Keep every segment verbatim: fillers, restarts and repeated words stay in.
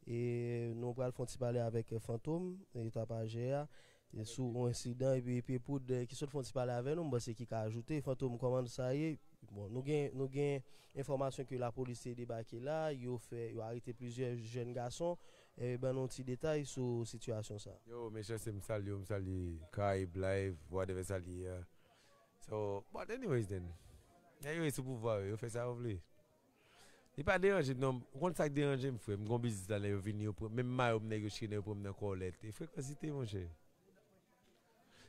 E nou pral fè yon ti pale avèk Fantom, e tapajè a, e sou yon ensidan, epi Pye Poud, e ki sot fè yon ti pale avè nou, m panse ki ka ajoute. Fantom, kòman sa ye? Bon, nou gen, nou gen enfòmasyon ke lapolis te debake la, yo fè, yo arete plizyè jèn gason. E ban nou ti detay sou sitiyasyon sa. Yo, mesye, se m salye w, m salye Karayib Live, whatever sa li ye a. So, but anyways then, nèg yo ye sou pouvwa yo, yo fè sa yo vle. Li pa deranje m non, ou konn sa k deranje m, frè, m gon biznis la, nèg yo vini, yo pran, menm mayo m nèg yo chire, nèg yo pran m nan kòlèt. E frekansite, monchè.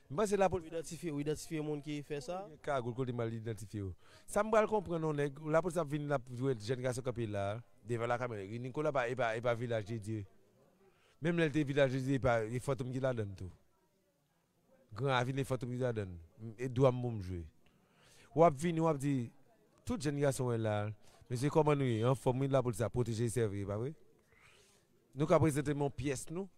M panse lapolis. Ou idantifye, ou idantifye moun ki fè sa? Gen kagoul kote m al idantifye yo. Sa m pral konprann, yon nèg, lapolis ap vin, l ap jwenn jèn gason kanpe la, devan lakamera. Nikola pa, e pa, e pa Vilaj de Dye. Menm lè l te Vilaj de Dye, e pa, e Fantom ki ladann tou. Gran Ravin e Fantom ki ladann. E dwa m pou m jwe. W ap vini, w ap di, tout jèn gason wè la, mesye, kòman nou ye? Anfòm, wi, lapolis ap pwoteje e sèvi, e pa vre? Nou ka prezante m yon pyès nou.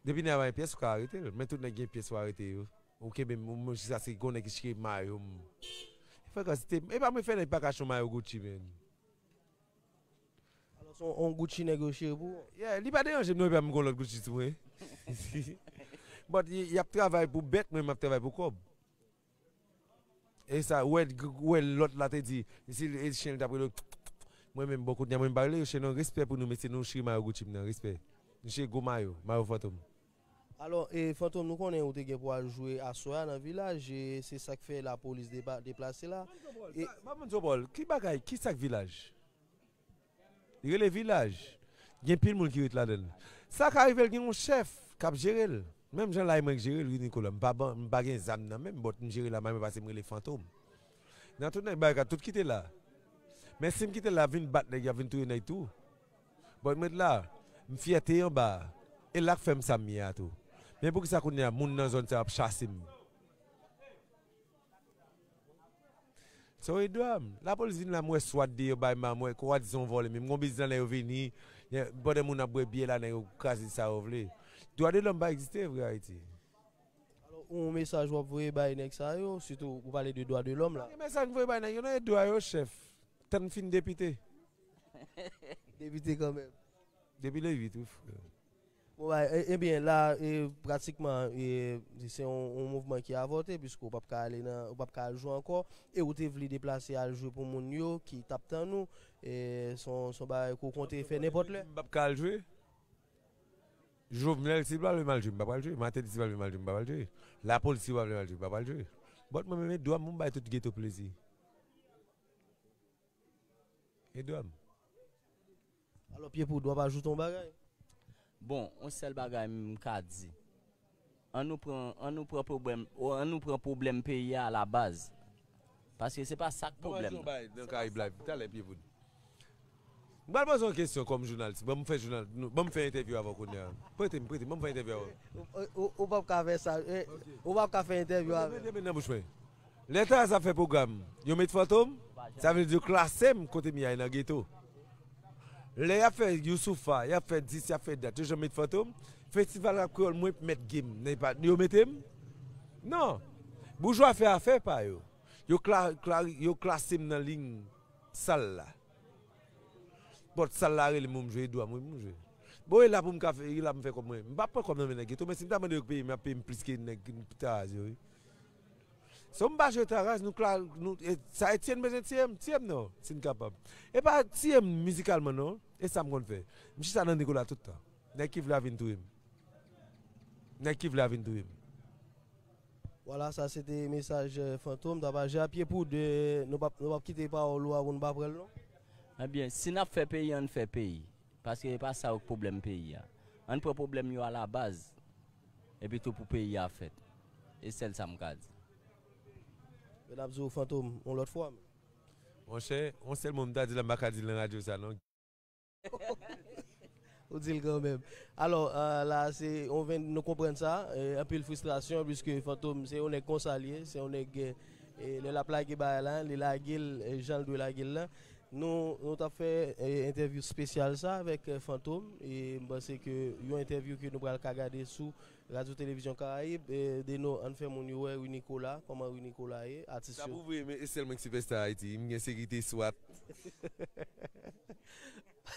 Depi nèg la pa gen pyès, ou ka arete l. Men tout nèg gen pyès, ou arete yo. Ou kenbe m, ou menm jiskaske gon nèg ki chire mayo m. Frekansite, e pa mwen fè nèg pa ka achte yon mayo Gucci, man. Alò, se yon Gucci nèg yo chire pou ou? Yeah, li pa deranje m non, epi m gon lòt Gucci sou mwen. But y, y ap travay pou bèt, mwen, m ap travay pou kòb. E sa, ou wè, ou wè lòt la te di, si e chen li t ap rele, mwen menm, bon, kounye a, mwen, m pa rele yo chen non, respè pou nou, mesye, nou chire mayo Gucci m nan, respè. Nou chire gwo mayo, mayo Fantom. Alò, e Fantom, nou konnen ou te gen pou al jwe aswè a nan Vilaj, e se sa k fè lapolis deba-, deplase la. E. Ban m di w, Paul, ki bagay, ki sa k Vilaj? Li rele Vilaj. Gen pil moun ki ret ladan l. Sa ka rive l gen yon chèf k ap jere l. Menm jan la e mwen k jere l, wi, Nikola. M pa ban, m pa gen zam nan men m, but m jere la, mwen paske m rele Fantom. Nan tout nèg barikad, tout kite la. Men si m kite la, vin bat nèg, y ap vin touye nèg tou. But m ret la, m fyète anba a. E la k fè m sa m ye a tou. Men poukisa kounye a, moun nan zòn sa yo ap chase m? So e dwa m. Lapolis vin la, m wè swat deyò bay m, m wè kwa di se yon vòlè, men m gon biznis la, nèg yo vini, pandan moun ap bwè byè la, nèg yo kraze sa yo vle. Dwa de lòm pa egziste vre Ayiti. Alò, yon mesaj w ap voye bay nèg sa yo, sitou ou pale de dwa de lòm la. Pa gen mesaj m voye bay nèg yo non, e dwa yo, chèf. Tann fin depite. Depite kanmenm. Depi le uit, wi, frè. Bon, bay, e, ebyen, la, e, pratikman, e, se yon, yon mouvman ki avòte, piske w p ap ka ale nan, w p ap ka al jwe ankò, e ou te vle deplase al jwe pou moun yo ki t ap tann ou, e, se yon, se yon bagay ke w konte fè nenpòt lè. M p ap ka al jwe? Jovenel, si l pa vle m al jwe, m pa pral jwe. Martelly, si l pa vle m al jwe, m pa pral jwe. Lapolis, si yo pa vle m al jwe, m pa pral jwe. But mwen menm, e dwa m pou m bay tout geto plezi. E dwa m. Alò, Pye Poud, w ap ajoute yon bagay? Bon, yon sèl bagay m ka di. Ann nou pran, ann nou pran pwoblèm, o, ann nou pran pwoblèm peyi a alabaz. Paske se pa sa k pwoblèm nan. Nan Karayib Live, talè, Pye Poud. M pral poze w yon kesyon kòm jounalis. Ban m fè jounal, ban m fè entèvyou avè w kounye a. Prete m, prete m, ban m fè entèvyou avè w. Ou, ou, ou p ap ka fè sa. Eh, ou p ap ka fè entèvyou avè m. Mete men nan bouch mwen. Lè Taraz ap fè pwogram, yo met Fantom, sa vle di yo klase m kote m ye a nan geto. Lè y ap fè Youssoupha, y ap fè dis, y ap fè dat, yo janm met Fantom. Festival Rap Kreyòl, mwen mèt game, men pa, yo mete m? Non. Boujwa fè afè pa yo. Yo, kla, kla, yo klase m nan liy sal la. But sal la rele m pou m jwe, e dwa m wi pou m jwe. Bon, e la pou m ka fè, e la pou m fè kòb mwen. M p ap pran kòb nan men nèg geto, men si m ta mande yo peye m, y ap peye m plis ke nèg Taraz yo wi. So m pa jwe Taraz, nou kla, nou, e, sa Etienne bezwen tiye m, tiye m non, si n kapab. E pa tiye m mizikalman non, e sa m konn fè. M chita nan Nikola tout tan. Nèg ki vle a vin touye m. Nèg ki vle a vin touye m. Vwala, sa se te mesaj, eh, Fantom. Tapaje a Pye Poud, eh, nou p ap, nou p ap kite pawòl ou a pou n pa pran l non. Ebyen, si n ap fè peyi, ann fè peyi. Paske e pa sa yo k pwoblèm peyi a. Ann pran pwoblèm yo alabaz. Epi tou pou peyi a fèt. E sèl sa m ka di. Men n ap di w Fantom yon lòt fwa. Monchè, yon sèl mo m ta di la, m pa ka di l nan radyo sa non. Ou di l kanmenm. Alò, eh, la, se, on ven, nou konprann sa, eh, anpil fristrasyon, piske Fantom, se yon nèg konsa l ye, se yon nèg, eh, lè l ap lage bagay la, li lage l, eh, jan l dwe lage l la. Nou, nou t ap fè, eh, entèvyou espesyal sa avèk, eh, Fantom, e m panse ke yon entèvyou ke nou pral ka gade sou Radyo Televizyon Karayib, eh, Deno, ann fè moun yo wè Rinicolas, kòman Rinicolas ye, atis yo. Sa pou vre, men e sèl mwen k sipèsta Ayiti, m gen sekirite swat.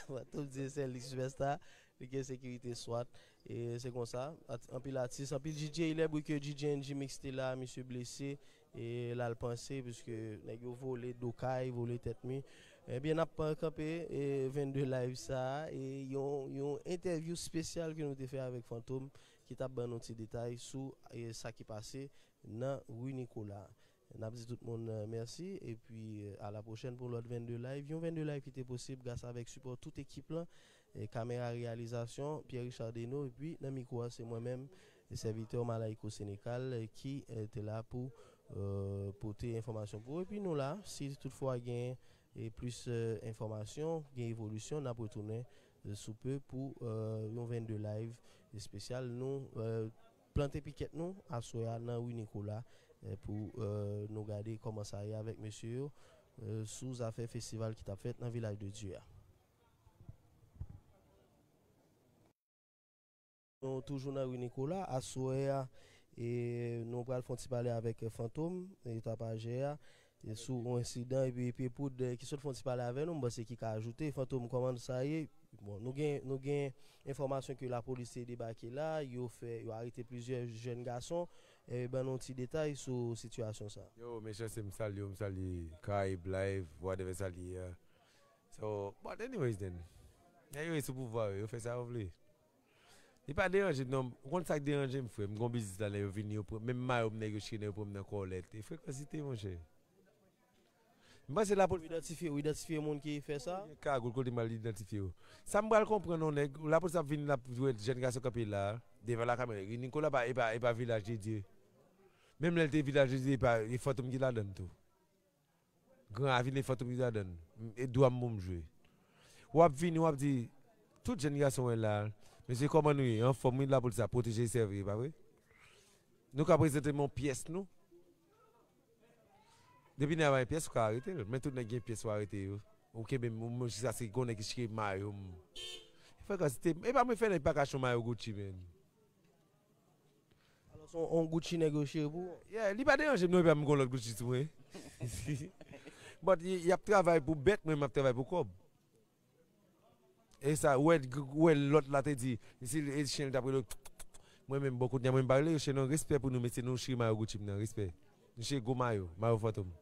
Fantom di se sèl li sipèsta, li gen sekirite swat. E se konsa, at- anpil atis, anpil D J, lè bri ke D J N G Mix te la, misye blese, e l al panse, piske nèg yo vole do kay, vole tèt mi. Ebyen, n ap kanpe e vennde live sa a, e yon, yon entèvyou espesyal ke nou te fè avèk Fantom, ki t ap ban nou ti detay sou e sa ki pase nan ri Nicolas. N ap di tout moun eh, mèsi, epi eh, a la pwochèn pou lòt vennde live. Yon vennde live ki te posib gras avèk sipò tout ekip lan, eh, kamera reyalizasyon, Pierre Richard Deno, epi nan mikwo a se mwen menm, sèvitè Malayko Senecal, eh, ki eh, te la pou eh, pote enfòmasyon pou ou. Epi nou la, si toutfwa gen eh, plis eh, enfòmasyon, gen evolisyon, n ap retounen eh, sou pe pou eh, yon vennde live espesyal. Nou eh, plante pikèt nou aswè a nan ri Nicolas eh, pou eh, nou gade kòman sa ye avèk mesye yo eh, sou zafè festival ki t ap fèt nan Vilaj de Dye a. Nou toujou nan ri Nicolas, aswè a e nou pral fè yon ti pale avèk Fantom, e tapajè a, e sou yon ensidan, epi Pye Poud eh, ki sot fè yon ti pale avè nou, m panse ki ka ajoute. Fantom, kòman sa ye? Bon, nou gen, nou gen enfòmasyon ke lapolis te debake la, yo fè, yo arete plizyè jèn gason. E ban nou ti detay sou sitiyasyon sa. Yo, mesye, se m salye w, m salye Karayib Live, whatever sa li ye a. So, but anyways then, nèg yo sou pouvwa yo, yo fè sa yo vle. Li pa deranje m non, ou konn sa k deranje m, frè? M gon biznis la, nèg yo vini, yo pran, menm mayo m nèg yo chire, nèg yo pran m nan kòlèt. E frekansite, monchè. M panse lapolis. Ou idantifye, ou idantifye moun ki fè sa? Gen kagoul kote m al idantifye yo. Sa m pral konprann non nèg, lapolis ap vin, l ap jwenn jèn gason kanpe la, devan lakamera. Ri Nicolas pa, e pa, e pa Vilaj de Dye. Menm lè l te Vilaj de Dye, e pa, e Fantom ki ladann tou. Gran Ravin, e Fantom ki ladann. E dwa m pou m jwe. W ap vini, w ap di, tout jèn gason wè la, mesye, kòman nou ye? Anfòm, wi, lapolis ap pwoteje, sèvi, pa vre? Nou ka prezante m yon pyès nou. Depi nèg la pa gen pyès, ou ka arete l. Men tout nèg gen pyès, ou arete yo. Ou kenbe m, ou menm jiskaske gon nèg ki chire mayo m. Frekansite, e pa mwen fè nèg pa ka chon mayo Gucci, men. Alò, se yon Gucci nèg yo chire pou ou? Yeah, li pa deranje m non, epi m gon lòt Gucci sou mwen. But y, y ap travay pou bèt, mwen m ap travay pou kòb. E sa, ou wè, ou wè lòt la te di, si e chen li t ap rele, mwen menm bò kote mwen m pa rele yo chen non, respè pou nou mesye, nou chire mayo Gucci m nan, respè. Nou chire gwo mayo, mayo Fantom.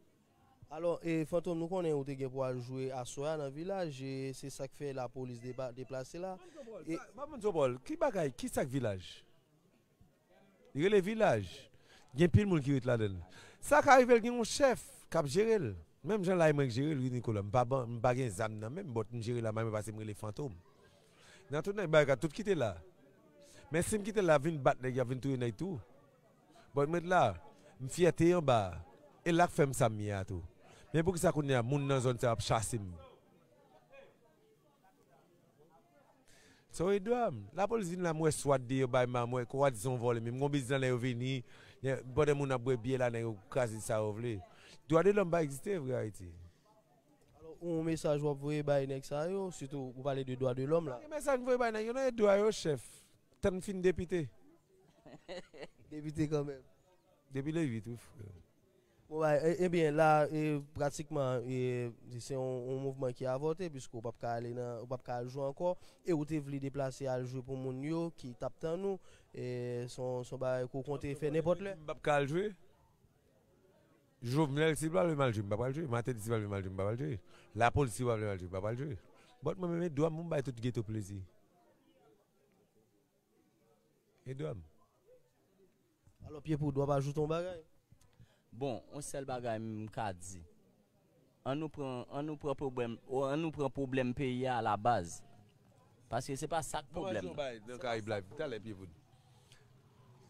Alò, e Fantom, nou konnen ou te gen pou al jwe aswè a nan Vilaj, e se sa k fè lapolis deba- deplase la. E Bann Zobòl, ki bagay, ki sa k Vilaj? Li rele Vilaj. Gen pil moun ki ret ladan l. Sa ka rive l gen yon chèf k ap jere l. Menm jan la e mwen k jere l, wi, Nicolas. M pa ban, m pa gen zam nan men m, but m jere la mwen menm pase m rele Fantom. Nan tout nèg bagay, tout kite la. Men si m kite la, vin bat nèg, y ap vin touye nèg tou. But m ret la, m fyète anba a. E la k fè m sa m ye a tou. Men poukisa kounye a moun nan zòn sa yo ap chase m? So e dwa m. Lapolis vin la, m wè swat deyò bay ma, m wè swadizan vòlè, men m gon biznis la, nèg yo vini, pandan moun ap bwè byè la, nèg yo kraze sa yo vle. Dwa de lòm pa egziste vre Ayiti. Alò, yon mesaj w ap voye bay nèg sa yo, sitou ou pale de dwa de lòm la. Gen mesaj m voye bay nèg yo, nan e dwa yo, chèf. Tann m fin depite. Depite kanmenm. Depi le uit, wi, frè. Bon, bay, e- ebyen, la, e, pratikman, e, se yon, yon mouvman ki avòte, piske w p ap ka ale nan, w p ap ka al jwe ankò, e ou te vle deplase al jwe pou moun yo ki t ap tann ou, e se yon, se yon bagay ke w konte fè nenpòt lè. M p ap ka al jwe. Jovenel, si l pa vle m al jwe, m p ap al jwe. Martelly, si l pa vle m al jwe, m p ap al jwe. Lapolis, si l pa vle m al jwe, m p ap al jwe. But mwen menm, e dwa m pou m bay tout geto plezi. E dwa m. Alò, Pye Poud, w ap ajoute yon bagay? Bon, yon sèl bagay m ka di. Ann nou pran, ann nou pran pwoblèm, o, ann nou pran pwoblèm peyi a alabaz. Paske se pa sa k pwoblèm nan. Bay nan Karayib Live, talè, Pye Poud.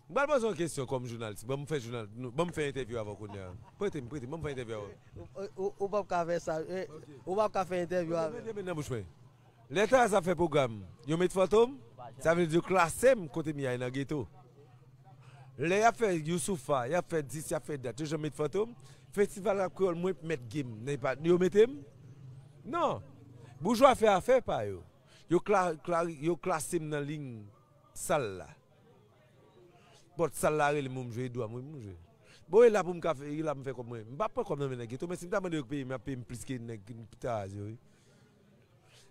M pral poze yon kesyon kòm jounalis. Ban m fè jounal, nou- ban m fè entèvyou avè w kounye a. Prete m, prete m, ban m fè entèvyou avè w. Ou, ou, ou p ap ka fè sa. Eh, ou p ap ka fè entèvyou avè m. Mete men nan bouch mwen. Lè Taraz ap fè pwogram, yo met Fantom, sa vle di yo klase m kote m ye a nan geto. Lè y ap fè Youssoupha, y ap fè dis, y ap fè dat, yo janm met Fantom. Festival Rap Kreyòl, mwen mèt game, nan pa, yo mete m? Non. Boujwa fè afè pa yo. Yo kla, kla, yo klase m nan liy sal la. But sal la rele m pou m jwe, e dwa m wi pou m jwe. Bon, e la pou m ka fè, e la pou m fè kòb mwen. M p ap pran kòb nan men nèg geto, men si m ta mande yo peye m, y ap peye m plis ke nèg Taraz yo, wi.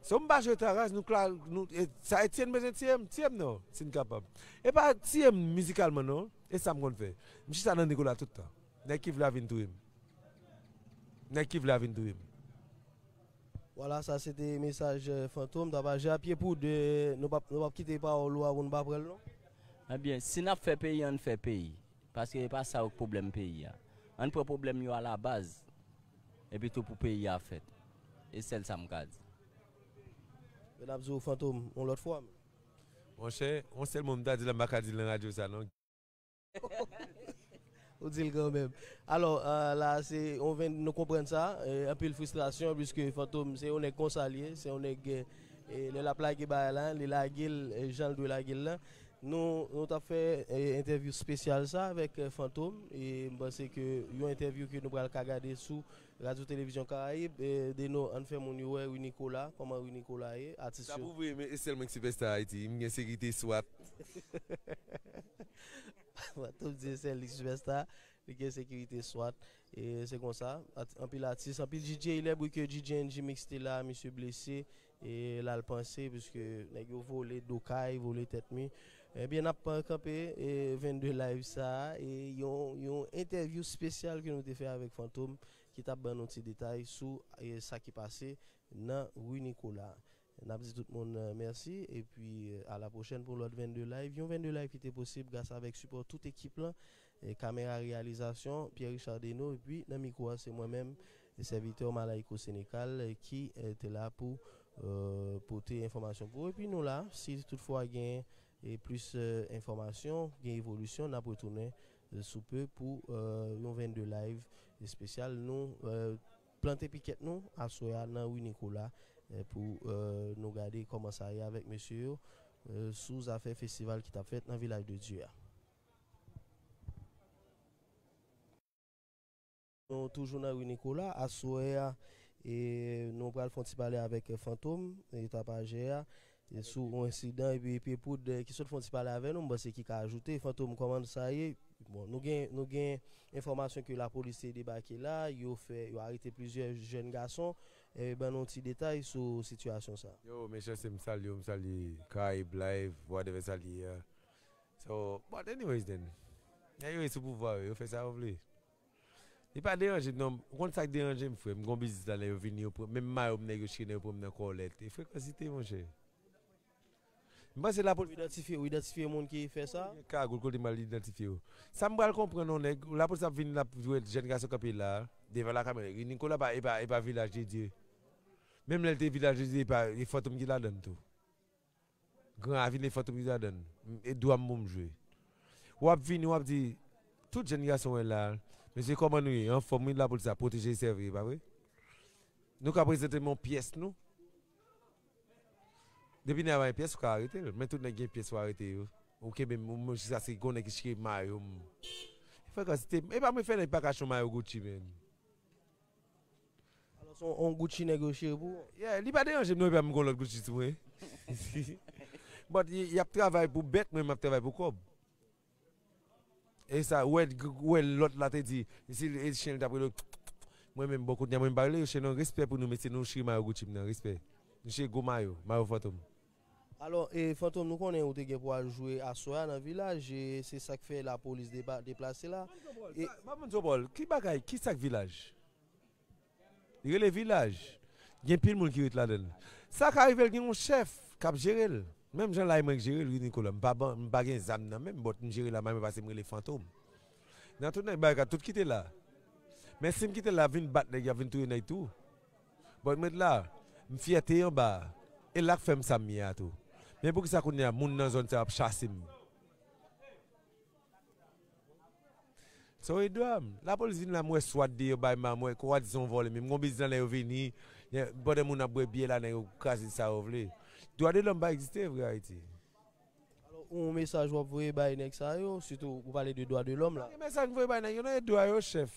So m pa jwe ta raz, nou kla, nou, e, sa Etienne bezwen tiye m, tiye m non, si n kapab. E pa tiye m mizikalman non, e sa m konn fè. M chita nan Nicolas tout tan. Nèg ki vle a vin touye m. Nèg ki vle a vin touye m. Vwala, sa se te mesaj eh, Fantom. Tapaje a pye pou de, nou p ap nou p ap kite pawòl ou a pou nou pa pran l non. Ebyen, si n ap fè peyi, ann fè peyi. Paske e pa sa yo k pwoblèm peyi a. Ann pran pwoblèm yo alabaz. Epi tou pou peyi a fèt. E sèl sa m ka di. Men n ap di w Fantom yon lòt fwa. Monchè, yon sèl mo m ta di la, m pa ka di l nan radyo sa non. Ou di l kanmenm. Alò, eh, la, se yon venn, nou konprann sa. Eh, anpil fristrasyon, piske Fantom, se yon nèg konsa l ye. Se yon nèg, eh, lè l ap lage bagay la, li lage l eh, jan l dwe lage l la. Nou, nou t ap fè eh, entèvyou espesyal sa avèk eh, Fantom. E m panse ke yon entèvyou ke nou pral ka gade sou Radyo Televizyon Karayib. Eh, Deno, ann fè moun yo wè Rue Nicolas, kòman Rue Nicolas ye, atis Sa yo. Pwouve men e sèl mwen ki sipèsta Ayiti, m gen sekirite swat. Fantom di sèl li sipèsta, li gen sekirite swat. E se konsa, at- anpil atis, anpil D J, lè bri ke D J N G Mix te la, misye blese, e l al panse, piske nèg yo vole do kay, vole tèt mi. Ebyen, n ap kanpe e vennde live sa a, e yon, yon entèvyou espesyal ke nou te fè avèk Fantom, ki t ap ban nou ti detay sou e sa ki pase nan Rue Nicolas. N ap di tout moun eh, mèsi, epi eh, a la pwochèn pou lòt vennde live. Yon vennde live ki te posib gras avèk sipò tout ekip lan, eh, kamera reyalizasyon, Pierre Richard Deno, epi nan mikwo a se mwen menm, sèvitè Malayko Senecal, eh, ki eh, te la pou eh, pote enfòmasyon pou ou. Epi nou la, si toutfwa gen eh, plis eh, enfòmasyon, gen evolisyon, n ap retounen eh, sou pe pou eh, yon vennde live espesyal. Nou eh, plante pikèt nou aswè a nan Rue Nicolas eh, pou eh, nou gade kòman sa ye avèk mesye yo eh, sou zafè festival ki t ap fèt nan Vilaj de Dye a. Nou toujou nan Rue Nicolas, aswè a e nou pral fè yon ti pale avèk eh, Fantom, e tapajè a, e sou yon ensidan epi pye poud eh, ki sot fè yon ti pale avè nou, m panse ki ka ajoute. Fantom, kòman sa ye? Bon, nou gen nou gen enfòmasyon ke lapolis te debake la, yo fè yo arete plizyè jèn gason. E ban nou ti detay sou sitiyasyon sa. Yo, mesye, se m salye w, m salye Karayib Live, whatever sa l ye a. So, but anyways then, nèg yo sou pouvwa yo, yo fè sa yo vle. Li pa deranje m non, ou konn sa k deranje m frè, m gon biznis la nèg yo vini, yo pran, menm mayo m nèg yo chire nèg yo pran m nan kòlèt. E frekansite monchè. M panse lapolis. Ou idantifye, ou idantifye moun ki fè sa? Gen kagoul kote m al idantifye yo. Sa m pral konprann yon nèg, lapolis ap vin l ap jwenn jèn gason kanpe la, devan lakamera. Nicolas pa, e pa, e pa Vilaj de Dye. Menm lè l te Vilaj de Dye, e pa, e Fantom ki ladann tou. Gran Ravin e Fantom ki ladann. E dwa m pou m jwe. W ap vini, w ap di, tout jèn gason wè la, mesye kòman nou ye, anfòm wi, lapolis ap pwoteje sèvi, e pa vre? Nou ka prezante m yon pyès nou. Depi nèg la pa gen pyès, ou ka arete l. Men tout nèg gen pyès, ou arete yo. Ou kenbe m, ou mwen jiskaske gon nèg ki chire mayo m. Frekansite, e pa mwen fè nèg pa ka chon mayo Gucci, men. Alò, se yon Gucci nèg yo chire pou ou? Yeah, li pa deranje m non, e pa m gon lòt Gucci sou mwen. But y, y ap travay pou bèt, mwen m ap travay pou kòb. E sa, ou wè, ou wè lòt la te di, si e chen li t ap rele, mwen menm bò kounye a, mwen m pa rele yo chen non, respè pou nou mesye, nou chire mayo Gucci m nan, respè. Nou chire gwo mayo, mayo Fantom. Alò, e Fantom, nou konnen ou te gen pou al jwe aswè a nan Vilaj, e se sa k fè lapolis depa, deplase la. E, pa moun Zobòl, ki bagay, ki sa k Vilaj? Li rele Vilaj. Gen pil moun ki ret ladan l. Sa ka rive l gen yon chèf k ap jere l. Menm jan la e mwen k jere l, wi Nicolas. M pa ban, m pa gen zam nan men m, but m jere la, mwen pase m rele Fantom. Nan tout nèg barikad, tout kite la. Men si m kite la, y ap vin bat nèg, y ap vin touye nèg tou. But m ret la, m fyète anba a. E la k fè m sa m ye a tou. Men poukisa kounye a, moun nan zòn sa yo ap chase m? So e dwa m. Lapolis vin la, m wè swat deyò bay ma, m wè kwa di se yon vòlè, men m gon biznis la, nèg yo vini, pandan moun ap bwè byè la, nèg yo kraze sa yo vle. Dwa de lòm pa egziste vre Ayiti. Alò, yon mesaj w ap voye bay nèg sa yo, sitou ou pale de dwa de lòm la. Pa gen mesaj m voye bay nèg yo non, e dwa yo chèf.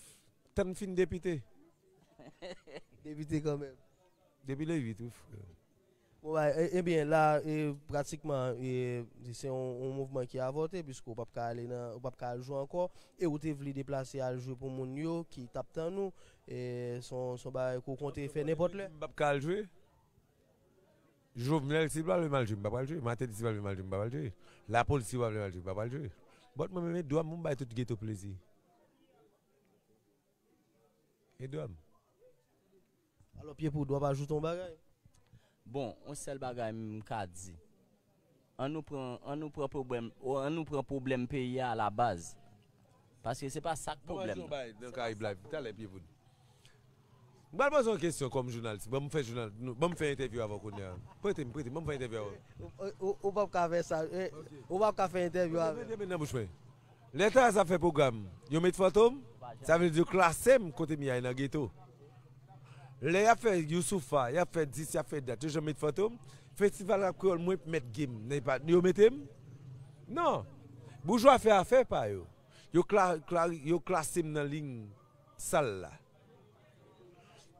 Tann fin depite. Depite kanmenm. Depi le uit wi frè. Bon, bay, e, ebyen, la, e, pratikman, e, se yon, yon mouvman ki avòte, piske w p ap ka ale nan, w p ap ka al jwe ankò, e ou te vle deplase al jwe pou moun yo ki t ap tann ou, e, se yon, se yon bagay ke w konte fè nenpòt lè. M p ap ka al jwe? Jovenel, si l pa vle m al jwe, m pa pral jwe. Martelly, si l pa vle m al jwe, m pa pral jwe. Lapolis, si l pa vle m al jwe, m pa pral jwe. But mwen menm, Edouard, m bay tout geto plezi. Edouard. Alò, Pyepoud, w ap ajoute yon bagay? Bon, yon sèl bagay m ka di. An nou pran, an nou pran pwoblèm, o, an nou pran pwoblèm peyi a alabaz. Paske se pa sa k pwoblèm nan. Nan Karayib Live, talè Pyepoud. M pral poze yon kesyon kòm jounalis. Ban m fè jounal, ban m fè entèvyou avè w kounye a. Prete m, prete m, ban m fè entèvyou avè w. Ou p ap ka fè sa. Ou p ap ka fè entèvyou avè m. Mete men nan bouch mwen. Lè Taraz ap fè pwogram, yo met Fantom, sa vle di yo klase m kote m ye a nan geto. Lè y ap fè Youssoupha, y ap fè dis, y ap fè dat, yo janm met Fantom. Festival rap kreyòl mwen mèt game, yo mete m? Non. Boujwa fè afè pa yo. Yo, kla, kla, yo klase m nan liy sal la.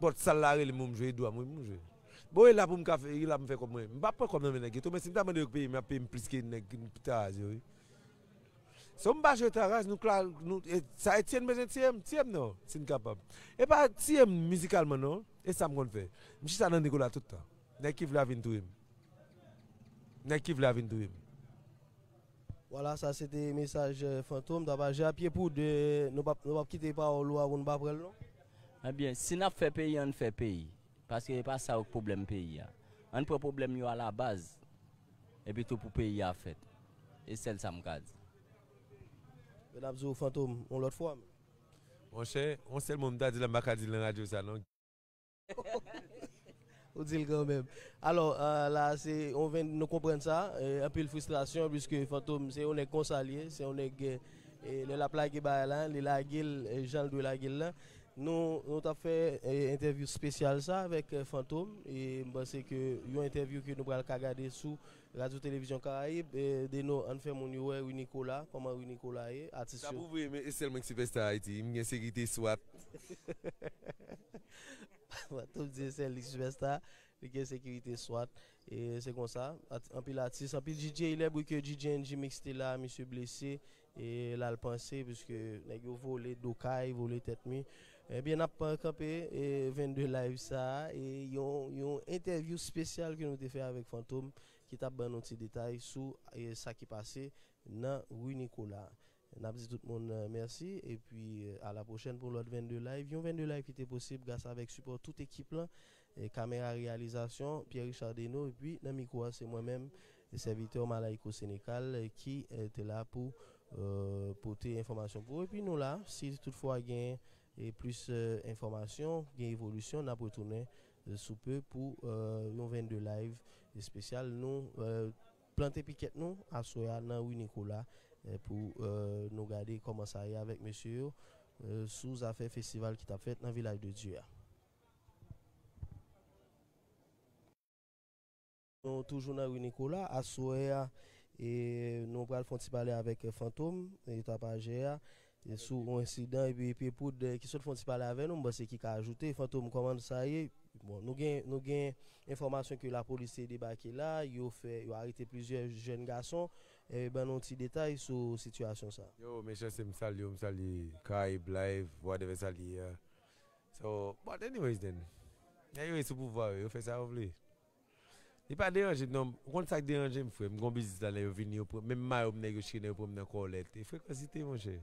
But sal la rele m pou m jwe, Edouard, m wi pou m jwe. Bon, e la pou m ka fè, e la m fè kòb mwen. M pa pran kòb nan men nèg geto, men si m ta mande yo peye m, y ap peye m plis ke nèg Taraz yo, wi. So m pa jwe Taraz, nou kla, nou, e, sa Etienne bezwen tiye m, tiye m non, si n kapab. E pa tiye m mizikalman non, e sa m konn fè. M chita nan Nicolas tout tan. Nèg ki vle a vin touye m. Nèg ki vle a vin touye m. Vwala, sa se te mesaj Fantom. Tapaje a Pyepoud, nou p ap, nou p ap kite pawòl ou a pou n pa pran l non. Ebyen, si n ap fè peyi, ann fè peyi. Paske e pa sa yo k pwoblèm peyi a. Ann pran pwoblèm yo alabaz. Epi tou pou peyi a fèt. E sèl sa m ka di. Men n ap di w Fantom yon lòt fwa. Monchè, yon sèl mo m ta di la, m pa ka di l nan radyo sa non. Ou di l kanmenm. Alò, la se yon venn, nou konprann sa, anpil fristrasyon, piske Fantom se yon nèg konsa l ye, se yon nèg, lè l ap lage bagay la, li lage l jan l dwe lage l la. Nou, nou t ap fè entèvyou espesyal sa avèk Fantom, e m panse ke yon entèvyou ke nou pral ka gade sou Radyo Televizyon Karayib, Deno, ann fè moun yo wè Rui Nicolas, kòman Rui Nicolas ye, atis yo. Sa pwouve men e sèl mwen ki sipèsta Ayiti, m gen sekirite swat. Fantom di e sèl li sipèsta, li gen sekirite swat. E se konsa, anpil atis, anpil DJ, il est vrai que DJ N G Mix te la, misye blese, e l al panse, piske nèg yo vole do kay, vole tèt mi. Ebyen, n ap kanpe e vennde live sa a, e yon, yon entèvyou espesyal ke nou te fè avèk Fantom, ki t ap ban nou ti detay sou e sa ki pase nan Rue Nicolas. N ap di tout moun mèsi, epi a la pwochèn pou lòt vennde live. Yon vennde live ki te posib gras avèk sipò tout ekip lan, kamera reyalizasyon, Pierre Richard Deno, epi nan mikwo a se mwen menm, sèvitè Malaiko Senecal, ki te la pou pote enfòmasyon pou ou. Epi nou la, si toutfwa gen plis enfòmasyon, gen evolisyon, n ap retounen sou pe pou yon vennde live espesyal. Nou plante pikèt nou aswè a nan Rue Nicolas pou nou gade kòman sa ye avèk mesye yo sou zafè festival ki t ap fèt nan Vilaj de Dye a. Nou toujou nan Rue Nicolas, aswè a e nou pral fè yon ti pale avèk Fantom, e tapajè a, sou yon ensidan, epi Pyepoud ki sot fè yon ti pale avè nou, m panse ki ka ajoute. Fantom, kòman sa ye? Bon, nou gen, nou gen enfòmasyon ke lapolis te debake la, yo fè, yo arete plizyè jèn gason. E ban nou ti detay sou sitiyasyon sa. Yo, mechanse, m salye w, m salye Karayib Live, whatever sa l ye a. So, but anyways then, nèg yo ye sou pouvwa yo, yo fè sa yo vle. Li pa deranje m non, ou konn sa k deranje m frè m, m gon biznis la nèg yo vini, yo pran, menm mayo m nèg yo chire nèg yo pran m nan kòlèt, e frekansite monchè.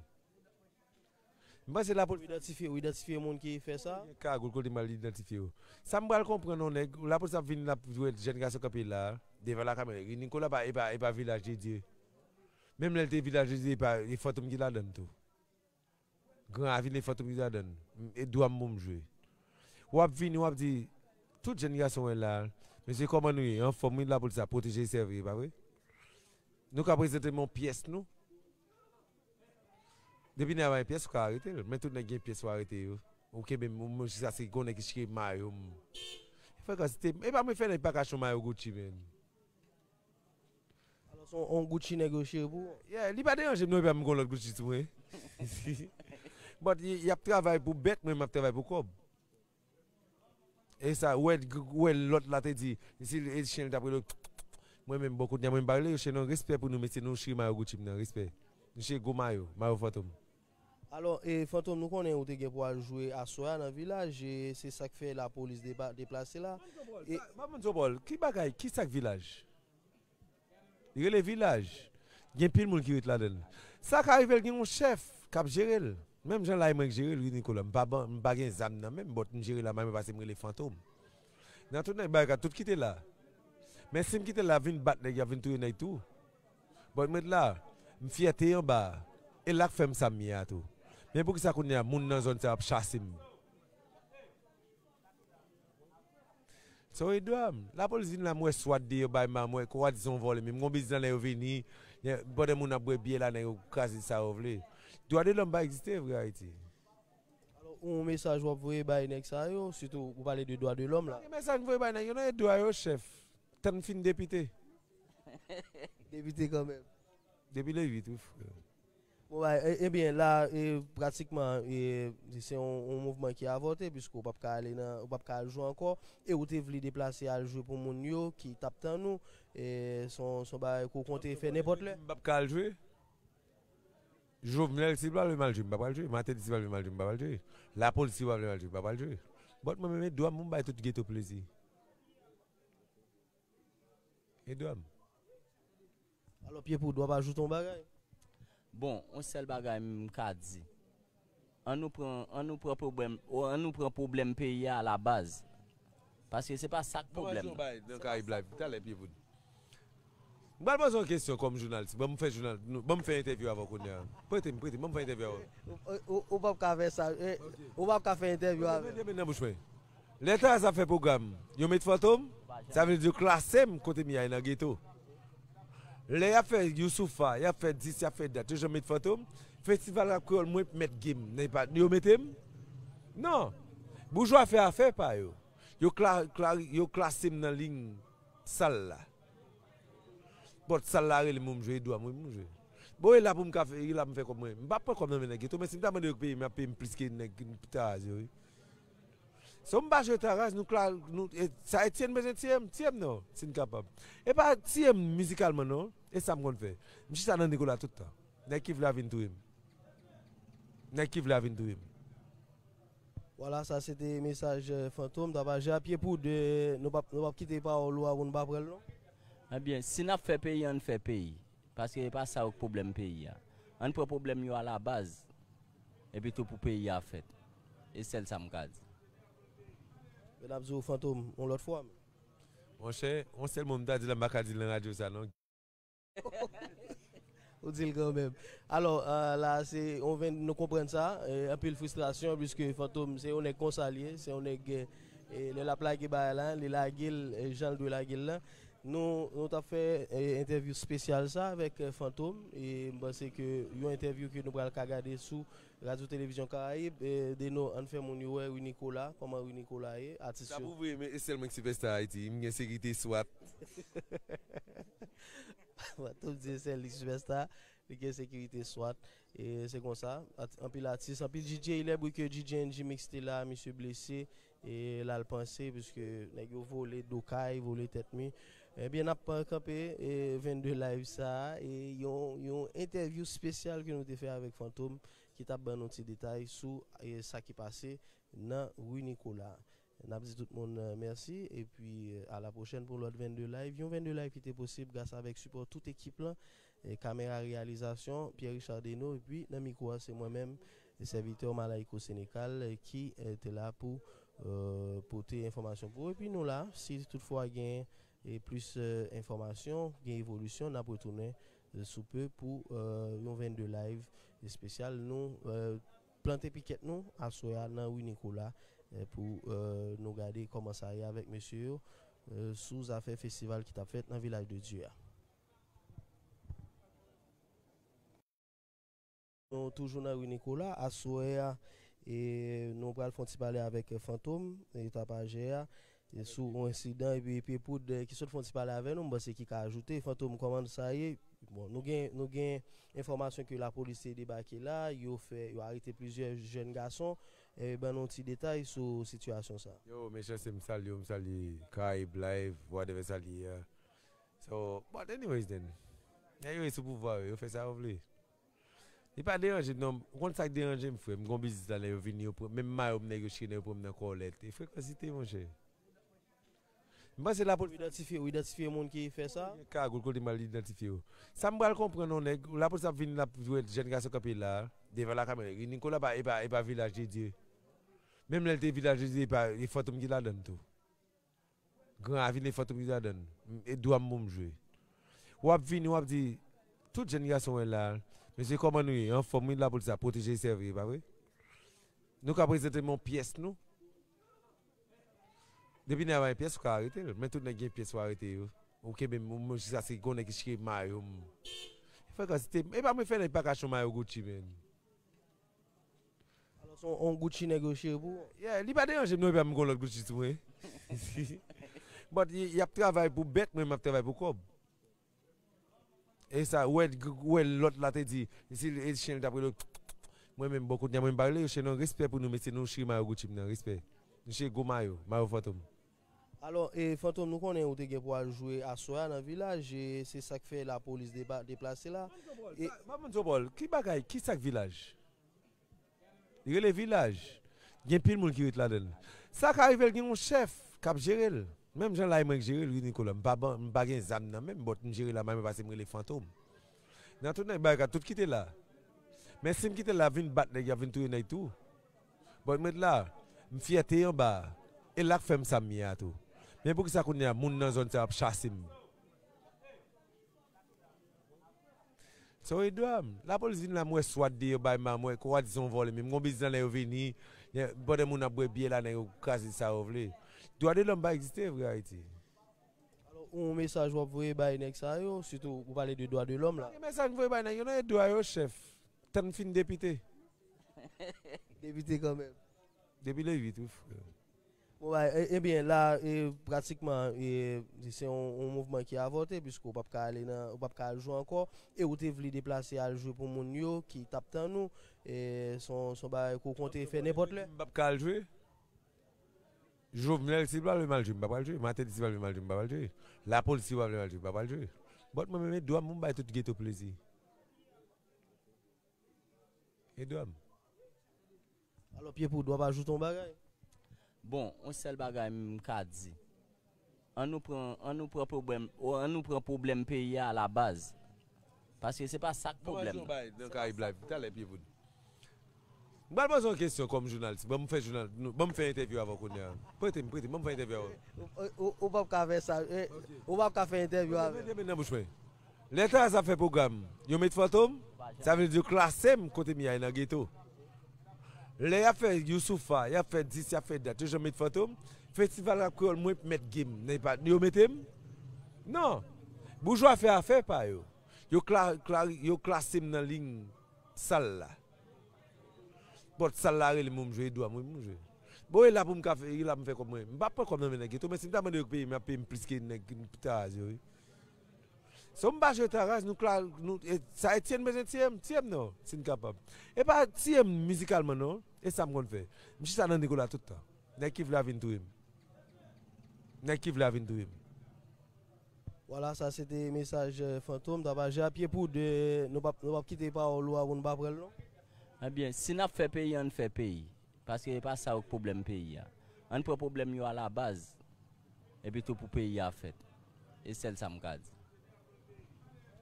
M panse lapolis. Ou idantifye, ou idantifye moun ki fè sa? Gen kagoul kote m al idantifye yo. Sa m pral konprann yon nèg, lapolis ap vin l ap jwenn jèn gason kanpe la, devan lakamera, Rue Nicolas pa, e pa, e pa Vilaj de Dye. Menm lè l te Vilaj de Dye, e pa, e Fantom ki ladann tou. Gran Ravin e Fantom ki ladann, e dwa m pou m jwe. W ap vini, w ap di, tout jèn gason w wè la, mesye kòman nou ye, anfòm wi, lapolis ap pwoteje e sèvi, e pa vre? Nou ka prezante m yon pyès nou? Depi nèg la pa gen pyès, ou ka arete l. Men tout nèg gen pyès, ou arete yo. Ou kenbe m, ou menm jiskaske gon nèg ki chire mayo m. Frekansite, e pa mwen fè nèg pa ka achte yon mayo Gucci, menm. Alò, se yon Gucci nèg yo chire pou ou? Yeah, li pa deranje m non, epi m gon lòt Gucci sou mwen. But y, y ap travay pou bèt, mwen m ap travay pou kòb. E sa, ou wè, ou wè lòt la te di, si e chen li t ap rele, mwen menm, bon, kounye a mwen m pa rele yo chen non, respè pou nou, mesye, nou chire mayo Gucci m nan, respè. Nou chire gwo mayo, mayo Fantom. Alò, e, Fantom, nou konnen ou te gen pou al jwe aswè a nan Vilaj, e se sa k fè lapolis depa-, deplase la. E Ban mwen di w, Paul, ki bagay, ki sa k Vilaj? Li rele Vilaj. Gen pil moun ki ret ladan l. Sa ka rive l gen yon chèf k ap jere l. Menm jan la e mwen k jere l, wi, Nicolas. M pa ban, m pa gen zam nan men m, but m jere la, mwen pase m rele Fantom. Nan tout nèg barikad, tout kite la. Men si m kite la, vin bat nèg, y ap vin touye nèg tou. But m ret la, m fyète anba a. E la k fè m sa m ye a tou. Men poukisa kounye a, moun nan zòn sa ap chase m? So e dwa m. Lapolis vin la, m wè swat deyò bay ma, m wè kwa dizon vòlè, men m gon biznis la, nèg yo vini, pandan moun ap bwè byè la, nèg yo kraze sa yo vle. Dwa de lòm pa egziste vre Ayiti. Alò, yon mesaj w ap voye bay nèg sa yo, sitou ou pale de dwa de lòm la. Gen mesaj m voye bay nèg yo, nan e dwa yo, chèf. Tann fin depite. Depite kanmenm. Depi le uit, wi, frè. Bon, bay, e, ebyen, la, e, pratikman, e, se yon, yon mouvman ki avòte, piske w p ap ka ale nan, w p ap ka al jwe ankò, e ou te vle deplase al jwe pou moun yo ki t ap tann ou, e, se yon, se yon bagay ke w konte fè nenpòt lè. M p ap ka al jwe. Jovenel, si l pa vle m al jwe, m p ap al jwe. Martelly, si l pa vle m al jwe, m p ap al jwe. Lapolis, si l pa vle m al jwe, m p ap al jwe. But mwen menm, e dwa m pou m bay tout geto plezi. E dwa m. Alò, Pyepoud, w ap ajoute yon bagay? Bon, yon sèl bagay m ka di. An nou pran, an nou pran pwoblèm, o, an nou pran pwoblèm peyi a alabaz. Paske se pa sa k pwoblèm nan. Nan Karayib Live, talè, Pyepoud. M pral poze yon kesyon kòm jounalis. Ban m fè jounal, ban m fè entèvyou avè w kounye a. Prete m, prete m, ban m fè entèvyou avè w. Ou, ou, ou p ap ka fè sa. Eh, ou p ap ka fè entèvyou avè m. Mete men nan bouch mwen. Lè Taraz ap fè pwogram, yo met Fantom, sa vle di yo klase m kote m ye a nan geto. Lè y ap fè Youssoupha, y ap fè dis, y ap fè dat, yo janm met Fantom. Festival Rap Kreyòl, mwen mèt game, nan pa, yo mete m? Non. Boujwa fè afè pa yo. Yo, kla, kla, yo klase m nan liy sal la. But sal la rele m pou m jwe, e dwa m wi pou m jwe. Bon, e la pou m ka fè, e la pou m fè kòb mwen. M p ap pran kòb nan men nèg geto, men si m ta mande yo peye m, y ap peye m plis ke nèg Taraz yo, wi. So m pa jwe Taraz, nou kla, nou, e, sa Etienne bezwen tiye m, tiye m non, si n kapab. E pa tiye m mizikalman non, e sa m konn fè. M chita nan Nicolas tout tan. Nèg ki vle a vin touye m. Nèg ki vle a vin touye m. Vwala, sa se te mesaj, eh, Fantom, Tapaje a Pyepoud, eh, nou p ap, nou p ap kite pawòl ou a pou n pa pran l non. Ebyen, si n ap fè peyi, ann fè peyi. Paske e pa sa yo k pwoblèm peyi a. Ann pran pwoblèm yo alabaz. Epi tou pou peyi a fèt. E sèl sa m ka di. Men n ap di w Fantom yon lòt fwa. Monchè, yon sèl mo m ta di la, m pa ka di l nan radyo sa non. Ou di l kanmenm. Alò, eh, la, se yon venn, nou konprann sa, eh, anpil fristrasyon, piske Fantom, se yon nèg konsa l ye, se yon nèg, eh, lè l ap lage bagay la, li lage l, eh, jan l dwe lage l la. Nou, nou t ap fè, eh, entèvyou espesyal sa avèk, eh, Fantom, e m panse ke yon entèvyou ke nou pral ka gade sou Radyo Televizyon Karayib, eh, Deno, ann fè moun yo wè Rui Nicolas, kòman Rui Nicolas ye, atis yo. Sa pou vre, men e sèl mwen k sipèsta Ayiti, m gen sekirite swat. Fantom di e sèl li sipèsta, li gen sekirite swat. E se konsa, at, anpil atis, anpil D J, lè bri ke D J N G Mix te la, misye blese, e l al panse, piske nèg yo vole do kay, vole tèt mi. Ebyen, n ap kanpe, e vennde live sa a, e yon, yon entèvyou espesyal ke nou te fè avèk Fantom, ki t ap ban nou ti detay sou, e sa ki pase nan Rue Nicolas. N ap di tout moun, eh, mèsi, epi, eh, a la pwochèn pou lòt vennde live. Yon vennde live ki te posib gras avèk sipò tout ekip lan, eh, kamera reyalizasyon, Pierre Richard Deno, epi nan mikwo a, se mwen menm, eh, sèvitè w Malayko Sénécal, eh, ki, eh, te la pou, eh, pote enfòmasyon pou ou. Epi nou la, si toutfwa gen, eh, plis, eh, enfòmasyon, gen evolisyon, n ap retounen, eh, sou pe pou, eh, yon vennde live espesyal. Nou, eh, plante pikèt nou aswè a nan Rue Nicolas, eh, pou, eh, nou gade kòman sa ye avèk mesye yo, eh, sou zafè festival ki t ap fèt nan Vilaj de Dye a. Nou toujou nan Rue Nicolas, aswè a, e nou pral fè yon ti pale avèk, eh, Fantom, e Tapajè a, e sou yon ensidan, epi Pyepoud, eh, ki sot fè yon ti pale avè nou, m panse ki ka ajoute. Fantom, kòman sa ye? Bon, nou gen, nou gen enfòmasyon ke lapolis te debake la, yo fè, yo arete plizyè jèn gason. E ban nou ti detay sou sitiyasyon sa. Yo, mesye, se m salye w, m salye Karayib Live, whatever sa l ye a. So, but anyways then, nèg yo ye sou pouvwa yo, yo fè sa yo vle. Li pa deranje m non. Ou konn sa k deranje m, frè? M gon biznis la, nèg yo vini, yo pran, menm mayo m nèg yo chire, nèg yo pran m nan kòlèt. E frekansite, monchè. M panse lapolis. Ou idantifye, ou idantifye moun ki fè sa? Gen kagoul kote m al idantifye yo. Sa m pral konprann, yon nèg, lapolis ap vin, l ap jwenn jèn gason kanpe la, devan lakamera. Ri Nikola pa, e pa, e pa Vilaj de Dye. Menm lè l te Vilaj de Dye, e pa, e Fantom ki ladann tou. Gran Ravin, e Fantom ki ladann. E dwa m pou m jwe. W ap vini, w ap di, tout jèn gason wè la, mesye, kòman nou ye? Anfòm, wi, lapolis ap pwoteje sèvi, pa vre? Nou ka prezante m yon pyès, nou? Depi nèg la pa gen pyès, ou ka arete l. Men tout nèg gen pyès, ou arete yo. Ou kenbe m, ou, jiskaske gon nèg ki chire mayo m. Frekansite, e pa mwen fè nèg pa ka chon mayo Gucci, men. Alò, se yon, yon Gucci nèg yo chire pou ou? Yeah, li pa deranje m non, epi m gon lòt Gucci sou mwen. But y, y ap travay pou bèt, mwen m ap travay pou kòb. E sa, ou wè, ou wè lòt la te di, si e chen li t ap rele, mwen menm, bon, kounye a mwen m pa rele yo chen non, respè pou nou, mesye, nou chire mayo Gucci m nan, respè. Nou chire gwo mayo, mayo Fantom. Alò, e, Fantom, nou konnen ou te gen pou al jwe aswè a nan Vilaj, e se sa k fè lapolis depa-, deplase la. E pa moun Zopòl, ki bagay, ki sa k Vilaj? Li rele Vilaj. Gen pil moun ki ret ladan l. Sa ka rive l gen yon chèf k ap jere l. Menm jan la e mwen k jere l, wi, Nikola. M pa ban, m pa gen zam nan men m, but m jere la, mwen pase m rele Fantom. Nan tout nèg barikad, tout kite la. Men si m kite la, vin bat nèg, y ap vin touye nèg tou. But m ret la, m fyète anba a. E la k fè m sa m ye a tou. Men poukisa kounye a, moun nan zòn sa yo ap chase m? So, e dwa m. Lapolis vin la, m wè swat deyò, bay ma, m wè kwa di se yon vòlè, men m gon biznis la, nèg yo vini, pandan moun ap bwè byè la, nèg yo kraze sa yo vle. Dwa de lòm pa egziste vre Ayiti. Alò, yon mesaj w ap voye bay nèg sa yo, sitou ou pale de dwa de lòm la. Pa gen mesaj m voye bay nèg yo, non, e dwa yo, chèf. Tann fin depite. Depite kanmenm. Depi le uit, wi, frè. Bon, bay, e, ebyen, la, e, pratikman, e, se yon, yon mouvman ki avòte, piske w p ap ka ale nan, w p ap ka al jwe ankò, e ou te vle deplase al jwe pou moun yo ki t ap tann ou, e se yon, se yon bagay ke w konte fè nenpòt lè. M p ap ka al jwe? Jovenel, si l pa vle m al jwe, m pa pral jwe. Martelly, si l pa vle m al jwe, m pa pral jwe. Lapolis, si yo pa vle m al jwe, m pa pral jwe. But mwen menm, e dwa m pou m bay tout geto plezi. E dwa m. Alò, Pye Poud, w ap ajoute yon bagay? Bon, yon sèl bagay m ka di. An nou pran, an nou pran pwoblèm, o, an nou pran pwoblèm peyi a alabaz. Paske se pa sa k pwoblèm nan. Nan Karib Live, talè, Pye Poud. M pral poze yon kesyon kòm jounalis. Ban m fè jounal, nou, ban m fè entèvyou avè w kounye a. Prete m, prete m, ban m fè entèvyou avè w. Ou, ou, ou p ap ka fè sa, eh, ou p ap ka fè entèvyou avè m. Mete men nan bouch mwen. Lè Taraz ap fè pwogram, yo met Fantom, sa vle di yo klase m kote m ye a nan geto. Lè y ap fè Youssoupha, y ap fè dis, y ap fè dat, yo janm met Fantom. Festival Rap Kreyòl, mwen mèt game, men pa, yo mete m? Non. Boujwa fè afè pa yo. Yo kla-, kla-, yo klase m nan liy sal la. But sal la rele m pou m jwe, e dwa m wi pou m jwe. Bon, e la pou m ka fè, e la pou m fè kòb mwen. M p ap pran kòb nan men nèg geto, men si m ta mande yo peye m, y ap peye m plis ke nèg Taraz yo, wi. So m pa jwe Taraz, nou kla-, nou, e, sa Etienne bezwen tiye m, tiye m non, si n kapab. E pa tiye m mizikalman non, e sa m konn fè. M chita nan Nikola tout tan. Nèg ki vle a vin touye m. Nèg ki vle a vin touye m. Vwala, sa se te mesaj, eh, Fantom, Tapaje a Pye Poud, eh, nou p ap, nou p ap kite pawòl ou a pou n pa pran l non. Ebyen, si n ap fè peyi, ann fè peyi. Paske e pa sa yo k pwoblèm peyi a. Ann pran pwoblèm yo alabaz. Epi tou pou peyi a fèt. E sèl sa m ka di.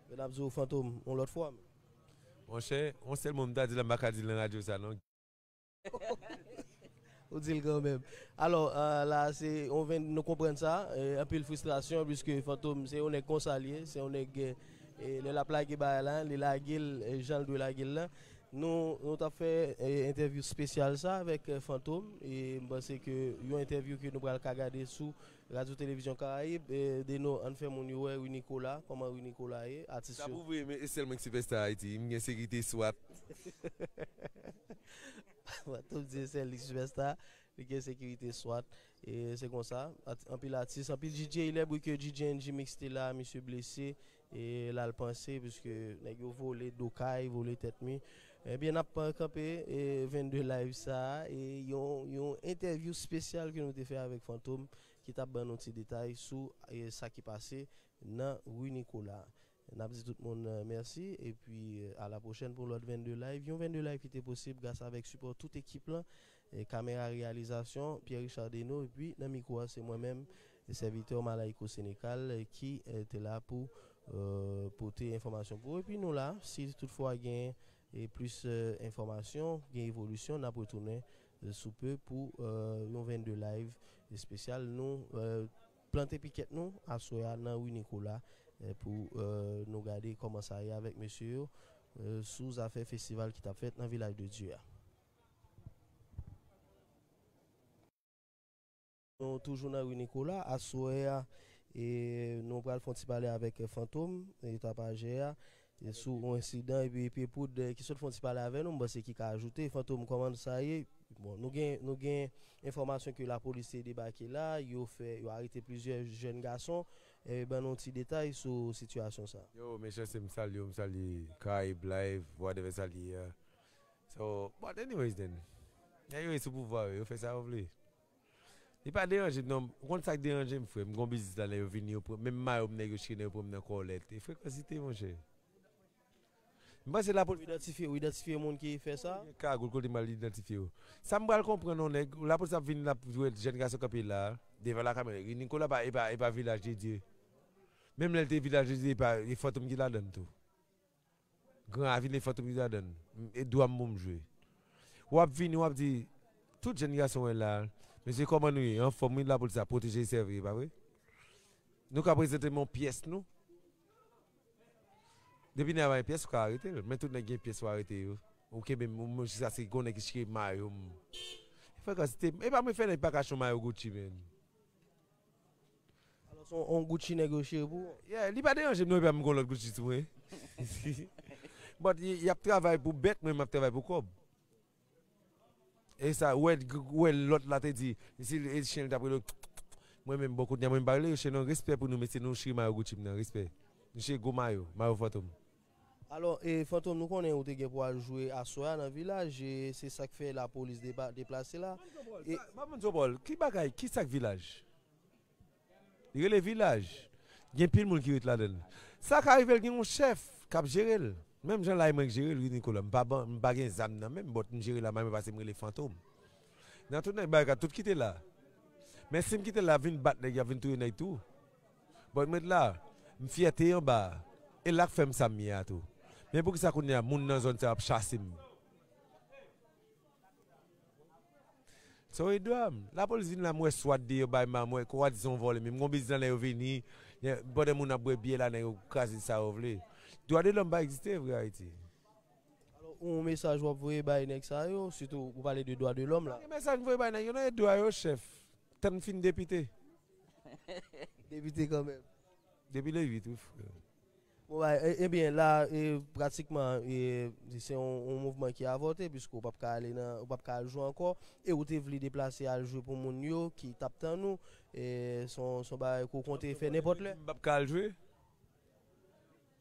Men n ap di w Fantom yon lòt fwa. Monchè, yon sèl mo m ta di la, m pa ka di l nan radyo sa non. Ou di l kanmenm. Alò, eh, la, se, on ven, nou konprann sa, eh, anpil fristrasyon, piske Fantom, se yon nèg konsa l ye, se yon nèg, eh, lè l ap lage bagay la, li lage l, eh, jan l dwe lage l la. Nou, nou t ap fè, eh, entèvyou espesyal sa avèk, eh, Fantom, e m panse ke yon entèvyou ke nou pral ka gade sou Radyo Televizyon Karayib, eh, Deno, ann fè moun yo wè Rui Nicolas, kòman Rui Nicolas ye, atis yo. Sa pwouve, men e sèl mwen ki sipèsta Ayiti, m gen sekirite swat. Fantom di e sèl li sipèsta, li gen sekirite swat. E se konsa, at-, anpil atis, anpil D J, lè bri ke D J N G Mix te la, misye blese, e l al panse, piske nèg yo vole do kay, vole tèt mi. Ebyen, n ap kanpe, e vennde live sa a, e yon, yon entèvyou espesyal ke nou te fè avèk Fantom, ki t ap ban nou ti detay sou, e sa ki pase nan Rui Nicolas. N ap di tout moun, euh, mèsi, epi, euh, a la pwochèn pou lòt vennde live. Yon vennde live ki te posib gras avèk sipò tout ekip lan, e kamera reyalizasyon, Pierre Richard Deno, epi nan mikwo a, se mwen menm, sèvitè Malaiko Sénécal, eh, ki, eh, te la pou, euh, pote enfòmasyon pou ou. Epi nou la, si toutfwa gen, eh, plis, euh, enfòmasyon, gen evolisyon, n ap retounen, euh, sou pe pou, euh, yon vennde live espesyal. Nou, euh, plante pikèt nou aswè a nan ri Nicolas, eh, pou, euh, nou gade kòman sa ye avèk mesye yo, euh, sou zafè festival ki t ap fèt nan Vilaj de Dye a. Nou toujou nan ri Nicolas. Aswè a, e, nou pral fè yon ti pale avèk Fantom, e, tapajè a, e, sou yon ensidan, epi Pye Poud, e, ki sot fè yon ti pale avè nou, m panse ki ka ajoute. Fantom, kòman sa ye? Bon, nou gen, nou gen enfòmasyon ke lapolis te debake la, yo fè, yo arete plizyè jèn gason. E, ban nou ti detay sou sitiyasyon sa. Yo, mesye, se m salye w, m salye Caraïbe Live, whatever sa l ye a. So, but anyways then, nèg yo ye sou pouvwa yo, yo fè sa yo vle. Li pa deranje m non. Ou konn sa k deranje m, frè? M gon biznis la, nèg yo vini, yo pran, menm mayo m negosye, nèg yo pran m nan kòlèt. E frekansite, monchè. M panse lapolis. Ou idantifye, ou idantifye moun ki fè sa? Gen kagoul kote m al idantifye yo. Sa m pral konprann, non, nèg, lapolis ap vin, l ap jwenn jèn gason kanpe la, devan lakamera. Nicolas pa, e pa, e pa Vilaj de Dye. Menm lè l te Vilaj de Dye, e pa, e Fantom ki ladann tou. Gran Ravin e Fantom ki ladann. E dwa m pou m jwe. W ap vini, w ap di, tout jèn gason wè la, mesye, kòman nou ye? Anfòm, wi, lapolis ap pwoteje sèvi, pa vre? Nou ka prezante m yon pyès nou. Depi nèg la pa gen pyès, ou ka arete l. Men tout nèg gen pyès, ou arete yo. Ou kenbe m, ou jiskaske gon nèg ki chire mayo m. Frekansite, e pa mwen fè nèg pa ka chire mayo Gucci, men. Alò, se yon, yon Gucci nèg yo chire pou ou? Yeah, li pa deranje m non, epi m gon lòt Gucci sou mwen. But y, y ap travay pou bèt, mwen m ap travay pou kòb. E sa, ou wè, ou wè lòt la te di, si e chen li t ap rele, mwen menm, bon, kounye a mwen m pa rele yo chen non, respè pou nou, mesye, nou chire mayo Gucci m nan, respè. Nou chire gwo mayo, mayo Fantom. Alò, e, Fantom, nou konnen ou te gen pou al jwe aswè a nan Vilaj, e se sa k fè lapolis depa-, deplase la. E pa moun Zobòl, ki bagay, ki sa k Vilaj? Li rele Vilaj. Gen pil moun ki ret ladan l. Sa ka rive l gen yon chèf k ap jere l. Menm jan la e mwen k jere l, wi, Nicolas. M pa ban, m pa gen zam nan men m, but m jere la, mwen pase m rele Fantom. Nan tout nèg barikad, tout kite la. Men si m kite la, y ap vin bat nèg, y ap vin touye nèg tou. But m ret la, m fyète anba a. E la k fè m sa m ye a tou. Men poukisa kounye a, moun nan zòn sa yo ap chase m? So, e dwa m. Lapolis vin la, m wè swat deyò, bay m, m wè kwa di se yon vòlè, men m gon biznis la, nèg yo vini, pandan moun ap bwè byè la, nèg yo kraze sa yo vle. Dwa de lòm pa egziste vre Ayiti. Alò, yon mesaj w ap voye bay nèg sa yo, sitou ou pale de dwa de lòm la. Pa gen mesaj m voye bay nèg yo, non, e dwa yo, chèf. Tann fin depite. Depite kanmenm. Depi le uit, wi, frè. Bon, bay, e, ebyen, la, e, pratikman, e, se yon, yon mouvman ki avòte, piske ou p ap ka ale nan, ou p ap ka al jwe ankò, e ou te vle deplase al jwe pou moun yo ki t ap tann ou, e, se yon, se yon bagay ke w konte fè nenpòt lè. M p ap ka al jwe.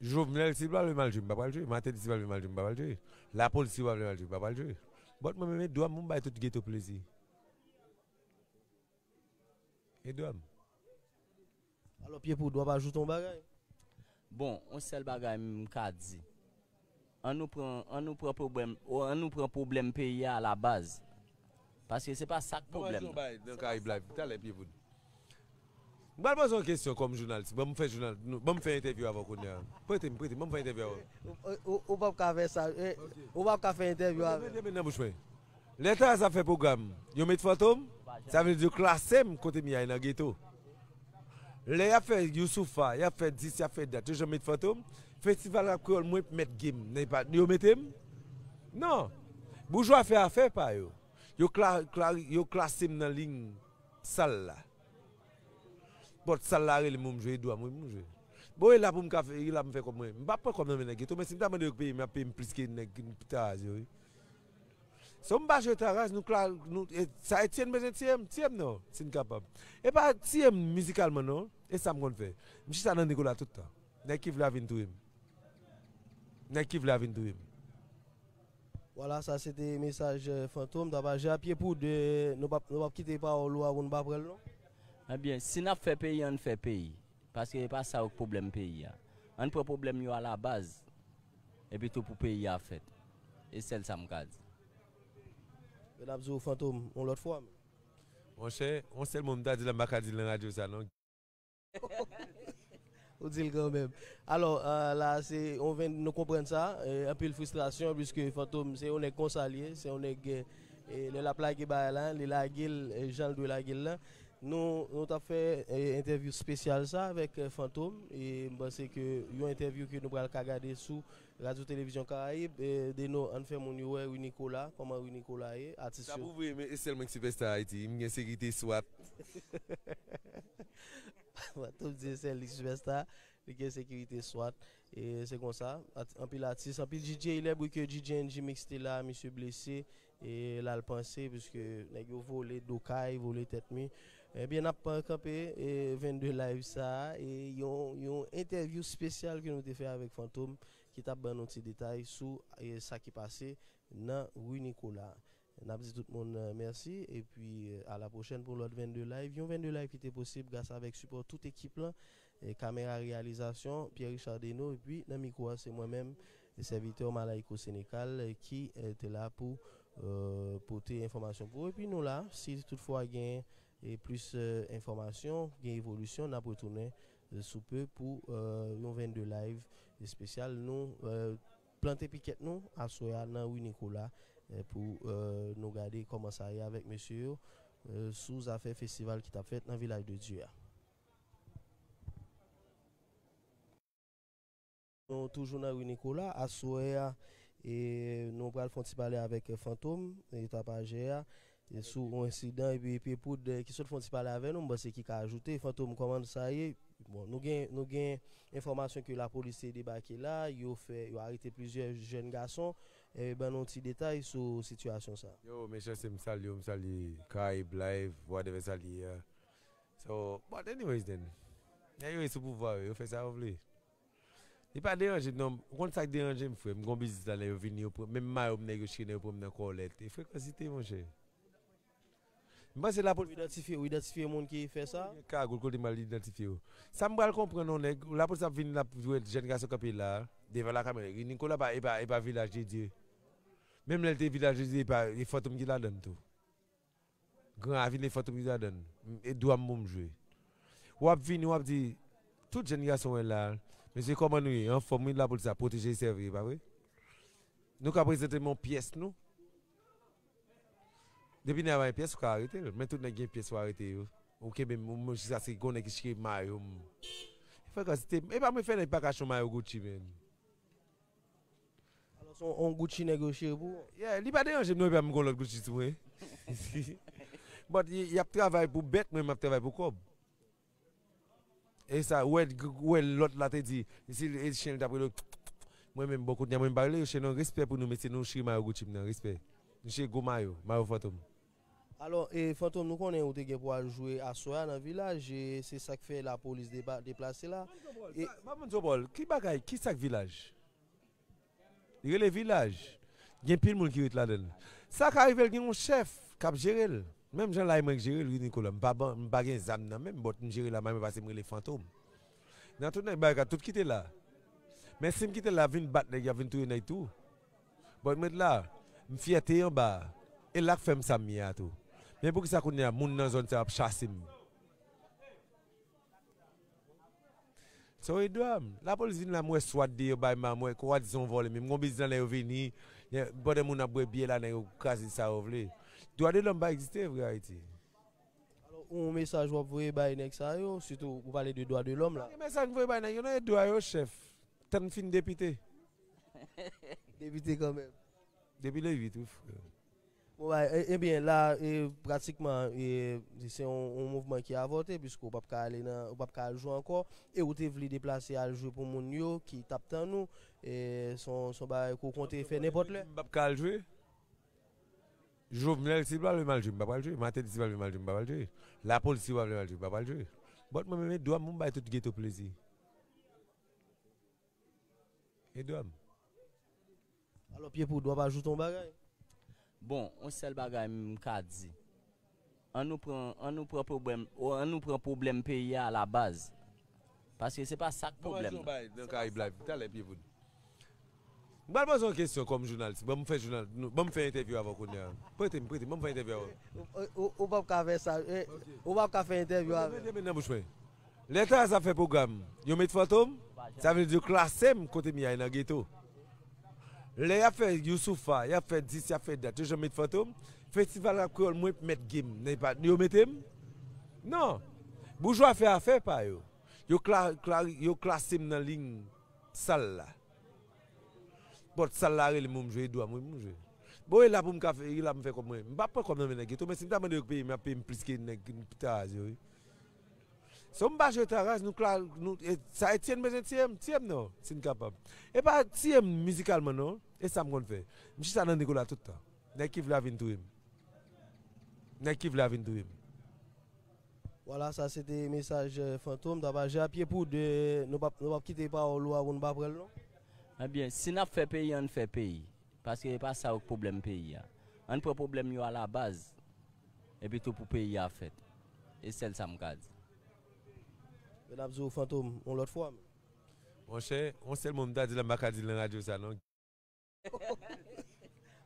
Jovenel, si l pa vle m al jwe, m pa pral jwe. Martelly, si l pa vle m al jwe, m pa pral jwe. Lapolis, si l pa vle m al jwe, m pa pral jwe. But mwen menm, e dwa m pou m bay tout geto plezi. E dwa m. Alò, Pye Poud, w ap ajoute yon bagay? Bon, yon sèl bagay m ka di. An nou pran, an nou pran pwoblèm, o, an nou pran pwoblèm peyi a alabaz. Paske se pa sa k pwoblèm nan. Nan Caraïbe Live, talè, Pye Poud. M pral poze yon kesyon kòm jounalis. Ban m fè jounal, nou, ban m fè entèvyou avè w kounye a. Prete m, prete m, ban m fè entèvyou avè w. Ou, ou, ou p ap ka fè sa, eh, ou p ap ka fè entèvyou avè m. Mete men nan bouch mwen. Lè Taraz ap fè pwogram, yo met Fantom, sa vle di yo klase m kote m ye a nan geto. Lè y ap fè Youssoupha, y ap fè dis, y ap fè dat, yo janm met Fantom. Festival Rap Kreyòl, mwen mèt game, men pa, yo mete m? Non. Boujwa fè afè pa yo. Yo kla-, kla-, yo klase m nan liy sal la. But sal la rele m pou m jwe, e dwa m wi pou m jwe. Bon, e la pou m ka fè, e la pou m fè kòb mwen. M p ap pran kòb nan men nèg geto, men si m ta mande yo peye m, y ap peye m plis ke nèg Taraz yo, wi. So m pa jwe Taraz, nou kla-, nou, e, sa Etienne bezwen tiye m, tiye m non, si n kapab. E pa tiye m mizikalman non, e sa m konn fè. M chita nan Nicolas tout tan. Nèg ki vle a vin touye m. Nèg ki vle a vin touye m. Vwala, sa se te mesaj, eh, Fantom, tapajè a. Pye Poud, eh, nou p ap, nou p ap kite pawòl ou a pou n pa pran l non. Ebyen, si n ap fè peyi, ann fè peyi. Paske e pa sa yo k pwoblèm peyi a. Ann pran pwoblèm yo alabaz, epi tou pou peyi a fèt. E sèl sa m ka di. Men n ap di w Fantom yon lòt fwa. Monchè, yon sèl mo m ta di la, m pa ka di l nan radyo sa non. Ou di l kanmenm. Alò, la se yon venn, nou konprann sa, anpil fristrasyon, piske Fantom se yon nèg konsa l ye, se yon nèg, lè l ap lage bagay la, li lage l jan l dwe lage l la. Nou, nou t ap fè entèvyou espesyal sa avèk Fantom, e m panse ke yon entèvyou ke nou pral ka gade sou Radyo Televizyon Karayib, Deno, ann fè moun yo wè Rui Nicolas, kòman Rui Nicolas ye, atis yo. Sa pou vre, men e sèl mwen ki sipèsta Ayiti, m gen sekirite swat. Fantom di e sèl li sipèsta, li gen sekirite swat. E se konsa, anpil atis, anpil DJ, lè bri ke DJ N G Mix te la, misye blese, e l al panse, piske nèg yo vole do kay, vole tèt mi. Ebyen, n ap kanpe e vennde live sa a, e yon, yon entèvyou espesyal ke nou te fè avèk Fantom, ki t ap ban nou ti detay sou e sa ki pase nan Rue Nicolas. N ap di tout moun mèsi, epi a la pwochèn pou lòt vennde live. Yon vennde live ki te posib gras avèk sipò tout ekip lan, kamera reyalizasyon, Pierre Richard Deno, epi nan mikwo a se mwen menm, sèvitè Malayko Senecal, ki te la pou pote enfòmasyon pou ou. Epi nou la, si toutfwa gen plis enfòmasyon, gen evolisyon, n ap retounen sou pe pou yon vennde live espesyal. Nou plante pikèt nou aswè a nan Rue Nicolas pou nou gade kòman sa ye avèk mesye yo sou zafè festival ki t ap fèt nan Vilaj de Dye a. Nou toujou nan Rue Nicolas, aswè a e nou pral fè yon ti pale avèk Fantom, e tapajè a, e sou yon ensidan, epi Pye Poud ki sot fè yon ti pale avè nou, m panse ki ka ajoute. Fantom, kòman sa ye? Bon, nou gen, nou gen enfòmasyon ke lapolis te debake la, yo fè, yo arete plizyè jèn gason. E ban nou ti detay sou sitiyasyon sa. Yo, mechanste, m salye w, m salye Karayib Live, whatever sa l ye a. So, but anyways then, nèg yo ye sou pouvwa yo, yo fè sa yo vle. Li pa deranje m non, ou konn sa k deranje m frè m, m gon biznis la nèg yo vini, yo pran, menm mayo m nèg yo chire, nèg yo pran m nan kòlèt, e frekansite monchè. M panse lapolis. Ou idantifye, ou idantifye moun ki fè sa? Gen kagoul kote m al idantifye yo. Sa m pral konprann yon nèg, lapolis ap vin l ap jwenn jèn gason kanpe la, devan lakamera, Rue Nicolas pa, e pa, e pa Vilaj de Dye. Menm lè l te Vilaj de Dye, e pa, e Fantom ki ladann tou. Gran Ravin e Fantom ki ladann. E dwa m pou m jwe. W ap vini, w ap di, tout jèn gason w wè la, mesye kòman nou ye? Anfòm wi, lapolis ap pwoteje e sèvi, e pa vre? Nou ka prezante m yon pyès nou? Depi nèg la pa gen pyès, ou ka arete l. Men tout nèg gen pyès, ou arete yo. Ou kenbe m, ou menm jiskaske gon nèg ki chire mayo m. Frekansite, e pa mwen fè nèg pa ka chon mayo Gucci, men. Alò, se yon Gucci nèg yo chire pou ou? Yeah, li pa deranje m non, epi m gon lòt Gucci sou mwen. But y, y ap travay pou bèt, mwen, m ap travay pou kòb. E sa, ou wè, ou wè lòt la te di, si e chen li t ap rele, mwen menm, bon, kounye a mwen m pa rele yo chen non, respè pou nou, mesye, nou chire mayo Gucci m nan, respè. Nou chire gwo mayo, mayo Fantom. Alò, e Fantom, nou konnen ou te gen pou al jwe aswè a nan Vilaj, e se sa k fè lapolis depa, deplase la. E. Pa, pa moun Zobòl, ki bagay, ki sa k Vilaj? Li rele Vilaj. Gen pil moun ki ret ladan l. Sa ka rive l gen yon chèf k ap jere l. Menm jan la e mwen k jere l, wi, Nicolas. M pa ban, m pa gen zam nan men m, but m jere la, mwen pase m rele Fantom. Nan tout nèg bagay, tout kite la. Men si m kite l la, ap vin bat nèg, y ap vin touye nèg tou. But m ret la, m fyète anba a. E la k fè m sa m ye a tou. Men poukisa kounye a, moun nan zòn sa yo ap chase m? So e dwa m. Lapolis vin la, m wè swat deyò bay m, m wè kwa di se yon vòlè, men m gon biznis la, nèg yo vini, pandan moun ap bwè byè la, nèg yo kraze sa yo vle. Dwa de lòm pa egziste vre Ayiti. Alò, yon mesaj w ap voye bay nèg sa yo, sitou ou pale de dwa de lòm la. Pa gen mesaj m voye bay nèg yo, non, e dwa yo, chèf. Tann fin depite. Depite kanmenm. Depi le uit, wi, frè. Bon, bay, e, ebyen, la, e, pratikman, e, se yon, yon mouvman ki avòte, piske w p ap ka ale nan, w p ap ka al jwe ankò, e ou te vle deplase al jwe pou moun yo ki t ap tann ou, e, se yon, se yon bagay ke w konte fè nenpòt lè. M p ap ka al jwe. Jovenel, si l pa vle m al jwe, m pa pral jwe. Martelly, si l pa vle m al jwe, m pa pral jwe. Lapolis, si yo pa vle m al jwe, m pa pral jwe. But mwen menm, e dwa m pou m bay tout geto plezi. E dwa m. Alò, Pye Poud, w ap ajoute yon bagay? Bon, yon sèl bagay m ka di. An nou pran, an nou pran pwoblèm, o, an nou pran pwoblèm peyi a alabaz. Paske se pa sa k pwoblèm nan. Nan Karayib Live, talè pye poud. M pral poze yon kesyon kòm jounalis. Ban m fè jounal, ban m fè entèvyou avè w kounye a. Prete m, prete m, ban m fè entèvyou avè w. Ou p ap ka fè sa. Ou p ap ka fè entèvyou avè m. Mete men nan bouch mwen. Lè Taraz ap fè pwogram, yo met Fantom, sa vle di yo klase m kote m ye a nan geto. Lè y ap fè Youssoupha, y ap fè dis, y ap fè dat, yo janm met Fantom. Festival rap kreyòl mwen mèt game, yo mete m? Non. Boujwa fè afè pa yo. Yo, kla, kla, yo klase m nan liy sal la. Pòt sal la rele m pou m jwe, e dwa m wi pou m jwe. Bon, e la pou m ka fè, e la pou m fè kòb mwen. M p ap pran kòb nan men nèg geto, men si m ta mande yo peye m, y ap peye m plis ke nèg Taraz yo wi. So m pa jwe Taraz, nou kla, nou, e, sa Etienne bezwen tiye m, tiye m non, si n kapab. E pa tiye m mizikalman non, e sa m konn fè. M chita nan Nicolas tout tan. Nèg ki vle a vin touye m. Nèg ki vle a vin touye m. Vwala, sa se te mesaj Fantom, Tapaje a pye poud, nou p ap, nou p ap kite pawòl ou a pou n pa pran l non. Ebyen, si n ap fè peyi, ann fè peyi. Paske e pa sa yo k pwoblèm peyi a. Ann pran pwoblèm yo alabaz. Epi tou pou peyi a fèt. E sèl sa m ka di. Men n ap di w Fantom yon lòt fwa. Monchè, yon sèl mo m ta di la, m pa ka di l nan radyo sa non.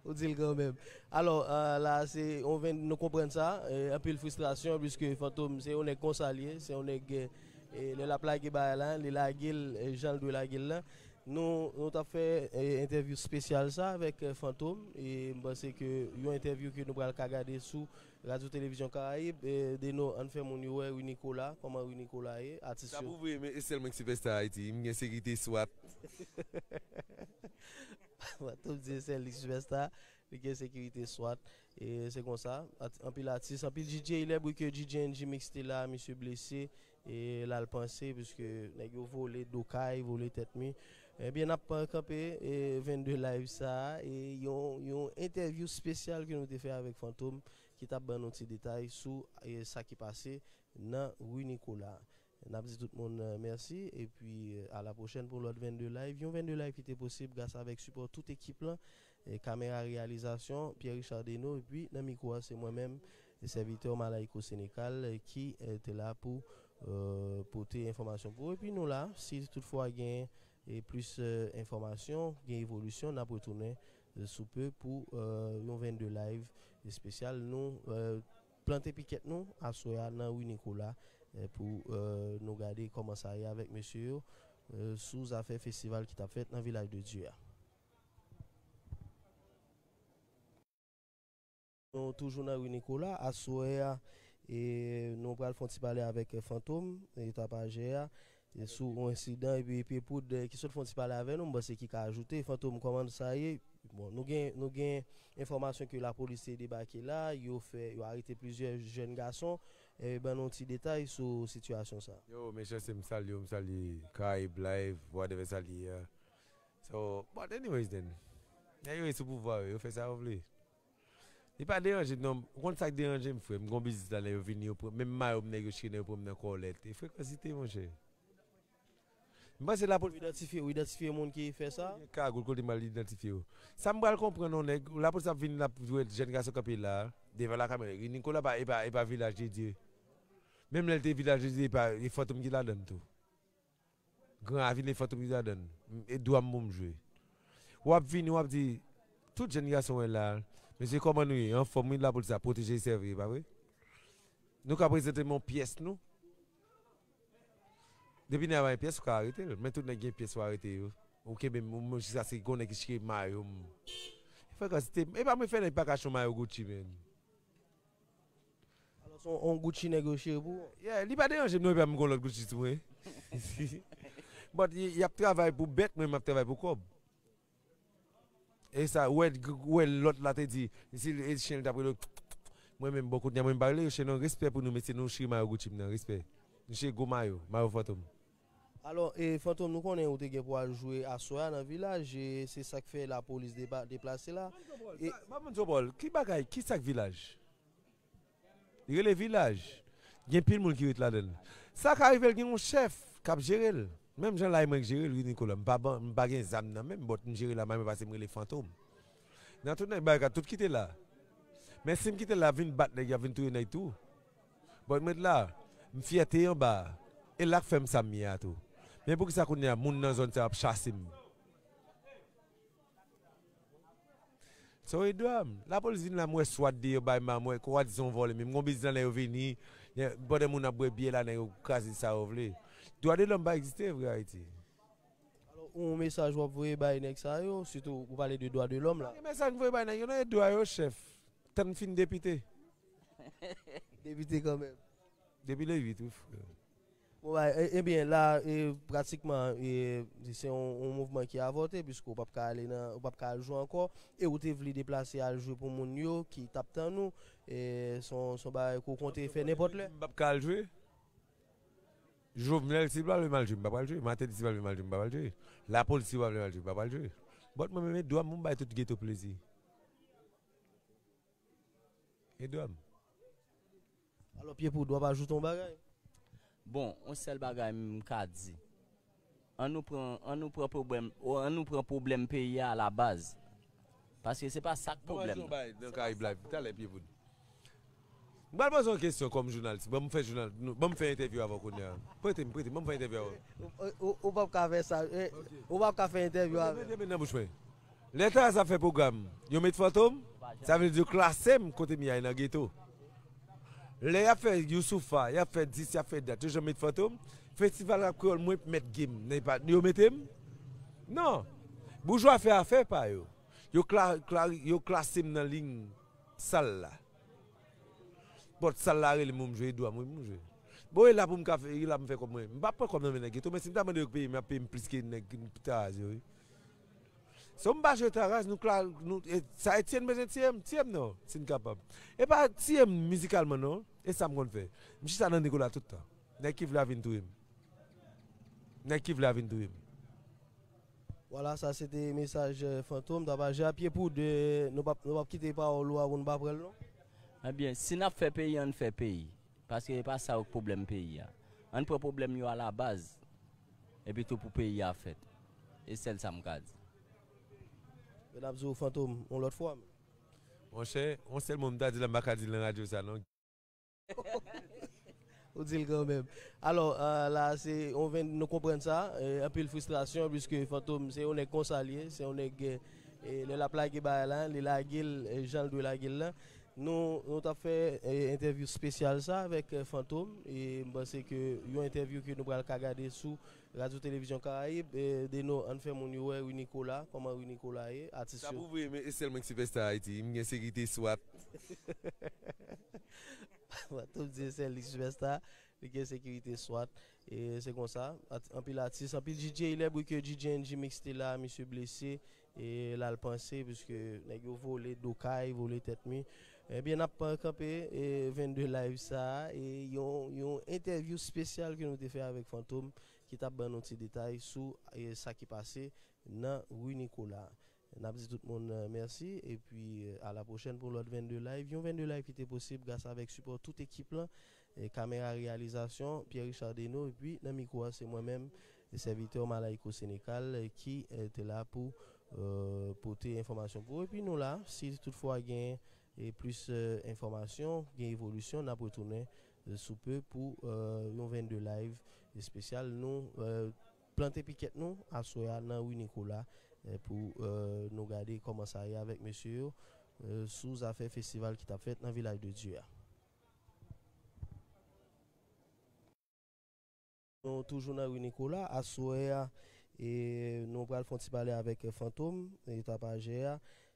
Ou di l kanmenm. Alò, la se yon venn, nou konprann sa, anpil fristrasyon, piske Fantom se yon nèg konsa l ye, se yon nèg, lè l ap lage bagay la, li lage l jan l dwe lage l la. Nou, nou t ap fè entèvyou espesyal sa avèk Fantom, e m panse ke yon entèvyou ke nou pral ka gade sou Radyo Televizyon Karayib, Deno, ann fè moun yo wè Rui Nicolas, kòman Rui Nicolas ye, atis yo. Sa pou vre, men e sèl mwen ki sipèsta Ayiti, m gen sekirite swat. Fantom di e sèl li sipèsta, li gen sekirite swat. E se konsa, anpil atis, anpil DJ, lè bri ke DJ N G Mix te la, misye blese, e l al panse, piske nèg yo vole do kay, vole tèt mi. Ebyen, n ap kanpe vennde live sa a, e yon, yon entèvyou espesyal ke nou te fè avèk Fantom, ki t ap ban nou ti detay sou sa ki pase nan Rui Nicolas. N ap di tout moun mèsi, epi a la pwochèn pou lòt vennde live. Yon vennde live ki te posib gras avèk sipò tout ekip lan, kamera reyalizasyon, Pierre Richard Deno, epi nan mikwo a se mwen menm, sèvitè w Malayko Senekal, ki te la pou pote enfòmasyon pou ou. Epi nou la, si toutfwa gen plis enfòmasyon, gen evolisyon, n ap retounen sou pe pou yon vennde live espesyal. Nou plante pikèt nou aswè a nan Rui Nicolas, pou nou gade kòman sa ye avèk mesye yo sou zafè festival ki t ap fèt nan Vilaj de Dye a. Nou toujou nan Rui Nicolas, aswè a, e nou pral fè yon ti pale avèk Fantom, e Tapaje a, e sou yon ensidan, epi Pye Poud, ki sot fè yon ti pale avè nou, m panse ki ka ajoute. Fantom, kòman sa ye? Bon, nou gen, nou gen enfòmasyon ke lapolis te debake la, yo fè, yo arete plizyè jèn gason. E ban nou ti detay sou sitiyasyon sa. Yo, mechanste, m salye w, m salye Karayib Live, whatever sa l ye a. So, but anyways then, nèg yo ye sou pouvwa yo, yo fè sa yo vle. Li pa deranje m non, ou konn sa k deranje m, frè m? M gon biznis la, nèg yo vini, yo pran, menm mayo m nèg yo chire, nèg yo pran m nan kòlèt. E frekansite, monchè. M panse lapolis. Ou idantifye, ou idantifye moun ki fè sa? Gen kagoul kote m al idantifye yo. Sa m pral konprann yon nèg, lapolis ap vin, l ap jwenn jèn gason kanpe la, devan lakamera. Nicolas pa, e pa, e pa Vilaj de Dye. Menm lè l te Vilaj de Dye, e pa, e Fantom ki ladann tou. Gran Ravin, e Fantom ki ladann. E dwa m pou m jwe. W ap vini, w ap di, tout jèn gason w wè la, mesye, kòman nou ye? Anfòm wi, lapolis ap pwoteje e sèvi, e pa vre? Nou ka prezante m yon pyès nou? Depi nèg la gen pyès, ou ka arete l. Men tout nèg gen pyès, ou arete yo. Ou kenbe m, ou menm jiskaske gon nèg ki chire mayo m. Frekansite, e pa mwen fè nèg pa ka achte yon mayo Gucci, menn. Alò, se yon Gucci nèg yo chire pou ou? Yeah, li pa deranje m non, epi m gon lòt Gucci sou mwen. But y, y ap travay pou bèt, mwen m ap travay pou kòb. E sa, ou wè, ou wè lòt la te di, si e chen li t ap rele, mwen menm, bon, kounye a mwen m pa rele yo chen non, respè pou nou, mesye, nou chire mayo Gucci m nan, respè. Nou chire gwo mayo, mayo Fantom. Alò, e, Fantom, nou konnen ou te gen pou al jwe aswè a nan Vilaj, e se sa k fè lapolis depa, deplase la. E, m ap mande w, Paul, ki bagay, ki sa k Vilaj? Li rele Vilaj. Gen pil moun ki ret ladan l. Sa ka rive l gen yon chèf k ap jere l. Menm jan la e mwen k jere l, wi, Nicolas. M pa ban, m pa gen zam nan men m, but m jere la, m pase m rele Fantom. Nan tout nèg bagay, tout kite la. Men si m kite l la, y ap vin bat nèg, y ap vin touye nèg tou. But m ret la, m fyète anba a. E la k fè m sa m ye a tou. Men poukisa kounye a moun nan zòn sa ap chase m? So e dwa m. Lapolis vin la, m wè swat deyò bay m, m wè kwa di se yon vòlè, men m gon biznis la, nèg yo vini, pandan moun ap bwè byè la, nèg yo kraze sa yo vle. Dwa de lòm pa egziste vre Ayiti. Alò, yon mesaj w ap voye bay nèg sa yo, sitou ou pale de dwa de lòm la. Gen mesaj m voye bay nèg yo, non, e dwa yo, chèf. Tann fin depite. Depite kanmenm. Depi le uit, wi, frè. Bon, bay, e- ebyen, la, e, pratikman, e, se yon, yon mouvman ki avòte, piske w p ap ka ale nan, w p ap ka al jwe ankò, e ou te vle deplase al jwe pou moun yo ki t ap tann ou, e, se yon, se yon bagay ke w konte fè nenpòt lè. M p ap ka al jwe. Jovenel, si l pa vle m al jwe, m p ap al jwe. Martelly, si l pa vle m al jwe, m p ap al jwe. Lapolis, si l pa vle m al jwe, m p ap al jwe. But mwen menm, e dwa m pou m bay tout geto plezi. E dwa m. Alò, Pyepoud, w ap ajoute yon bagay? Bon, yon sèl bagay m ka di. Ann nou pran, ann nou pran pwoblèm, o, ann nou pran pwoblèm peyi a alabaz. Paske se pa sa k pwoblèm nan. Nan Karayib Live, talè Pyepoud. M pral poze yon kesyon kòm jounalis. Ban m fè jounal, ban m fè entèvyou avè w kounye a. Prete m, prete m, ban m fè entèvyou avè w. Ou p ap ka fè sa. Ou p ap ka fè entèvyou avè m. Mete men nan bouch mwen. Lè Taraz ap fè pwogram, yo met Fantom, sa vle di yo klase m kote m ye a nan geto. Lè y ap fè Youssoupha, y ap fè dis, y ap fè dat, yo janm met Fantom. Festival rap kreyòl mwen mèt game, yo mete m? Non. Boujwa fè afè pa yo. Yo, kla, kla, yo klase m nan liy sal la. But sal la rele m pou m jwe, e dwa m wi pou m jwe. Bon, e la pou m ka fè, e la pou m fè kòb mwen. M p ap pran kòb nan men nèg geto, men si m ta mande yo peye m, y ap peye m plis ke nèg Taraz yo wi. So m pa jwe Taraz, nou kla, nou, e, sa Etienne bezwen tiye m, tiye m non, si n kapab. E pa tiye m mizikalman non, e sa m konn fè. M chita nan Nicolas tout tan. Nèg ki vle a vin touye m. Nèg ki vle a vin touye m. Vwala, sa se te mesaj Fantom, Tapaje a Pyepoud, nou p ap, nou p ap kite pawòl ou a pou n pa pran l non. Ebyen, si n ap fè peyi, ann fè peyi. Paske e pa sa yo k pwoblèm peyi a. Ann pran pwoblèm yo alabaz, epi tou pou peyi a fèt. E sèl sa m ka di. Men n ap di w Fantom yon lòt fwa. Monchè, yon sèl mo m ta di la, m pa ka di l nan radyo sa non. Ou di l kanmenm. Alò, la, se yon venn, nou konprann sa, anpil fristrasyon, piske Fantom, se yon nèg konsa l ye, se yon nèg, lè l ap lage bagay la, li lage l jan l dwe lage l la. Nou, nou t ap fè entèvyou espesyal sa avèk Fantom, e m panse ke yon entèvyou ke nou pral ka gade sou Radyo Televizyon Karayib, e, Deno, ann fè moun yo wè Rui Nicolas, kòman Rui Nicolas ye, atis yo. Sa pou vre, men e sèl mwen ki sipèsta Ayiti, m gen sekirite swat. Fantom di e sèl li sipèsta, li gen sekirite swat. E se konsa, at, anpil atis, anpil DJ, lè bri ke DJ N G Mix te la, misye blese, e l al panse, piske nèg yo vole do kay, vole tèt mi. Ebyen, n ap kanpe e vennde live sa a, e yon, yon entèvyou espesyal ke nou te fè avèk Fantom, ki t ap ban nou ti detay sou e, sa ki pase nan Rue Nicolas. N ap di tout moun mèsi, epi a la pwochèn pou lòt vennde live. Yon vennde live ki te posib gras avèk sipò tout ekip lan, e, kamera reyalizasyon, Pierre Richard Deno, epi nan mikwo a se mwen menm, sèvitè w Malayko Senekal, ki te la pou pote enfòmasyon pou ou. Epi nou la, si toutfwa gen e plis enfòmasyon, gen evolisyon, n ap retounen sou pe pou yon vennde live espesyal. Nou plante pikèt nou aswè a nan Rue Nicolas pou nou gade kòman sa ye avèk mesye yo sou zafè festival ki t ap fèt nan Vilaj de Dye a. Nou toujou nan Rue Nicolas. Aswè a, e, nou pral fè yon ti pale avèk Fantom, e, Tapajè a,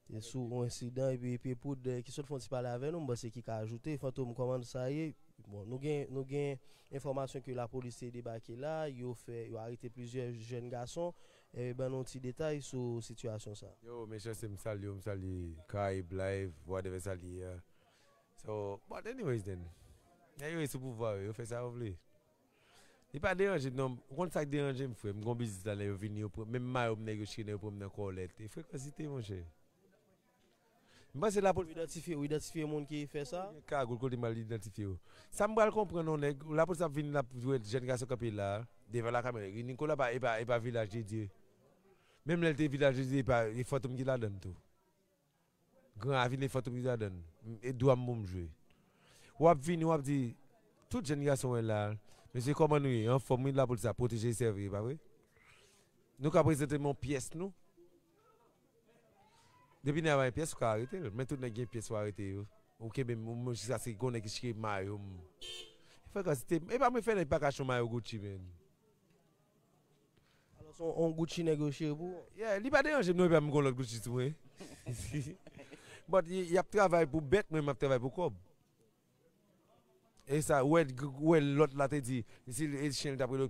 e, sou yon ensidan, epi Pyepoud, e, ki sot fè yon ti pale avè nou, m panse ki ka ajoute. Fantom, kòman sa ye? Bon, nou gen, nou gen enfòmasyon ke lapolis te debake la, yo fè, yo arete plizyè jèn gason. E, ban nou ti detay sou sitiyasyon sa. Yo, mechanste, m salye w, m salye Karayib Live, whatever sa l ye a. So, but anyways then, nèg yo ye sou pouvwa yo, yo fè sa yo vle. Li pa deranje m non, ou konn sa k deranje m frè m, m gon biznis la nèg yo vini yo pran, menm mayo m nèg yo chire nèg yo pran m nan kòlèt, e frekansite monchè. M panse lapolis. Ou idantifye, ou idantifye moun ki fè sa? Gen kagoul kote m al idantifye yo. Sa m pral konprann yon nèg, lapolis ap vin l ap jwenn jèn gason kanpe la, devan lakamera, Rue Nicolas pa, e pa, e pa Vilaj de Dye. Menm lè l te Vilaj de Dye, e pa, e Fantom ki ladann tou. Gran Ravin e Fantom ki ladann. E dwa m pou m jwe. W ap vini, w ap di, tout jèn gason w wè la, Mesye, kòman nou ye? Anfòm, wi, lapolis la pwoteje e sèvi, pa vre? Nou ka prezante m yon pyès nou. Depi nèg la gen pyès, ou ka arete l. Men tout nèg gen pyès, ou arete yo. Ou kenbe m, ou, jiskaske gon nèg ki chire mayo m. Frekan, se te, e pa mwen fè nèg pa ka chire mayo Gucci, men. Alò, se yon Gucci nèg yo chire pou ou? Yeah, li pa deranje m non, epi m gon lòt Gucci sou mwen. But y, y ap travay pou bèt, mwen m ap travay pou kòb. E sa, ou wè, ou wè lòt la te di, si e chen li t ap rele,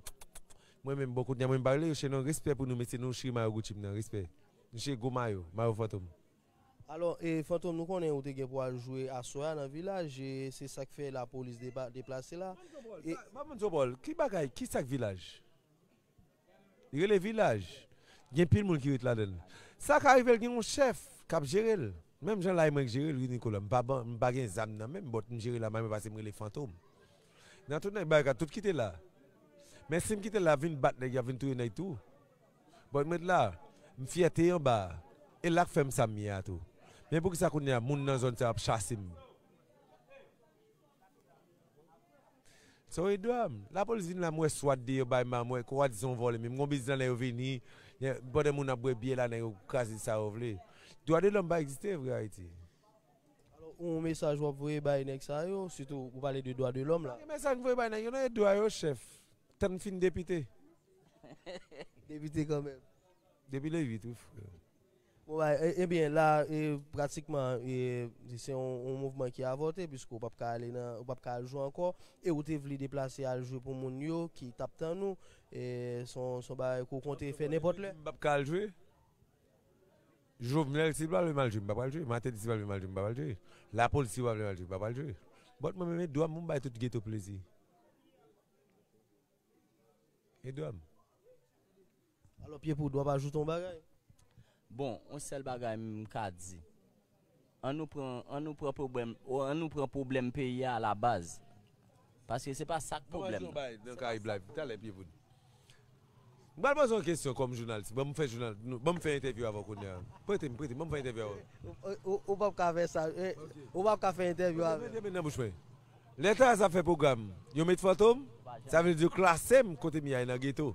mwen menm, bon, kounye a mwen m pa rele yo chen non, respè pou nou, mesye, nou chire mayo Gucci m nan, respè. Nou chire gwo mayo, mayo Fantom. Alò, e Fantom, nou konnen ou te gen pou al jwe aswè a nan Vilaj, e se sa k fè lapolis depa, deplase la. E, Mamanzo Bòl, ki bagay, ki sa k Vilaj? Li rele Vilaj. Gen pil moun ki ret ladan l. Sa ka rive l gen yon chèf k ap jere l. Menm jan la e mwen k jere l, wi, Nicolas. M pa ban, m pa gen zam nan men m, but m jere la, mwen pase m rele Fantom. Nan tout nèg Barikad, tout kite la. Men si m kite la, vin bat nèg, y ap vin touye nèg tou. But m ret la, m fyète anba a. E la k fè m sa m ye a tou. Men poukisa kounye a, moun nan zòn sa yo ap chase m? So e dwa m. Lapolis vin la, m wè swat deyò bay ma, m wè kwa di se yon vòlè, men m gon biznis nan lè yo vini, pandan moun ap bwè byè la, nèg yo kraze sa yo vle. Dwa de lòm pa egziste vre Ayiti. Alò, yon mesaj w ap voye bay nèg sa yo, sitou ou pale de dwa de lòm la. Gen mesaj m voye bay nèg yo, non, e dwa yo, chèf. Tann m fin depite. Depite kanmenm. Depi le uit, wi, frè. Bon, bay, e, ebyen, la, e, pratikman, e, se yon, yon mouvman ki avòte, piske w p ap ka ale nan, w p ap ka al jwe ankò, e ou te vle deplase al jwe pou moun yo ki t ap tann ou, e, se yon, se yon bagay ke w konte fè nenpòt lè. M p ap ka al jwe. Jovenel, si l pa vle m al jwe, m p ap al jwe. Martelly, si l pa vle m al jwe, m p ap al jwe. Lapolis, si yo pa vle m al jwe, m p ap al jwe. But mwen menm, e dwa m pou m bay tout geto plezi. E dwa m. Alò, Pyepoud, w ap ajoute yon bagay? Bon, yon sèl bagay m ka di. An nou pran, an nou pran pwoblèm, o, an nou pran pwoblèm peyi a alabaz. Paske se pa sa k pwoblèm nan. Nan Karayib Live, talè, Pyepoud. M pral poze yon kesyon kòm jounalis. Ban m fè jounal, nou, ban m fè entèvyou avè w kounye a. Prete m, prete m, ban m fè entèvyou avè w. Ou, ou, ou p ap ka fè sa. Eh, ou p ap ka fè entèvyou avè m. Mete men nan bouch mwen. Lè Taraz ap fè pwogram, yo met Fantom, sa vle di yo klase m kote m ye a nan geto.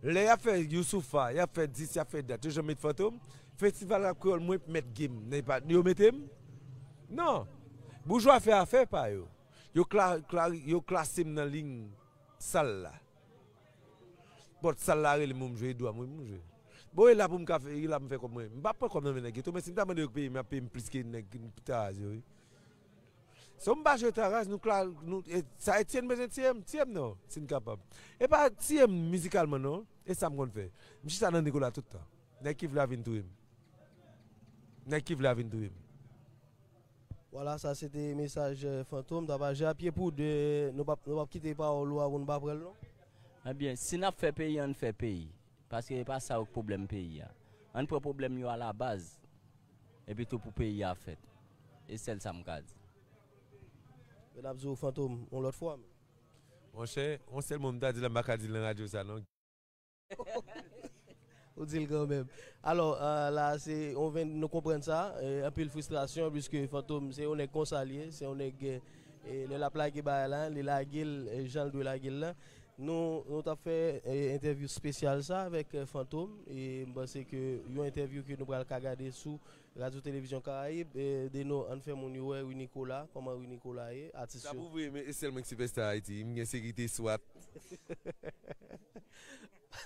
Lè y ap fè Youssoupha, y ap fè dis, y ap fè dat, yo janm met Fantom. Festival rap kreyòl, mwen mèt game, men pa, yo mete m? Non. Boujwa fè afè pa yo. Yo, kla, kla, yo klase m nan liy sal la. But sal la rele m pou m jwe, e dwa m wi pou m jwe. Bon, e la pou m ka fè, e la pou m fè kòb mwen. M p ap pran kòb nan men nèg geto, men si m ta mande yo peye m, y ap peye m plis ke nèg Taraz yo, wi. So m pa jwe Taraz, nou kla, nou, e, sa Etienne bezwen tiye m, tiye m non, si n kapab. E pa tiye m mizikalman non, e sa m konn fè. M chita nan Nicolas tout tan. Nèg ki vle a vin touye m. Nèg ki vle a vin touye m. Vwala, sa se te mesaj, eh, Fantom t ap aje a. Pyepoud, eh, nou p ap, nou p ap kite pawòl ou a pou nou pa pran l non. Ebyen, si n ap fè peyi, ann fè peyi. Paske e pa sa yo k pwoblèm peyi a. Ann pran pwoblèm yo alabaz. Epi tou pou peyi a fèt. E sèl sa m ka di. Men n ap di w Fantom yon lòt fwa. Monchè, yon sèl mo m ta di la, m pa ka di l nan radyo sa non. Ou di l kanmenm. Alò, eh, la, se, on ven, nou konprann sa, eh, anpil fristrasyon, piske Fantom, se yon nèg konsa l ye, se yon nèg, eh, lè l ap lage bagay la, li lage l, eh, jan l dwe lage l la. Nou, nou t ap fè, eh, entèvyou espesyal sa avèk, eh, Fantom, e m panse ke yon entèvyou ke nou pral ka gade sou Radyo Televizyon Karayib, eh, Deno, ann fè moun yo wè Rui Nicolas, kòman Rui Nicolas ye, atis yo. Sa pou vre, men e sèl mwen ki sipèsta Ayiti, m gen sekirite swat.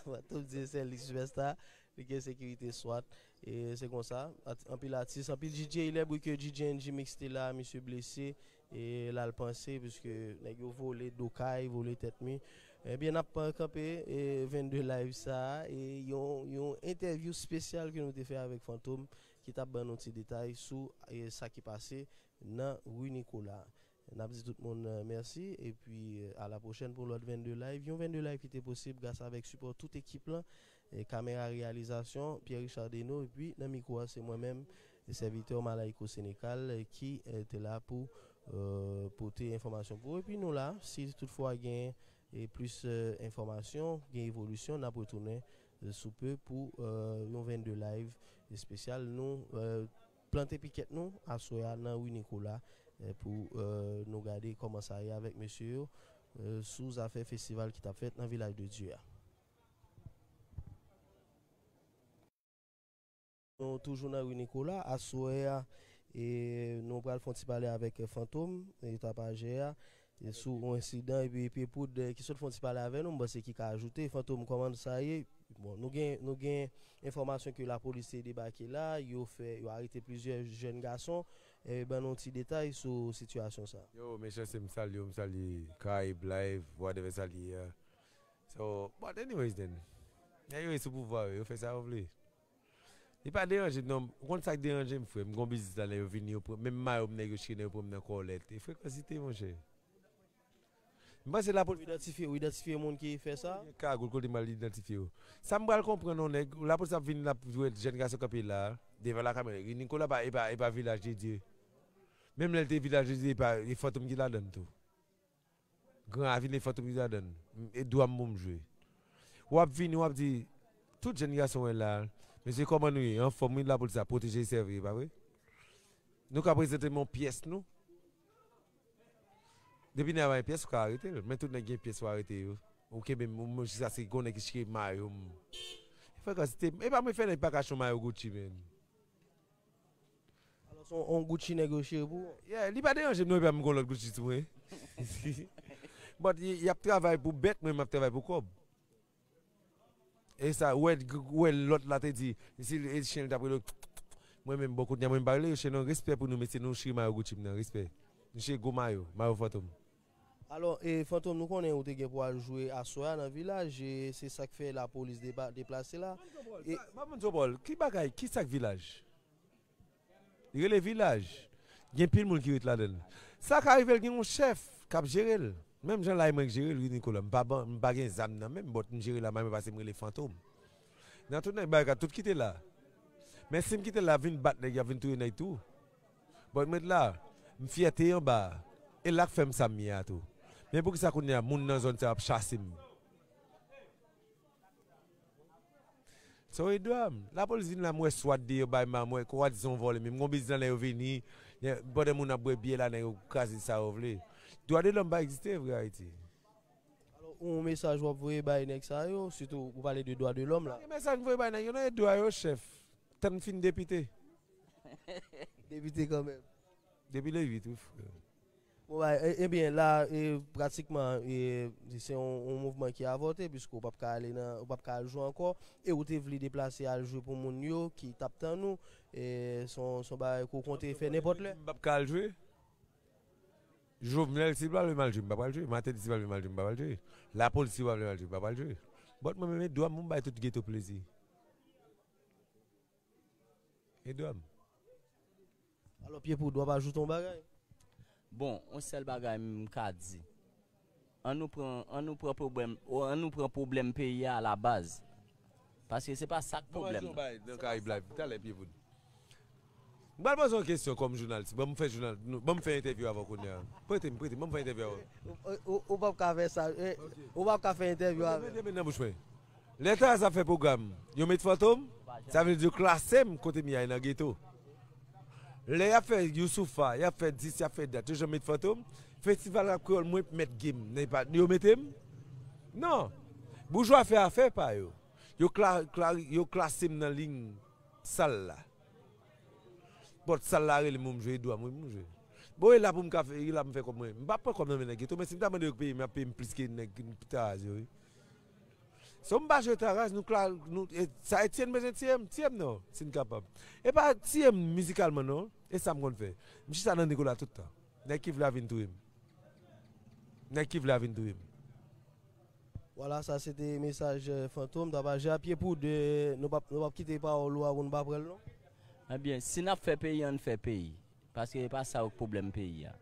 Fantom di e sèl li sipèsta, li gen sekirite swat. E se konsa, at, anpil atis, anpil DJ, il est bruit que DJ N G Mix te la, misye blese, e l al panse, piske nèg yo vole do kay, vole tèt mi. Ebyen, n ap kanpe, e vennde live sa a, e yon, yon entèvyou espesyal ke nou te fè avèk Fantom, ki t ap ban nou ti detay sou, e, sa ki pase nan Rue Nicolas. N ap di tout moun, eh, mèsi, epi, eh, a la pwochèn pou lòt vennde live. Yon vennde live ki te posib gras avèk sipò tout ekip lan, eh, kamera reyalizasyon, Pierre Richard Deno, epi nan mikwo a, se mwen menm, sèvitè Malayko Sénécal, eh, ki, eh, te la pou, eh, pote enfòmasyon pou ou. Epi nou la, si toutfwa gen, eh, plis, eh, enfòmasyon, gen evolisyon, n ap retounen, eh, sou pe pou, eh, yon vennde live espesyal. Nou, eh, plante pikèt nou aswè a nan Rue Nicolas, eh, pou, eh, nou gade kòman sa ye avèk mesye yo. eh, sou zafè festival ki t ap fèt nan Vilaj de Dye a. Nou toujou nan ri Nicolas, aswè a, e nou pral fè yon ti pale avèk Fantom, e tapajè a, e sou yon ensidan, epi Pye Poud, e ki sot fè yon ti pale avè nou, m panse ki ka ajoute. Fantom, kòman sa ye? Bon, nou gen, nou gen enfòmasyon ke lapolis te debake la, yo fè, yo arete plizyè jèn gason. E ban nou ti detay sou sitiyasyon sa. Yo, mechanste, m salye w, m salye Karayib Live, whatever sa li ye a. So, but anyways then, nèg yo ye sou pouvwa yo, yo fè sa yo vle. Li pa deranje m non. Ou konn sa k deranje m, frè? M gon biznis la, nèg yo vini, yo pran, menm mayo m, nèg yo chire, nèg yo pran m nan kòlèt. E frekansite, monchè. M panse lapolis idantifye, ou idantifye moun ki fè sa? Gen kagoul kote m al idantifye yo. Sa m pral konprann, yon nèg, lapolis ap vin, l ap jwenn jèn gason kanpe la, devan lakamera. Nicolas pa, e pa, e pa Vilaj de Dye. Menm lè l te Vilaj de Dye, e pa, e Fantom ki ladann tou. Gran Ravin e Fantom ki ladann. E dwa m pou m jwe. W ap vini, w ap di, tout jèn gason wè la, mesye, kòman nou ye? Anfòm, wi, lapolis ap pwoteje e sèvi, e pa vre? Nou ka prezante m yon pyès nou. Depi nèg la gen pyès, ou ka arete l. Men tout nèg gen pyès, ou arete yo. Ou kenbe m, ou, jiskaske gon nèg ki chire mayo m. Frekansite, e pa mwen fè nèg pa ka achte yon mayo Gucci, men. Alò, se yon, yon Gucci nèg yo chire pou ou? Yeah, li pa deranje m non, epi m gon lòt Gucci sou mwen. But y, y ap travay pou bèt, mwen, m ap travay pou kòb. E sa, ou wè, ou wè lòt la te di, si e chen li t ap rele, mwen menm, bon, kounye a, mwen, m pa rele yo chen non, respè pou nou, mesye, nou chire mayo Gucci m nan, respè. Nou chire gwo mayo, mayo Fantom. Alò, e, Fantom, nou konnen ou te gen pou al jwe aswè a nan Vilaj, e se sa k fè lapolis depa-, deplase la. E pa moun Zobòl, ki bagay, ki sa k Vilaj? Li rele Vilaj. Gen pil moun ki ret ladan l. Sa ka rive l gen yon chèf k ap jere l. Menm jan la e mwen k jere l, wi, Nicolas. M pa ban, m pa gen zam nan men m, but m jere la, mwen pase m rele Fantom. Nan tout nèg bagay, tout kite la. Men si m kite l la, ap vin bat nèg, y ap vin touye nèg tou. But m ret la, m fyète anba a. E la k fè m sa m ye a tou. Men poukisa kounye a, moun nan zòn sa yo ap chase m? So, e dwa m. Lapolis vin la, m wè swat deyò bay m, m wè kwa di se yon vòlè, men m gon biznis la, nèg yo vini, pandan moun ap bwè byè la, nèg yo kraze sa yo vle. Dwa de lòm pa egziste vre Ayiti. Alò, yon mesaj w ap voye bay nèg sa yo, sitou ou pale de dwa de lòm la. Pa gen mesaj m voye bay nèg yo, non, e dwa yo, chèf. Tann fin depite. Depite kanmenm. Depi le uit, wi, frè. Bon, bay, e, ebyen, la, e, pratikman, e, se yon, yon mouvman ki avòte, piske w p ap ka ale nan, w p ap ka al jwe ankò, e ou te vle deplase al jwe pou moun yo ki t ap tann ou, e, se yon, se yon bagay ke w konte fè nenpòt lè. M p ap ka al jwe? Jovenel, si l pa vle m al jwe, m pa pral jwe. Martelly, si l pa vle m al jwe, m pa pral jwe. Lapolis, si yo pa vle m al jwe, m pa pral jwe. But mwen menm, e dwa m pou m bay tout geto plezi. E dwa m. Alò, Pye Poud, w ap ajoute yon bagay? Bon, yon sèl bagay m ka di. An nou pran, an nou pran pwoblèm, o, an nou pran pwoblèm peyi a alabaz. Paske se pa sa k pwoblèm nan. Nan Karayib Live, talè, Pye Poud. M pral poze yon kesyon kòm jounalis. Ban m fè jounal, nou, ban m fè entèvyou avè w kounye a. Prete m, prete m, ban m fè entèvyou avè w. Ou, ou, ou p ap ka fè sa, eh, ou p ap ka fè entèvyou avè m. Mete men nan bouch mwen. Lè Taraz ap fè pwogram, yo met Fantom, sa vle di yo klase m kote m ye a nan geto. Lè y ap fè Youssoupha, y ap fè dis, y ap fè dat, yo janm met Fantom. Festival rap kreyòl, mwen mèt game, men pa, yo mete m? Non. Boujwa fè afè pa yo. Yo kla-, kla-, yo klase m nan liy sal la. But sal la rele m pou m jwe, e dwa m wi pou m jwe. Bon, e la pou m ka fè, e la pou m fè kòb mwen. M p ap pran kòb nan men nèg geto, men si m ta mande yo peye m, y ap peye m plis ke nèg Taraz yo, wi. So m pa jwe Taraz, nou kla-, nou, e, sa Etienne bezwen tiye m, tiye m non, si n kapab. E pa tiye m mizikalman non, e sa m konn fè. M chita nan Nicolas tout tan. Nèg ki vle a vin touye m. Nèg ki vle a vin touye m. Vwala, sa se te mesaj, eh, Fantom, tapajè a. Pye Poud, eh, nou p ap, nou p ap kite pawòl ou a pou nou pa pran l non. Ebyen, si n ap fè peyi, ann fè peyi. Paske e pa sa yo k pwoblèm peyi a.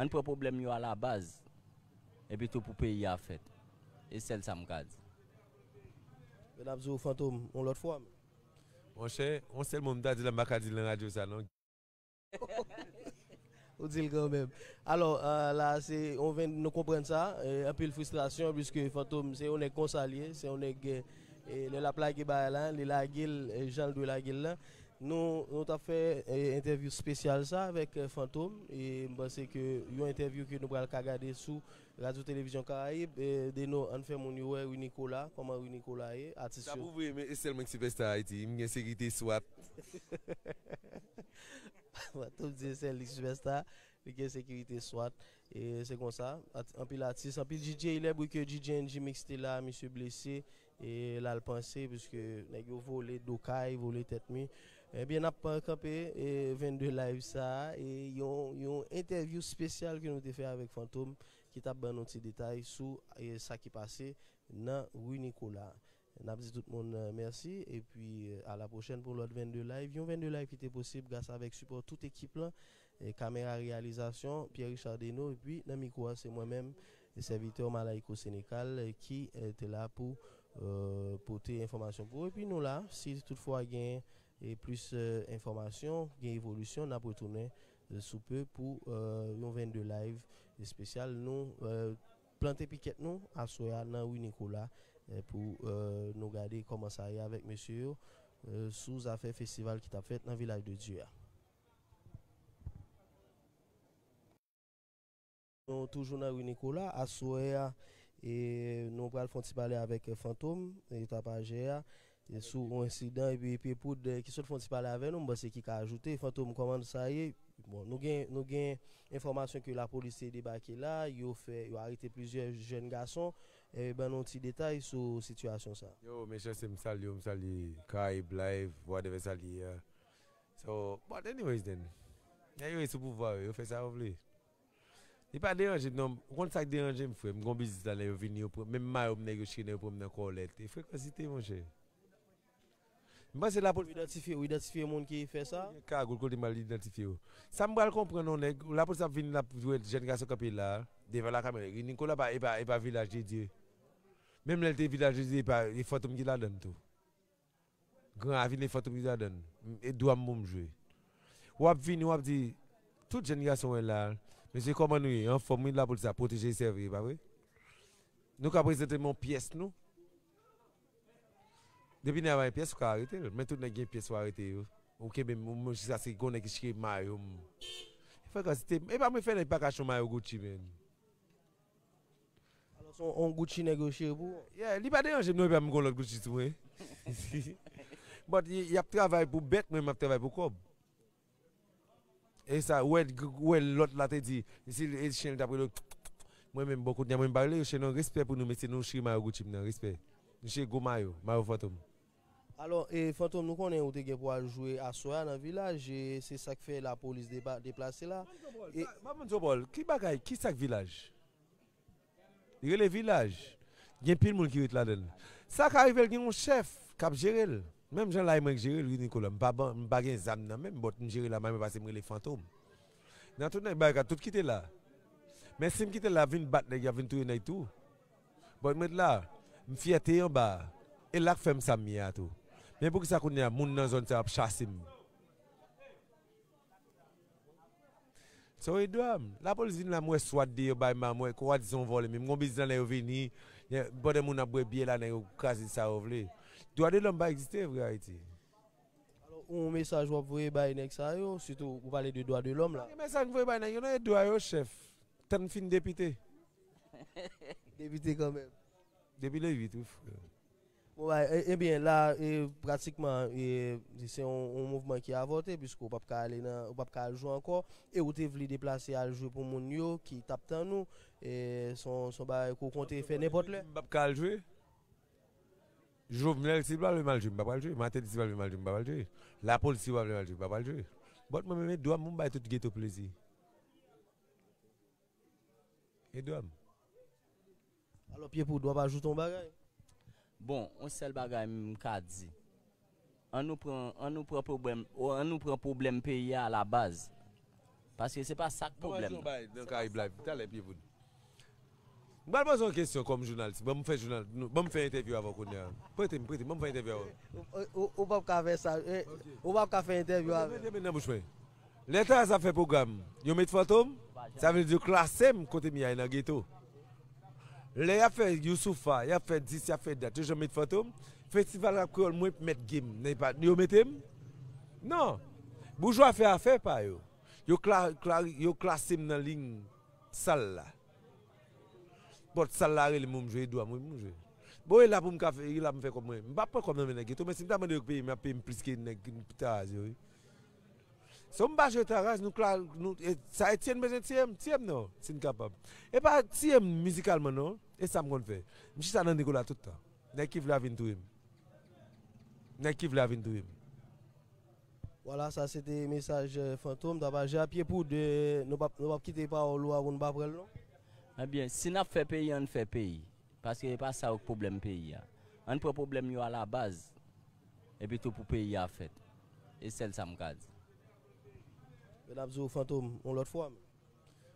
Ann pran pwoblèm yo alabaz. Epi tou pou peyi a fèt. E sèl sa m ka di. Men n ap di w Fantom yon lòt fwa. Monchè, yon sèl mo m ta di la, m pa ka di l nan radyo sa non. Ou di l kanmenm. Alò, eh, la, se, on ven, nou konprann sa, eh, anpil fristrasyon, piske Fantom, se yon nèg konsa l ye, se yon nèg, eh, lè l ap lage bagay la, li lage l, eh, jan l dwe lage l la. Nou, nou t ap fè eh, entèvyou espesyal sa avèk eh, Fantom. E m panse ke yon entèvyou ke nou pral ka gade sou Radyo Televizyon Karayib. Eh, Deno, ann fè moun yo wè Rui Nicolas, kòman Rui Nicolas ye, atis yo. Sa pou vre, men e sèl mwen ki sipèsta Ayiti. M gen sekirite swat. Fantom di e sèl li sipèsta, li gen sekirite swat. E se konsa, at- anpil atis, anpil D J, lè bri ke D J N G Mix te la, misye blese, e l al panse, piske nèg yo vole do kay, vole tèt mi. Ebyen, n ap kanpe e vennde live sa a, e yon, yon entèvyou espesyal ke nou te fè avèk Fantom, ki t ap ban nou ti detay sou e sa ki pase nan Rui Nicolas. N ap di tout moun eh, mèsi, epi eh, a la pwochèn pou lòt vennde live. Yon vennde live ki te posib gras avèk sipò tout ekip lan, eh, kamera reyalizasyon, Pierre Richard Deno, epi nan mikwo a, se mwen menm, eh, sèvitè Malayko Sénécal, eh, ki eh, te la pou eh, pote enfòmasyon pou ou. Epi nou la, si toutfwa gen eh, plis eh, enfòmasyon, gen evolisyon, n ap retounen eh, sou pe pou eh, yon vennde live espesyal. Nou eh, plante pikèt nou aswè a nan Rui Nicolas eh, pou eh, nou gade kòman sa ye avèk mesye yo eh, sou zafè festival ki t ap fèt nan Vilaj de Dye a. Nou toujou nan Rui Nicolas, aswè a, e nou pral fè yon ti pale avèk eh, Fantom, e tapajè a, e sou yon ensidan, epi Pye Poud eh, ki sot fè yon ti pale avè nou, m panse ki ka ajoute. Fantom, kòman sa ye? Bon, nou gen, nou gen enfòmasyon ke lapolis te debake la, yo fè, yo arete plizyè jèn gason. E ban nou ti detay sou sitiyasyon sa. Yo, mechanste, m salye w, m salye Karayib Live, whatever sa l ye a. So, but anyways then, nèg yo sou pouvwa yo, yo fè sa yo vle. Li pa deranje m non, ou konn sa k deranje m, frè? M gon biznis la, lè yo vini, yo pran, menm mayo m nèg yo chire, yo pran m nan kòlèt. E frekansite, monchè. M panse lapolis. Ou idantifye, ou idantifye moun ki fè sa? Gen kagoul kote m al idantifye yo. Sa m pral konprann non, nèg, lapolis ap vin la pou jwenn jèn gason kanpe la, devan lakamera. Rui Nicolas pa, e pa, e pa Vilaj de Dye. Menm lè l te Vilaj de Dye, e pa, e Fantom ki ladann tou. Gran Ravin e Fantom ki ladann. E dwa m pou m jwe. W ap vini, w ap di, tout jèn gason wè la, mesye, kòman nou ye? Anfòm wi, lapolis ap pwoteje e sèvi, e pa vre? Nou ka prezante m yon pyès nou. Depi nèg la pa gen pyès, ou ka arete l. Men tout nèg gen pyès, ou arete yo. Ou kenbe m, ou menm jiskaske gon nèg ki chire mayo m. Frekansite, e pa mwen fè nèg pa ka chon mayo Gucci, men. Alò, se yon Gucci nèg yo chire pou ou? Yeah, li pa deranje m non, epi m gon lòt Gucci sou mwen. But y, y ap travay pou bèt, mwen m ap travay pou kòb. E sa, wè, wè lòt la te di, si e chen li t ap rele, mwen menm, bon, kounye a mwen m pa rele yo chen non, respè pou nou, mesye, nou chire mayo Gucci m nan, respè. Nou chire gwo mayo, mayo Fantom. Alò, e Fantom, nou konnen ou te gen pou al jwe aswè a nan Vilaj, e se sa k fè lapolis depa-, deplase la. E pa moun Zobòl, ki bagay, ki sa k Vilaj? Li rele Vilaj. Gen pil moun ki ret ladan l. Sa ka rive l gen yon chèf k ap jere l. Menm jan la e mwen k jere l, wi, Nicolas. M pa ban, m pa gen zam nan men m, but m jere la, mwen pase m rele Fantom. Nan tout nèg bagay, tout ki te la. Men si m kite l la, vin bat nèg, y ap vin touye nèg tou. But m ret la, m fyète anba a. E la k fè m sa m ye a tou. Men poukisa kounye a, moun nan zòn sa yo ap chase m? So, e dwa m. Lapolis vin la, m wè swat deyò bay ma, m wè kwa di se yon vòlè, men m gon biznis la, lè yo vini, pandan moun ap bwè byè la, nèg yo kraze sa yo vle. Dwa de lòm pa egziste vre Ayiti. Alò, yon mesaj w ap voye bay nèg sa yo, sitou ou pale de dwa de lòm la. Pa gen mesaj m voye bay nèg yo, non, e dwa yo, chèf. Tann fin depite. Depite kanmenm. Depi le uit, wi, frè. Bon, bay, e- ebyen, la, e, pratikman, e, se yon, yon mouvman ki avòte, piske w p ap ka ale nan, w p ap ka al jwe ankò, e ou te vle deplase al jwe pou moun yo ki t ap tann ou, e, se yon, se yon bagay ke w konte fè nenpòt lè. M p ap ka al jwe. Jovenel, si l pa vle m al jwe, m p ap al jwe. Martelly, si l pa vle m al jwe, m p ap al jwe. Lapolis, si l pa vle m al jwe, m p ap al jwe. But mwen menm, e dwa m pou m bay tout geto plezi. E dwa m. Alò, Pye Poud, w ap ajoute yon bagay? Bon, yon sèl bagay m ka di. An nou pran, an nou pran pwoblèm, an nou pran pwoblèm peyi a alabaz. Paske se pa sa k pwoblèm nan. Nan Karayib Live, talè, Pye Poud. M pral poze yon kesyon kòm jounalis. Ban m fè jounal, ban m fè entèvyou avè w kounye a. Prete m, prete m, ban m fè entèvyou avè w. Ou, ou, ou p ap ka fè sa. Eh, ou p ap ka fè entèvyou avè m. Mete men nan bouch mwen. Lè Taraz ap fè pwogram, yo met Fantom, sa vle di yo klase m kote m ye a nan geto. Lè y ap fè Youssoupha, y ap fè dis, y ap fè dat, yo janm met Fantom. Festival Rap Kreyòl, mwen mèt game, men pa, yo mete m. Non. Boujwa fè afè pa yo. Yo, kla, kla, yo klase m nan liy sal la. Pòt sal la rele m pou m jwe, Edouard, m wi, pou m jwe. Bon, e la pou m ka fè, e la pou m fè kòb mwen. M p ap pran kòb nan men nèg geto, men si m ta mande yo peye m, y ap peye m plis ke nèg Taraz yo, wi. So m pa jwe Taraz, nou kla, nou, e, sa Etienne bezwen tiye m, tiye m non, si n kapab. E pa tiye m mizikalman non, e sa m konn fè. M chita nan Nicolas tout tan. Nèg ki vle a vin touye m. Nèg ki vle a vin touye m. Vwala, sa se te mesaj, eh, Fantom, Tapaje a pye poud, eh, nou p ap, nou p ap kite pawòl ou a pou nou pa pran l non. Ebyen, si n ap fè peyi, ann fè peyi. Paske e pa sa yo k pwoblèm peyi a. Ann pran pwoblèm yo alabaz. Epi tou pou peyi a fèt. E sèl sa m ka di. Men n ap di w Fantom yon lòt fwa.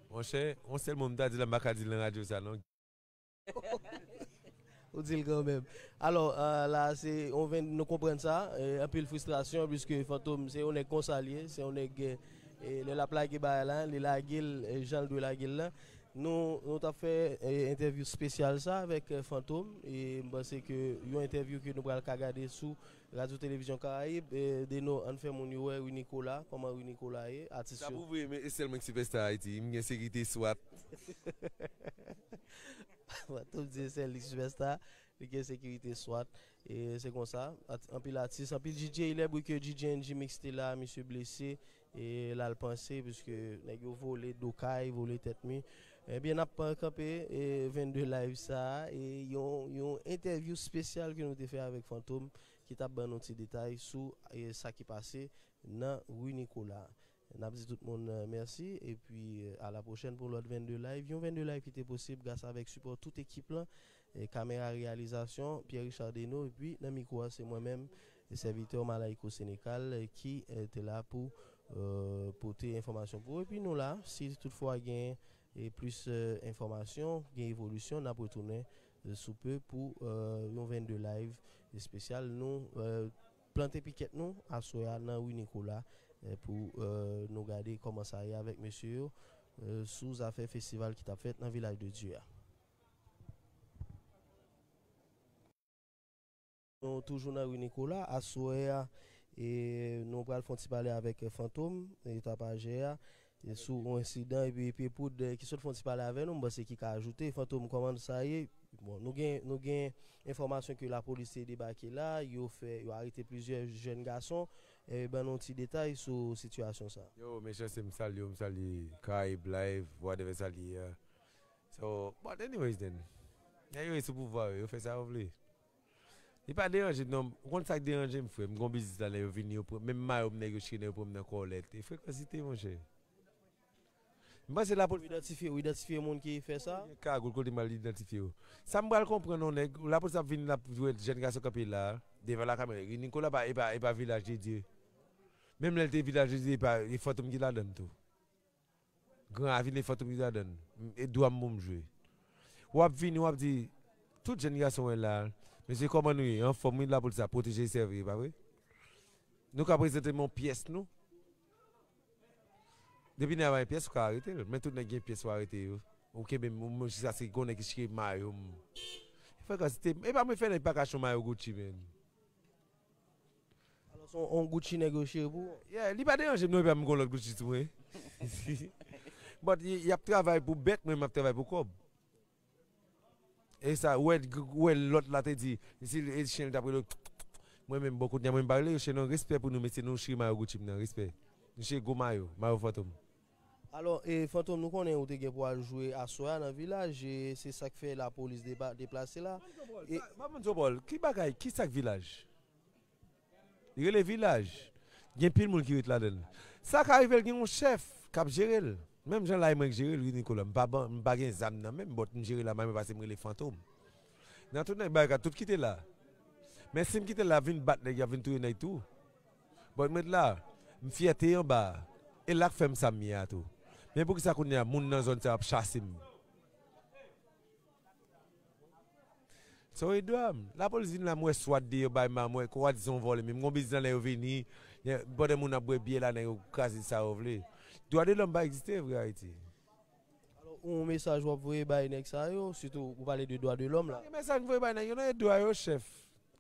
Monchè, yon sèl mo m ta di la, m pa ka di l nan radyo sa non. Ou di l kanmenm. Alò, eh, la, se, on ven, nou konprann sa, eh, anpil fristrasyon, piske Fantom, se yon nèg konsa l ye, se yon nèg, eh, lè l ap lage bagay la, li lage l, eh, jan l dwe lage l la. Nou, nou t ap fè, eh, entèvyou espesyal sa avèk, eh, Fantom, e m panse ke yon entèvyou ke nou pral ka gade sou Radyo Televizyon Karayib, eh, Deno, ann fè moun yo wè Rui Nicolas, kòman Rui Nicolas ye, atis yo. Sa pou vre, men e sèl mwen ki sipèsta Ayiti, m gen sekirite swat. Fantom di se sèl li sipèsta, li gen sekirite swat. E se konsa, at, anpil atis, anpil D J, il est vrai que D J N G Mix te la, misye blese, e l al panse, piske nèg yo vole do kay, vole tèt mi. Ebyen, n ap, eh, kanpe, e vennde live sa a, e yon, yon entèvyou espesyal ke nou te fè avèk Fantom, ki t ap ban nou ti detay sou, e, sa ki pase nan Rui Nicolas. N ap di tout moun, eh, mèsi, epi, eh, a la pwochèn pou yon lòt vennde live. Yon vennde live ki te posib gras avèk sipò tout ekip lan, eh, kamera reyalizasyon, Pierre Richard Deno, epi nan mikwo a, se mwen menm, sèvitè Malayko Sénécal, eh, ki, eh, te la pou, eh, pote enfòmasyon pou ou. Epi nou la, si toutfwa gen, eh, plis, eh, enfòmasyon, gen evolisyon, n ap retounen, eh, sou pe pou, eh, yon vennde live espesyal. Nou, eh, plante pikèt nou aswè a nan Rui Nicolas, eh, pou, eh, nou gade kòman sa ye avèk mesye yo, eh, sou zafè festival ki t ap fèt nan Vilaj de Dye a. Nou toujou nan Rui Nicolas, aswè a, e nou pral fè yon ti pale avèk, eh, Fantom, e Tapaje a, e sou yon ensidan, epi Pye Poud, eh, ki sot fè yon ti pale avè nou, m panse ki ka ajoute. Fantom, kòman sa ye? Bon, nou gen, nou gen enfòmasyon ke lapolis te debake la, yo fè, yo arete plizyè jèn gason. E ban nou ti detay sou sitiyasyon sa. Yo, mechanste, m salye w, m salye Karayib Live, whatever sa l ye a. So, but anyways then, nèg yo ye sou pouvwa yo, yo fè sa yo vle. Li pa deranje m non, ou konn sa k deranje m, frè? M gon biznis la, lè yo vini, yo pran, menm mayo m nèg yo chire, yo pran m nan kòlèt. E frekansite, monchè. M panse lapolis. Ou idantifye, ou idantifye moun ki fè sa? Gen kagoul kote m al idantifye yo. Sa m pral konprann non nèg, lapolis ap vin, l ap jwenn jèn gason kanpe la, devan lakamera. Nicolas pa, e pa, e pa Vilaj de Dye. Menm lè l te Vilaj de Dye, e pa, e Fantom ki ladann tou. Gran Ravin, e Fantom ki ladann. E dwa m pou m jwe. W ap vini, w ap di, tout jèn gason wè la, mesye, kòman nou ye? Anfòm wi, lapolis ap pwoteje e sèvi, e pa vre? Nou ka prezante m yon pyès nou. Depi nèg la pa gen pyès, ou ka arete l. Men tout nèg gen pyès, ou arete yo. Ou kenbe m, ou, jiskaske gon nèg ki chire mayo m. Frekansite, e pa mwen fè nèg pa ka achte yon mayo Gucci, man. Alò, se yon, yon Gucci nèg yo chire pou ou? Yeah, li pa deranje m non, epi m gon lòt Gucci sou mwen. But y, y ap travay pou bèt, mwen, m ap travay pou kòb. E sa, ou wè, ou wè lòt la te di, si e chen li t ap rele, mwen menm, bon, kounye a, mwen, m pa rele yo chen non, respè pou nou, mesye, nou chire mayo Gucci m nan, respè. Nou chire gwo mayo, mayo Fantom. Alò, e, Fantom, nou konnen ou te gen pou al jwe aswè a nan Vilaj, e se sa k fè lapolis depa-, deplase la. E pa, pa moun Zobòl, ki bagay, ki sa k Vilaj? Li rele Vilaj. Gen pil moun ki ret ladan l. Sa ka rive l gen yon chèf k ap jere l. Menm jan la e mwen k jere l, wi, Nicolas. M pa ban, m pa gen zam nan men m, but m jere la, mwen pase m rele Fantom. Nan tout nèg Barikad, tout kite la. Men si m kite la, vin bat nèg, y ap vin touye nèg tou. But m ret la, m fyète anba a. E la k fè m sa m ye a tou. Men poukisa kounye a, moun nan zòn sa yo ap chase m? So e dwa m. Lapolis vin la, m wè swat deyò bay ma, m wè kwa di se yon vòlè, men m gon biznis la, lè yo vini, pandan moun ap bwè byè la, nèg yo kraze sa yo vle. Dwa de lòm pa egziste vre Ayiti. Alò, yon mesaj w ap voye bay nèg sa yo, sitou ou pale de dwa de lòm la. Gen mesaj m voye bay nèg yo, non, e dwa yo, chèf.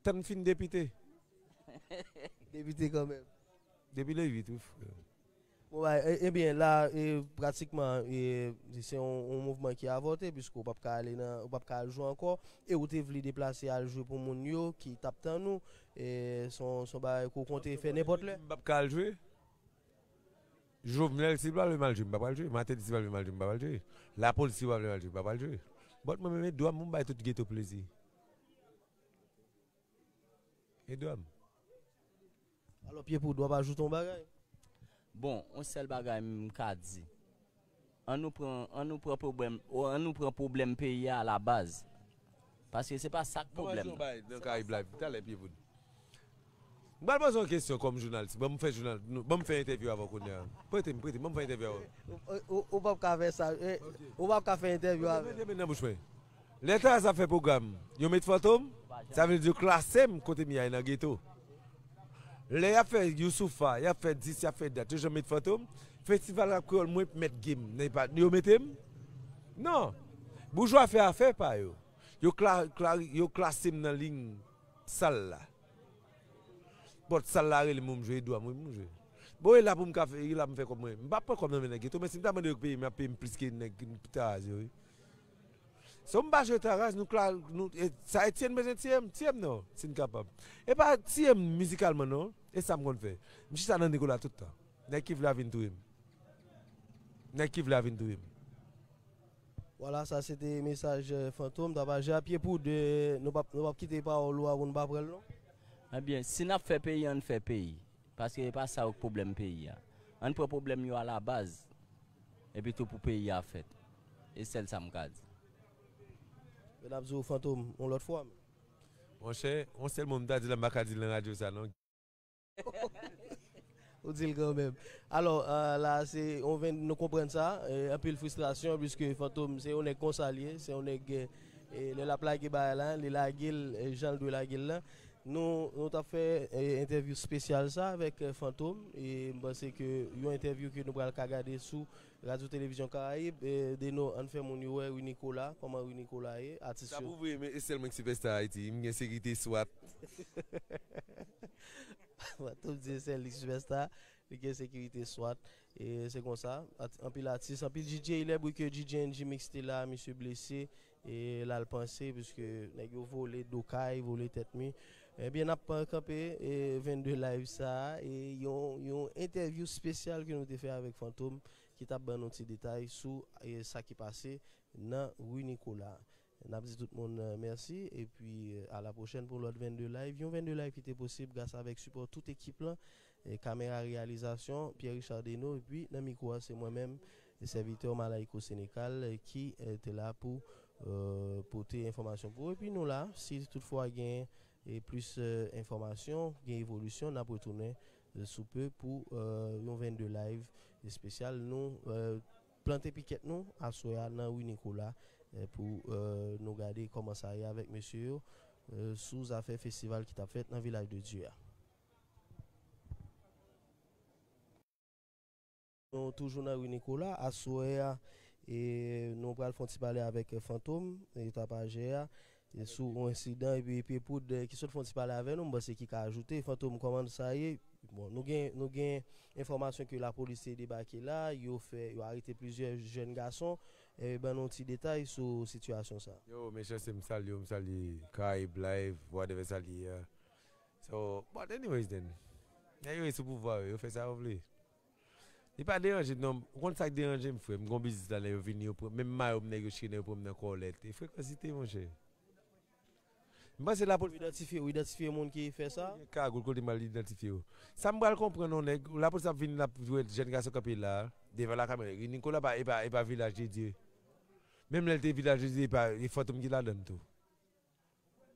Tann m fin depite. Depite kanmenm. Depi le uit, wi, frè. Bon, ba, e- ebyen, la, e, pratikman, e, se yon, yon mouvman ki avòte, piske w p ap ka ale nan, w p ap ka al jwe ankò, e ou te vle deplase al jwe pou moun yo ki t ap tann ou, e, se yon se yon bagay ke w konte fè nenpòt lè. M p ap ka al jwe. Jovenel, si l pa vle m al jwe, m pa pral jwe. Martelly, si l pa vle m al jwe, m pa pral jwe. Lapolis, si l pa vle m al jwe, m pa pral jwe. But mwen menm, e dwa m pou m bay tout geto plezi. E dwa m. Alò, Pyepoud, w ap ajoute yon bagay? Bon, yon sèl bagay m ka di. An nou pran, an nou pran pwoblèm, o, an nou pran pwoblèm peyi a alabaz. Paske se pa sa k pwoblèm nan. Nan Karib Live, talè Pyepoud. M pral poze yon kesyon kòm jounalis. Ban m fè jounal, nou- ban m fè entèvyou avè w kounye a. Prete m, prete m, ban m fè entèvyou avè w. Ou- Ou ou p ap ka fè sa. Eh, ou p ap ka fè entèvyou avè. Mete men nan bouch mwen. Lè Taraz ap fè pwogram, yo met Fantom, sa vle di yo klase m kote m ye a nan geto. Lè y ap fè Youssoupha, y ap fè dis, y ap fè dat, yo janm met Fantom. Festival rap kreyòl, mwen mèt game, nan pa- yo mete m? Non. Boujwa fè afè pa yo. Yo, kla, kla, yo klase m nan liy sal la. But sal la rele m pou m jwe, e dwa m wi pou m jwe. Bon, e la pou m ka fè, e la pou m fè kòb mwen. M p ap pran kòb nan men nèg geto, men si m ta mande yo peye m, y ap peye m plis ke nèg Taraz yo, wi. So m pa jwe Taraz, nou kla, nou, e, sa Etienne bezwen tiye m, tiye m non, si n kapab. E pa tiye m mizikalman non, e sa m konn fè. M chita nan Nicolas tout tan. Nèg ki vle a vin touye m. Nèg ki vle a vin touye m. Vwala, sa se te mesaj eh, Fantom. Tapaje a Pyepoud, eh, nou p ap nou p ap kite pawòl ou a pou nou pa pran l non. Ebyen, si n ap fè peyi, ann fè peyi. Paske e pa sa yo k pwoblèm peyi a. Ann pran pwoblèm yo alabaz. Epi tou pou peyi a fèt. E sèl sa m ka di. Men n ap di w Fantom yon lòt fwa. Monchè, yon sèl mo m ta di la, m pa ka di l nan radyo sa non. Ou di l kanmenm. Alò, eh, la, se yon venn, nou konprann sa. Eh, anpil fristrasyon, piske Fantom, se yon nèg konsa l ye. Se yon nèg, eh, lè l ap lage bagay la, li lage l eh, jan l dwe lage l la. Nou, nou t ap fè eh, entèvyou espesyal sa avèk eh, Fantom. E m panse ke yon entèvyou ke nou pral ka gade sou Radyo Televizyon Karayib, eh, Deno, ann fè moun yo wè Rui Nicolas, kòman Rui Nicolas ye, atis yo. Sa pou vre, men e sèl mwen ki sipèsta Ayiti. M gen sekirite swat. Fantom di e sèl li sipèsta, li gen sekirite swat. E se konsa, at- anpil atis, anpil D J, lè bri ke D J N G Mix te la, misye blese, e l al panse, piske nèg yo vole do kay, vole tèt mi. Ebyen, n ap kanpe e vennde live sa a, e yon, yon entèvyou espesyal ke nou te fè avèk Fantom, ki t ap ban nou ti detay sou e sa ki pase nan Rue Nicolas. N ap di tout moun eh, mèsi, epi eh, a la pwochèn pou lòt vennde live. Yon vennde live ki te posib gras avèk sipò tout ekip lan, eh, kamera reyalizasyon, Pierre Richard Deno, epi nan mikwo a se mwen menm, sèvitè Malayko Sénécal, eh, ki eh, te la pou eh, pote enfòmasyon pou ou. Epi nou la, si toutfwa gen eh, plis eh, enfòmasyon, gen evolisyon, n ap retounen eh, sou pe pou eh, yon vennde live espesyal. Nou eh, plante pikèt nou aswè a nan Rue Nicolas eh, pou eh, nou gade kòman sa ye avèk mesye yo eh, sou zafè festival ki t ap fèt nan Vilaj de Dye a. Nou toujou nan Rue Nicolas, aswè a, e nou pral fè yon ti pale avèk eh, Fantom, e Tapajè a, e sou yon ensidan, epi Pyepoud eh, ki sot fè yon ti pale avè nou, m panse ki ka ajoute. Fantom, kòman sa ye? Bon, nou gen, nou gen enfòmasyon ke lapolis te debake la, yo fè, yo arete plizyè jèn gason. E ban nou ti detay sou sitiyasyon sa. Yo, mechanste, m salye w, m salye Karayib Live, whatever sa l ye a. So, but anyways then, nèg yo sou pouvwa yo, yo fè sa yo vle. Li pa deranje m non, ou konn sa k deranje m frè, m gon biznis la, nèg yo vini, yo pran, menm mayo m nèg yo chire, nèg yo pran m nan kòlèt. E frekansite, monchè. M panse lapolis. Ou idantifye, ou idantifye moun ki fè sa? Gen kagou l kote m al idantifye yo. Sa m pral konprann yon nèg, lapolis ap vin l ap jwenn jèn gason kanpe la, devan lakamera. Nicolas pa, e pa, e pa Vilaj de Dye. Menm lè l te Vilaj de Dye, e pa, e Fantom ki ladann tou.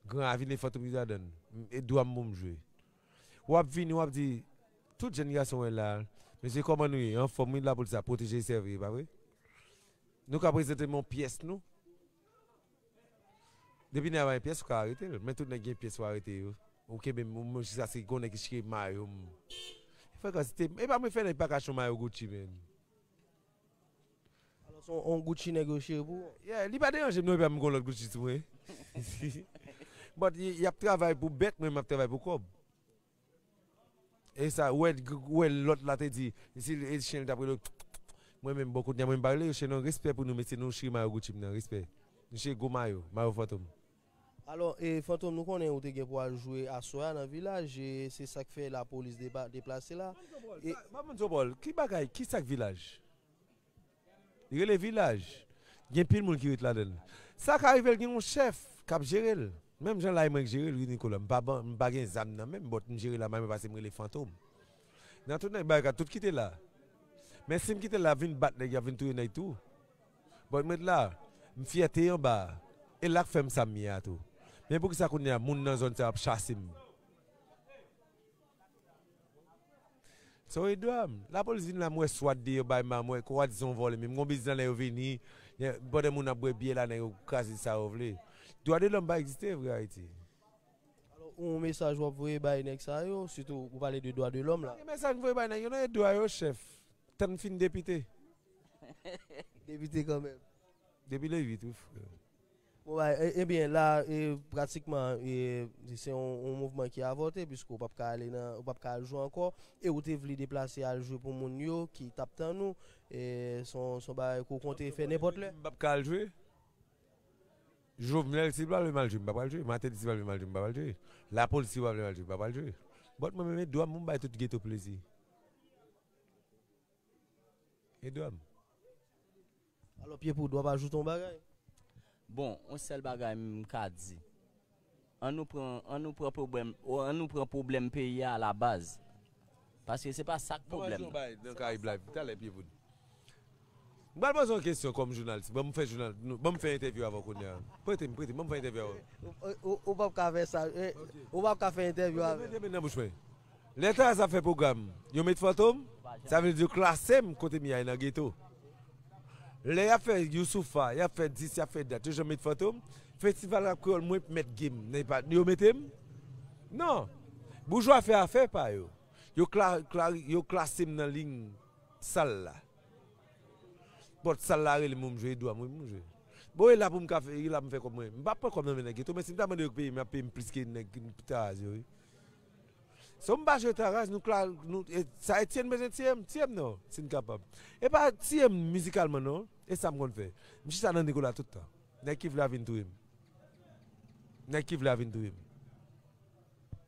Gran Ravin e Fantom ki ladann. E dwa m pou m jwe. W ap vini, w ap di, tout jèn gason w wè la, mesye kòman nou ye? Anfòm wi, lapolis ap pwoteje e sèvi, e pa vre? Nou ka prezante m yon pyès nou? Depi nèg la pa gen pyès, ou ka arete l. Men tout nèg gen pyès, ou arete yo. Ou kenbe m, ou menm jiskaske gon nèg ki chire mayo m. Frekansite, e pa mwen fè nèg pa ka achte yon mayo Gucci, menn. Alò, se yon Gucci nèg yo chire pou ou? Yeah, li pa deranje m non, epi m gon lòt Gucci sou mwen. But y, y ap travay pou bèt, mwen m ap travay pou kòb. E sa, ou wè, ou wè lòt la te di, si e chen li t ap rele, mwen menm, bon, kounye a, mwen m pa rele yo chen non, respè pou nou, mesye, nou chire mayo Gucci m nan, respè. Nou chire gwo mayo, mayo Fantom. Alò, e, Fantom, nou konnen ou te gen pou al jwe aswè a nan Vilaj, e se sa k fè lapolis depa-, deplase la. E pa moun Zobòl, ki bagay, ki sa k Vilaj? Li rele Vilaj. Gen pil moun ki ret ladan l. Sa ka rive l gen yon chèf k ap jere l. Menm jan la e mwen k jere l, wi, Nicolas. M pa ban, m pa gen zam nan men m, but m jere la, mwen pase m rele Fantom. Nan tout nèg Barikad, tout kite la. Men si m kite l la, ap vin bat nèg, y ap vin touye nèg tou. But m ret la, m fyète anba a. E la k fè m sa m ye a tou. Men poukisa kounye a, moun nan zòn sa yo ap chase m? So, e dwa m. Lapolis vin la, m wè swat deyò bay ma, m wè kwa di se yon vòlè, men m gon biznis la, nèg yo vini, pandan moun ap bwè byè la, nèg yo kraze sa yo vle. Dwa de lòm pa egziste vre Ayiti. Alò, yon mesaj w ap voye bay nèg sa yo, sitou ou pale de dwa de lòm la. Gen mesaj m voye bay nèg yo, non, e dwa yo, chèf. Tann fin depite. Depite kanmenm. Depi le uit, wi, frè. Bon, bay, e, ebyen, la, e, pratikman, e, se yon, yon mouvman ki avòte, piske w p ap ka ale nan, w p ap ka al jwe ankò, e ou te vle deplase al jwe pou moun yo ki t ap tann ou, e, se yon, se yon bagay ke w konte fè nenpòt lè. M p ap ka al jwe. Jovenel, si l pa vle m al jwe, m p ap al jwe. Martelly, si l pa vle m al jwe, m p ap al jwe. Lapolis, si l pa vle m al jwe, m p ap al jwe. But mwen menm, e dwa m pou m bay tout geto plezi. E dwa m. Alò, Pye Poud, w ap ajoute yon bagay? Bon, yon sèl bagay m ka di. An nou pran, an nou pran pwoblèm, o, an nou pran pwoblèm peyi a alabaz. Paske se pa sa k pwoblèm nan. Nan Karayib la, talè, Pye Poud. M pral poze yon kesyon kòm jounalis. Ban m fè jounal, nou, ban m fè entèvyou avè w kounye a. Prete m, prete m, ban m fè entèvyou avè w. Ou, ou, ou p ap ka fè sa, eh, ou p ap ka fè entèvyou avè l. Mete men nan bouch mwen. Lè Taraz ap fè pwogram, yo met Fantom, sa vle di yo klase m kote m ye a nan geto. Lè y ap fè Youssoupha, y ap fè dis, y ap fè dat, yo janm met Fantom. Festival rap kreyòl, mwen mèt game, nan pa, yo mete m? Non. Boujwa fè afè pa yo. Yo kla-, kla-, yo klase m nan liy sal la. Pòt sal la rele m pou m jwe, e dwa m wi pou m jwe. Bon, e la pou m ka fè, e la pou m fè kòb mwen. M p ap pran kòb nan men nèg geto, men si m ta mande yo peye m, y ap peye m plis ke nèg Taraz yo, wi. So m pa jwe Taraz, nou kla-, nou, e, sa Etienne bezwen tiye m, tiye m non, si n kapab. E pa tiye m mizikalman non, e sa m konn fè. M chita nan Nicolas tout tan. Nèg ki vle a vin touye m. Nèg ki vle a vin touye m.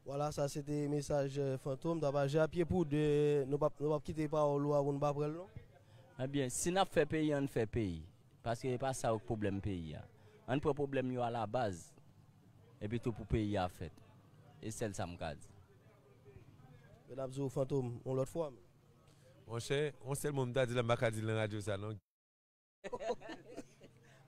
Vwala, sa se te mesaj, eh, Fantom, Tapaje a Pye Poud, eh, nou p ap, nou p ap kite pawòl ou a pou nou pa pran l non. Ebyen, si n ap fè peyi, ann fè peyi. Paske e pa sa yo k pwoblèm peyi a. Ann pran pwoblèm yo alabaz. Epi tou pou peyi a fèt. E sèl sa m ka di. Men n ap di w Fantom yon lòt fwa. Monchè, yon sèl mo m ta di la, m pa ka di l nan radyo sa non.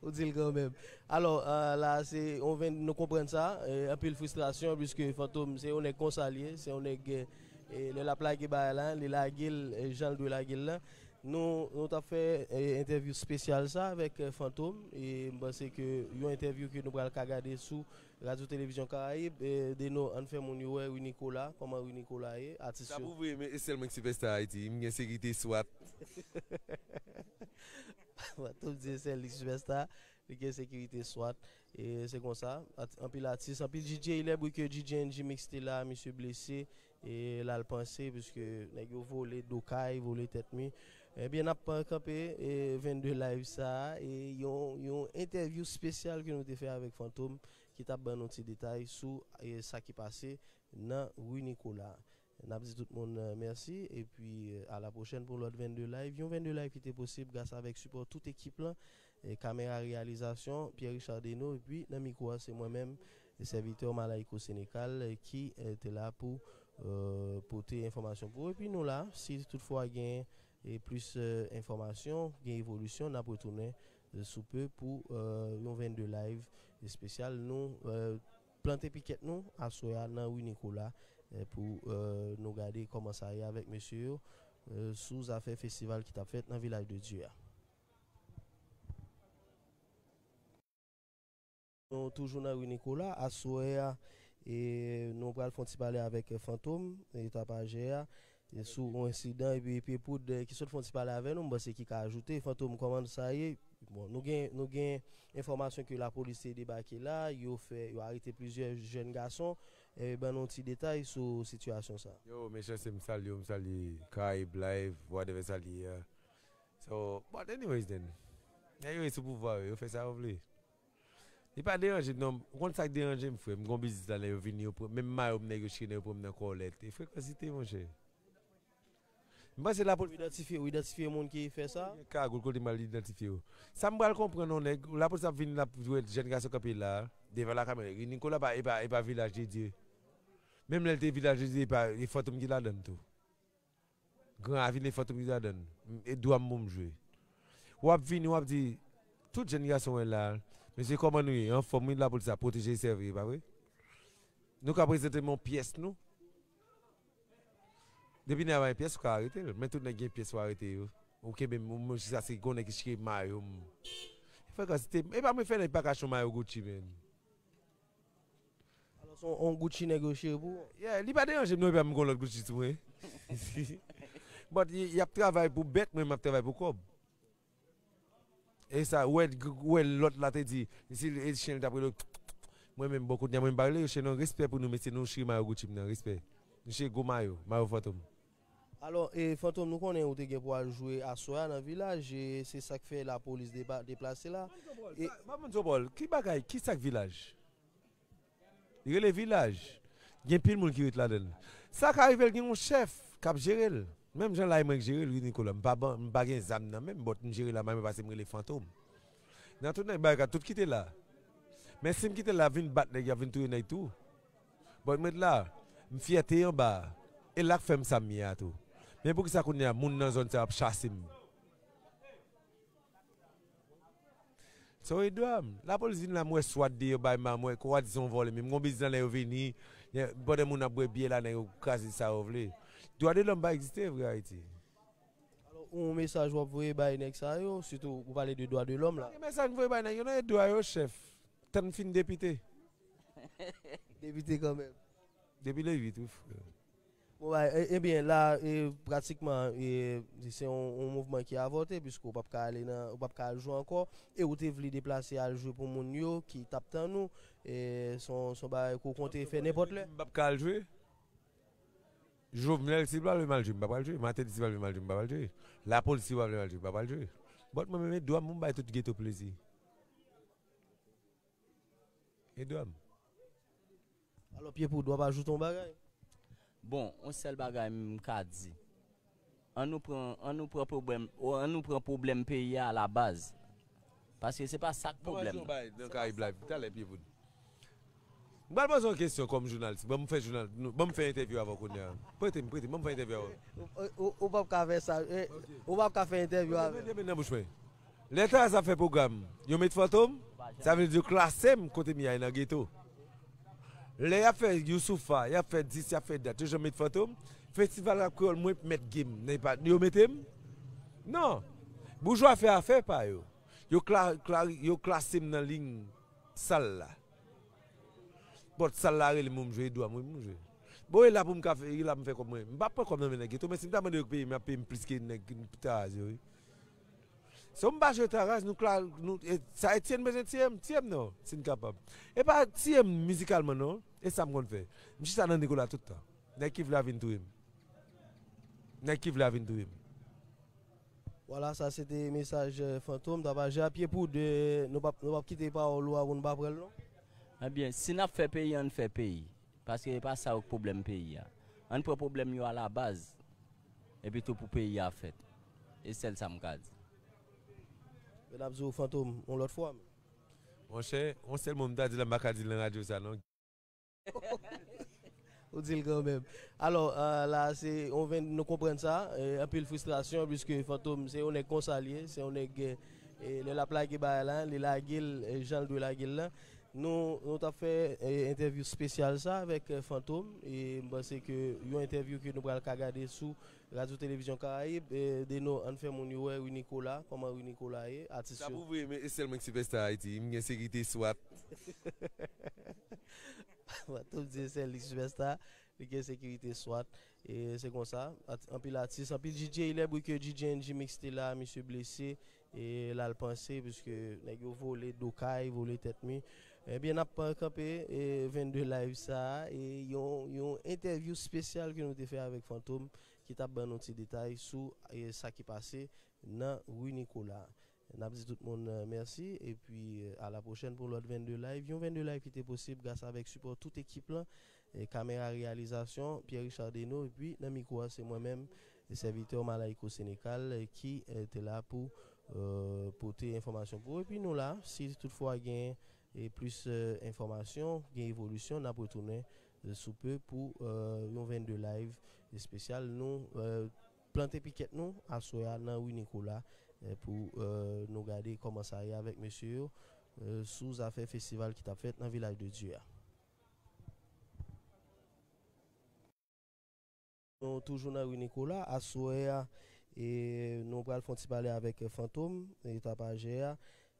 Ou di l kanmenm. Alò, eh, la, se yon venn, nou konprann sa, eh, anpil fristrasyon, piske Fantom, se yon nèg konsa l ye, se yon nèg, eh, lè l ap lage bagay la, li lage l, eh, jan l dwe lage l la. Nou, nou t ap fè, eh, entèvyou espesyal sa avèk, eh, Fantom, e m panse ke yon entèvyou ke nou pral ka gade sou Radyo Televizyon Karayib, eh, Deno, ann fè moun yo wè Rui Nicolas, kòman Rui Nicolas ye, atis yo. Sa pou vre, men e sèl mwen ki sipèsta Ayiti, m gen sekirite swat. Fantom di e sèl li sipèsta, li gen sekirite swat. E se konsa, at-, anpil atis, anpil D J, lè bri ke D J N G Mix te la, misye blese, e l al panse, piske nèg yo vole do kay, vole tèt mi. Ebyen, n ap kanpe, e vennde live sa a, e yon, yon entèvyou espesyal ke nou te fè avèk Fantom, ki t ap ban nou ti detay sou, e sa ki pase nan Rui Nicolas. N ap di tout moun, eh, mèsi, epi, eh, a la pwochèn pou lòt vennde live. Yon vennde live ki te posib gras avèk sipò tout ekip lan, eh, kamera reyalizasyon, Pierre Richard Deno, epi nan mikwo a, se mwen menm, sèvitè Malayko Sénécal, eh, ki, eh, te la pou, eh, pote enfòmasyon pou ou. Epi nou la, si toutfwa gen, eh, plis, eh, enfòmasyon, gen evolisyon, n ap retounen, eh, sou pe pou, eh, yon vennde live espesyal. Nou, eh, plante pikèt nou aswè a nan Rui Nicolas, eh, pou, eh, nou gade kòman sa ye avèk mesye yo, eh, sou zafè festival ki t ap fèt nan Vilaj de Dye a. Nou toujou nan Rui Nicolas, aswè a, e nou pral fè yon ti pale avèk, eh, Fantom, e Tapajè a, e sou yon ensidan, epi, epi Pye Poud, eh, ki sot fè yon ti pale avè nou, m panse ki ka ajoute. Fantom, kòman sa ye? Bon, nou gen, nou gen enfòmasyon ke lapolis te debake la, yo fè, yo arete plizyè jèn gason, E ban nou ti detay sou sitiyasyon sa. Yo, mesye, se m salye w, m salye Caraïbe Live, whatever sa li ye a. So, but anyways then, nèg yo sou pouvwa yo, yo fè sa yo vle. Li pa deranje m non, ou konn sa k deranje m, frè? M gon biznis la, nèg yo vini, yo pran, menm mayo m nèg yo chire, nèg yo pran m nan kòlèt. E frekansite, monchè. M panse lapolis. Ou idantifye, ou idantifye moun ki fè sa? Gen kagòl kote m al idantifye yo. Sa m pral konprann non nèg, lapolis ap vin la pou wè jèn gason kanpe la, devan lakamera. Nicolas pa, e pa, e pa Vilaj de Dye. Menm lè l te Vilaj de Dye, e pa, e Fantom ki ladann tou. Gran Ravin e Fantom ki ladann. E dwa m pou m jwe. W ap vini, w ap di, tout jèn gason wè la, mesye, kòman nou ye? Anfòm, wi, lapolis ap pwoteje e sèvi, e pa vre? Nou ka prezante m yon pyès nou. Depi nèg la pa gen pyès, ou ka arete l. Men tout nèg gen pyès, ou arete yo. Ou kenbe m, ou menm si sa se gon nèg ki chire mayo m. Frekansite, e pa mwen fè nèg pa ka chon mayo Gucci, men. Alò, se yon Gucci nèg yo chire pou ou? Yeah, li pa deranje m non, epi m gon lòt Gucci sou mwen. But y, y ap travay pou bèt, mwen m ap travay pou kòb. E sa, ou wè, ou wè lòt la te di, si e chen li t ap rele, mwen menm, bon, kounye a mwen m pa rele yo chen non, respè pou nou, mesye, nou chire mayo Gucci m nan, respè. Nou chire gwo mayo, mayo Fantom. Alò, e Fantom, nou konnen ou te gen pou al jwe aswè a nan Vilaj, e se sa k fè lapolis depa-, deplase la. E pa moun Zobòl, ki bagay, ki sa k Vilaj? Li rele Vilaj. Gen pil moun ki ret ladan l. Sa ka rive l gen yon chèf k ap jere l. Menm jan la e mwen k jere l, wi, Nicolas. M pa ban, m pa gen zam nan men m, but m jere la, mwen pase m rele Fantom. Nan tout nèg bagay, tout kite la. Men si m kite la, vin bat nèg, y ap vin touye nèg tou. But m ret la, m fyète anba a. E la k fè m sa m ye a tou. Men poukisa kounye a moun nan zòn sa yo ap chase m? So, e dwa m. Lapolis vin la, m wè swat deyò bay ma, m wè kwa di se yon vòlè, men m gon biznis nan lè yo vini, pandan moun ap bwè byè la, nèg yo kraze sa yo vle. Dwa de lòm pa egziste vre Ayiti. Alò, yon mesaj w ap voye bay nèg sa yo, sitou ou pale de dwa de lòm la. Gen mesaj m voye bay nèg yo, non, e dwa yo, chèf. Tann m fin depite. Depite kanmenm. Depi le uit, wi, frè. Bon, bay, e, ebyen, la, e, pratikman, e, se yon, yon mouvman ki avòte, piske w p ap ka ale nan, w p ap ka al jwe ankò, e ou te vle deplase al jwe pou moun yo ki t ap tann ou, e, se yon, se yon bagay ke w konte fè nenpòt lè? M p ap ka al jwe? Jovenel, si l pa vle m al jwe, m p ap al jwe. Martelly, si l pa vle m al jwe, m p ap al jwe. Lapolis, si l pa vle m al jwe, m p ap al jwe. But mwen menm, e dwa m pou m bay tout geto plezi. E dwa m. Alò, Pyepoud, w ap ajoute yon bagay? Bon, yon sèl bagay m ka di. Ann nou pran, ann nou pran pwoblèm, o, ann nou pran pwoblèm peyi a alabaz. Paske se pa sa k pwoblèm nan. Nan Caraïbe Live, talè, Pyepoud. M pral poze yon kesyon kòm jounalis. Ban m fè jounal, nou, ban m fè entèvyou avè w kounye a. Prete m, prete m, ban m fè entèvyou avè w. Ou, ou, ou p ap ka fè sa, eh, ou p ap ka fè entèvyou avè l. Mete men nan bouch mwen. Lè Taraz ap fè pwogram, yo met Fantom, sa vle di yo klase m kote m ye a nan geto. Lè y ap fè Youssoupha, y ap fè dis, y ap fè dat, yo janm met Fantom. Festival rap kreyòl, mwen mèt game, nan pa, yo mete m? Non. Boujwa fè afè pa yo. Yo kla-, kla-, yo klase m nan liy sal la. But sal la rele m pou m jwe, e dwa m wi pou m jwe. Bon, e la pou m ka fè, e la pou m fè kòb mwen. M p ap pran kòb nan men nèg geto, men si m ta mande yo peye m, y ap peye m plis ke nèg Taraz yo, wi. So m pa jwe Taraz, nou kla-, nou, e, sa Etienne bezwen tiye m, tiye m non, si n kapab. E pa tiye m mizikalman non, e sa m konn fè. M chita nan Nicolas tout tan. Nèg ki vle a vin touye m. Nèg ki vle a vin touye m. Vwala, sa se te mesaj, eh, Fantom. Tapaje a Pyepoud, eh, nou p ap, nou p ap kite pawòl ou a pou nou pa pran l non. Ebyen, si n ap fè peyi, ann fè peyi. Paske e pa sa yo k pwoblèm peyi a. Ann pran pwoblèm yo alabaz. Epi tou pou peyi a fèt. E sèl sa m ka di. Men n ap di w Fantom yon lòt fwa. Monchè, yon sèl mo m ta di la, m pa ka di l nan radyo sa non. Ou di l kanmenm. Alò, eh, la, se, on ven, nou konprann sa, eh, anpil fristrasyon, piske Fantom, se yon nèg konsa l ye, se yon nèg, eh, lè l ap lage bagay la, li lage l, eh, jan l dwe lage l la. Nou, nou t ap fè, eh, entèvyou espesyal sa avèk, eh, Fantom, e m panse ke yon entèvyou ke nou pral ka gade sou Radyo Televizyon Karayib, eh, Deno, ann fè moun yo wè Rinicolas, kòman Rinicolas ye, atis yo. Sa pou vre, men e sèl mwen ki sipèsta Ayiti, m gen sekirite swat. Fantom di se sèl li sipèsta, li gen sekirite swat. E se konsa, at-, anpil atis, anpil D J, lè bri ke D J N G Mix te la, misye blese, e l al panse, piske nèg yo vole do kay, vole tèt mi. Ebyen, n ap, eh, kanpe, eh, vennde live sa a, e yon, yon entèvyou espesyal ke nou te fè avèk Fantom, ki t ap ban nou ti detay sou, eh, sa ki pase nan ri Nicolas. N ap di tout moun, eh, mèsi, epi, eh, a la pwochèn pou lòt vennde live. Yon vennde live ki te posib gras avèk sipò tout ekip lan, eh, kamera reyalizasyon, Pierre Richard Deno, epi nan mikwo a, se mwen menm, sèvitè Malayko Sénécal, eh, ki, eh, te la pou, eh, pote enfòmasyon pou ou. Epi nou la, si toutfwa gen, eh, plis, eh, enfòmasyon, gen evolisyon, n ap retounen, eh, sou pe pou, eh, yon vennde live espesyal. Nou, eh, plante pikèt nou aswè a nan ri Nicolas, eh, pou, eh, nou gade kòman sa ye avèk mesye yo, eh, sou zafè festival ki t ap fèt nan Vilaj de Dye a. Nou toujou nan ri Nicolas. Aswè a, e, nou pral fè yon ti pale avèk, eh, Fantom, e, tapajè a,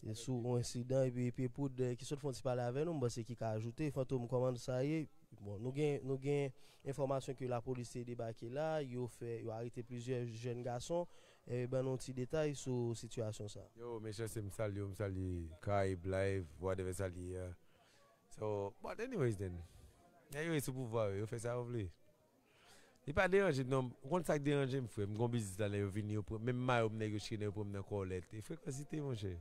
e, sou yon ensidan, epi Pye Poud, eh, ki sot fè yon ti pale avè nou, m panse ki ka ajoute. Fantom, kòman sa ye? Bon, nou gen, nou gen enfòmasyon ke lapolis te debake la, yo fè, yo arete plizyè jèn gason. E, ban nou ti detay sou sitiyasyon sa. Yo, mesye, se m salye w, m salye Karayib Live, whatever sa l ye a. So, but anyways then, nèg yo sou pouvwa yo, yo fè sa yo vle. Li pa deranje m non. Ou konn sa k deranje m, frè? M gon biznis la, lè yo vini, yo pran, menm mayo m nèg yo chire, nèg yo pran m nan kòlèt. E frekansite, monchè.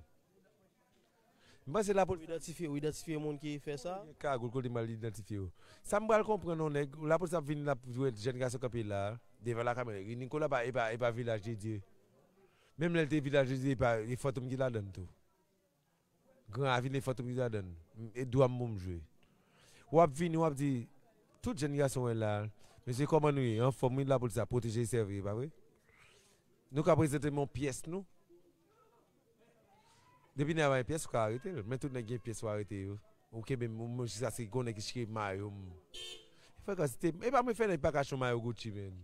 M panse lapolis. Ou idantifye, ou idantifye moun ki fè sa? Gen kagoul kote m al idantifye yo. Sa m pral konprann, non, nèg, lapolis ap vin, l ap jwenn jèn gason kanpe la, devan lakamera. Nicolas pa, e pa, e pa Vilaj de Dye. Menm lè l te Vilaj de Dye, e pa, e Fantom ki ladann tou. Gran Ravin e Fantom ki ladann. E dwa m pou m jwe. W ap vini, w ap di, tout jèn gason wè la, mesye, kòman nou ye? Anfòm, wi, lapolis ap pwoteje e sèvi, e pa vre? Nou ka prezante m yon pyès nou. Depi nèg la pa gen pyès, ou ka arete l. Men tout nèg gen pyès, ou arete yo. Ou kenbe m, ou, jiskaske gon nèg ki chire mayo m. Frekansite, e pa mwen fè nèg pa ka chire mayo Gucci, men.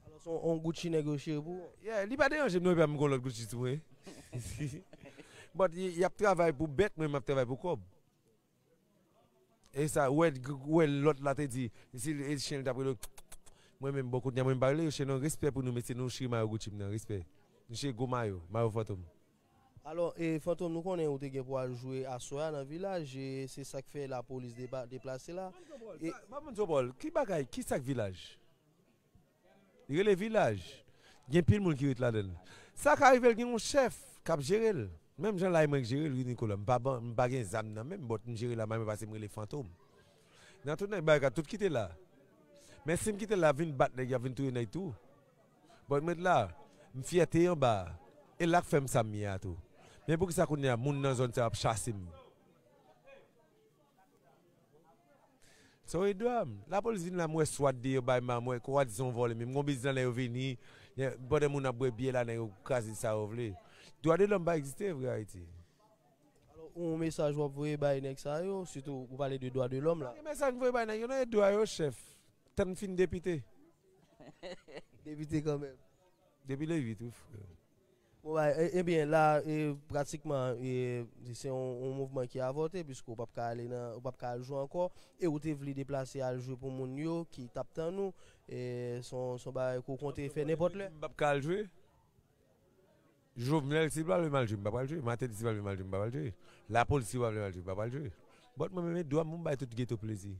Alò, se yon, yon Gucci nèg yo chire pou ou? Yeah, li pa deranje m non, epi m gon lòt Gucci sou mwen. But y, y ap travay pou bèt, mwen m ap travay pou kòb. E sa, ou wè, ou wè lòt la te di, si e chen li t ap rele, mwen menm, bon, kounye a mwen m pa rele yo chen non, respè pou nou, mesye, nou chire mayo Gucci m nan, respè. Nou chire gwo mayo, mayo Fantom. Alò, e, Fantom, nou konnen ou te gen pou al jwe aswè a nan Vilaj, e se sa k fè lapolis depa-, deplase la. E pa moun Zobòl, ki bagay, ki sa k Vilaj? Li rele Vilaj. Gen pil moun ki ret ladan l. Sa ka rive l gen yon chèf k ap jere l. Menm jan la e mwen k jere l, wi, Nicolas. M pa ban, m pa gen zam nan men m, but m jere la, mwen pase m rele Fantom. Nan tout nèg bagay, tout kite la. Men si m kite la, vin bat nèg, y ap vin touye nèg tou. But m ret la, m fyète anba a. E la k fè m sa m ye a tou. Men poukisa kounye a, moun nan zòn sa yo ap chase m? So e dwa m. Lapolis vin la, m wè swat deyò bay ma, m wè kwa di se yon vòlè, men m gon biznis nan lè yo vini, pandan moun ap bwè byè la, nèg yo kraze sa yo vle. Dwa de lòm pa egziste vre Ayiti. Alò, yon mesaj w ap voye bay nèg sa yo, sitou ou pale de dwa de lòm la. Gen mesaj m voye bay nèg yo, non, e dwa yo, chèf. Tann fin depite. Depite kanmenm. Depi le uit, wi, frè. Bon, bay, e, ebyen, la, e, pratikman, e, se yon, yon mouvman ki avòte, piske w p ap ka ale nan, w p ap ka al jwe ankò, e ou te vle deplase al jwe pou moun yo ki t ap tann ou, e, se yon, se yon bagay ke w konte fè nenpòt lè. M p ap ka al jwe. Jovenel, si l pa vle m al jwe, m p ap al jwe. Martelly, si l pa vle m al jwe, m p ap al jwe. Lapolis, si l pa vle m al jwe, m p ap al jwe. But mwen menm, e dwa m pou m bay tout geto plezi.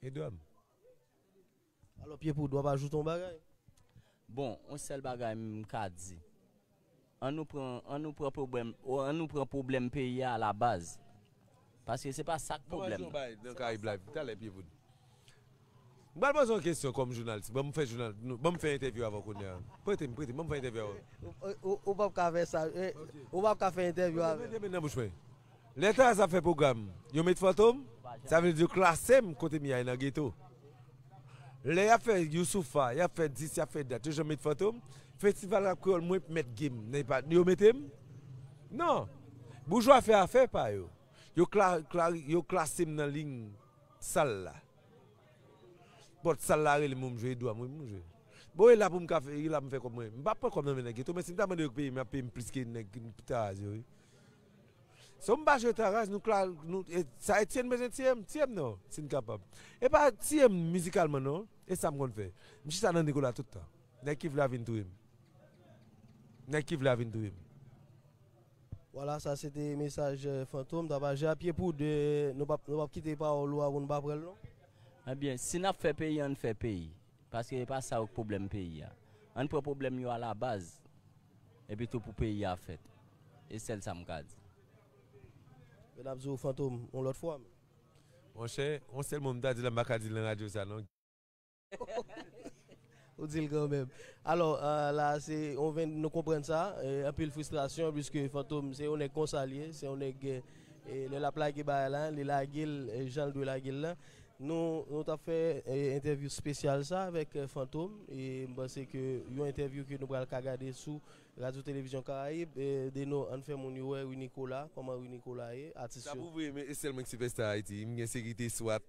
E dwa m. Alò, Pye Poud, w ap ajoute yon bagay? Bon, yon sèl bagay m ka di. An nou pran, an nou pran pwoblèm, o, an nou pran pwoblèm peyi a alabaz. Paske se pa sa k pwoblèm nan. Nan Karayib Live, talè, Pye Poud. M pral poze yon kesyon kòm jounalis. Ban m fè jounal, nou, ban m fè entèvyou avè w kounye a. Prete m, prete m, ban m fè entèvyou avè w. Ou, ou, ou p ap ka fè sa, eh, ou p ap ka fè entèvyou avè m. Mete men nan bouch mwen. Lè Taraz ap fè pwogram, yo met Fantom, sa vle di yo klase m kote m ye a nan geto. Lè y ap fè Youssoupha, y ap fè dis, y ap fè dat, yo janm met Fantom. Festival rap kreyòl, mwen mèt game, nan pa, yo mete m? Non. Boujwa fè afè pa yo. Yo kla-, kla-, yo klase m nan liy sal la. But sal la rele m pou m jwe, e dwa m wi pou m jwe. Bon, e la pou m ka fè, e la pou m fè kòb mwen. M p ap pran kòb nan men nèg geto, men si m ta mande yo peye m, y ap peye m plis ke nèg Taraz yo, wi. So m pa jwe Taraz, nou kla-, nou, e, sa Etienne bezwen tiye m, tiye m non, si n kapab. E pa tiye m mizikalman non, e sa m konn fè. M chita nan Nicolas tout tan. Nèg ki vle a vin touye m. Nèg ki vle a vin touye m. Vwala, sa se te mesaj, eh, Fantom. Tapaje a pye poud, eh, nou p ap, nou p ap kite pawòl ou a pou nou pa pran l non. Ebyen, si n ap fè peyi, ann fè peyi. Paske e pa sa yo k pwoblèm peyi a. Ann pran pwoblèm yo alabaz. Epi tou pou peyi a fèt. E sèl sa m ka di. Men n ap di w Fantom yon lòt fwa. Monchè, yon sèl mo m ta di la, m pa ka di l nan radyo sa non. Ou di l kanmenm. Alò, eh, la, se, on ven, nou konprann sa, eh, anpil fristrasyon, piske Fantom, se yon nèg konsa l ye, se yon nèg, eh, lè l ap lage bagay la, li lage l, eh, jan l dwe lage l la. Nou, nou t ap fè, eh, entèvyou espesyal sa avèk, eh, Fantom, e m panse ke yon entèvyou ke nou pral ka gade sou Radyo Televizyon Karayib, eh, Deno, ann fè moun yo wè Rui Nicolas, kòman Rui Nicolas ye, atis yo. Sa pou vre, men e sèl mwen ki sipèsta Ayiti, m gen sekirite swat.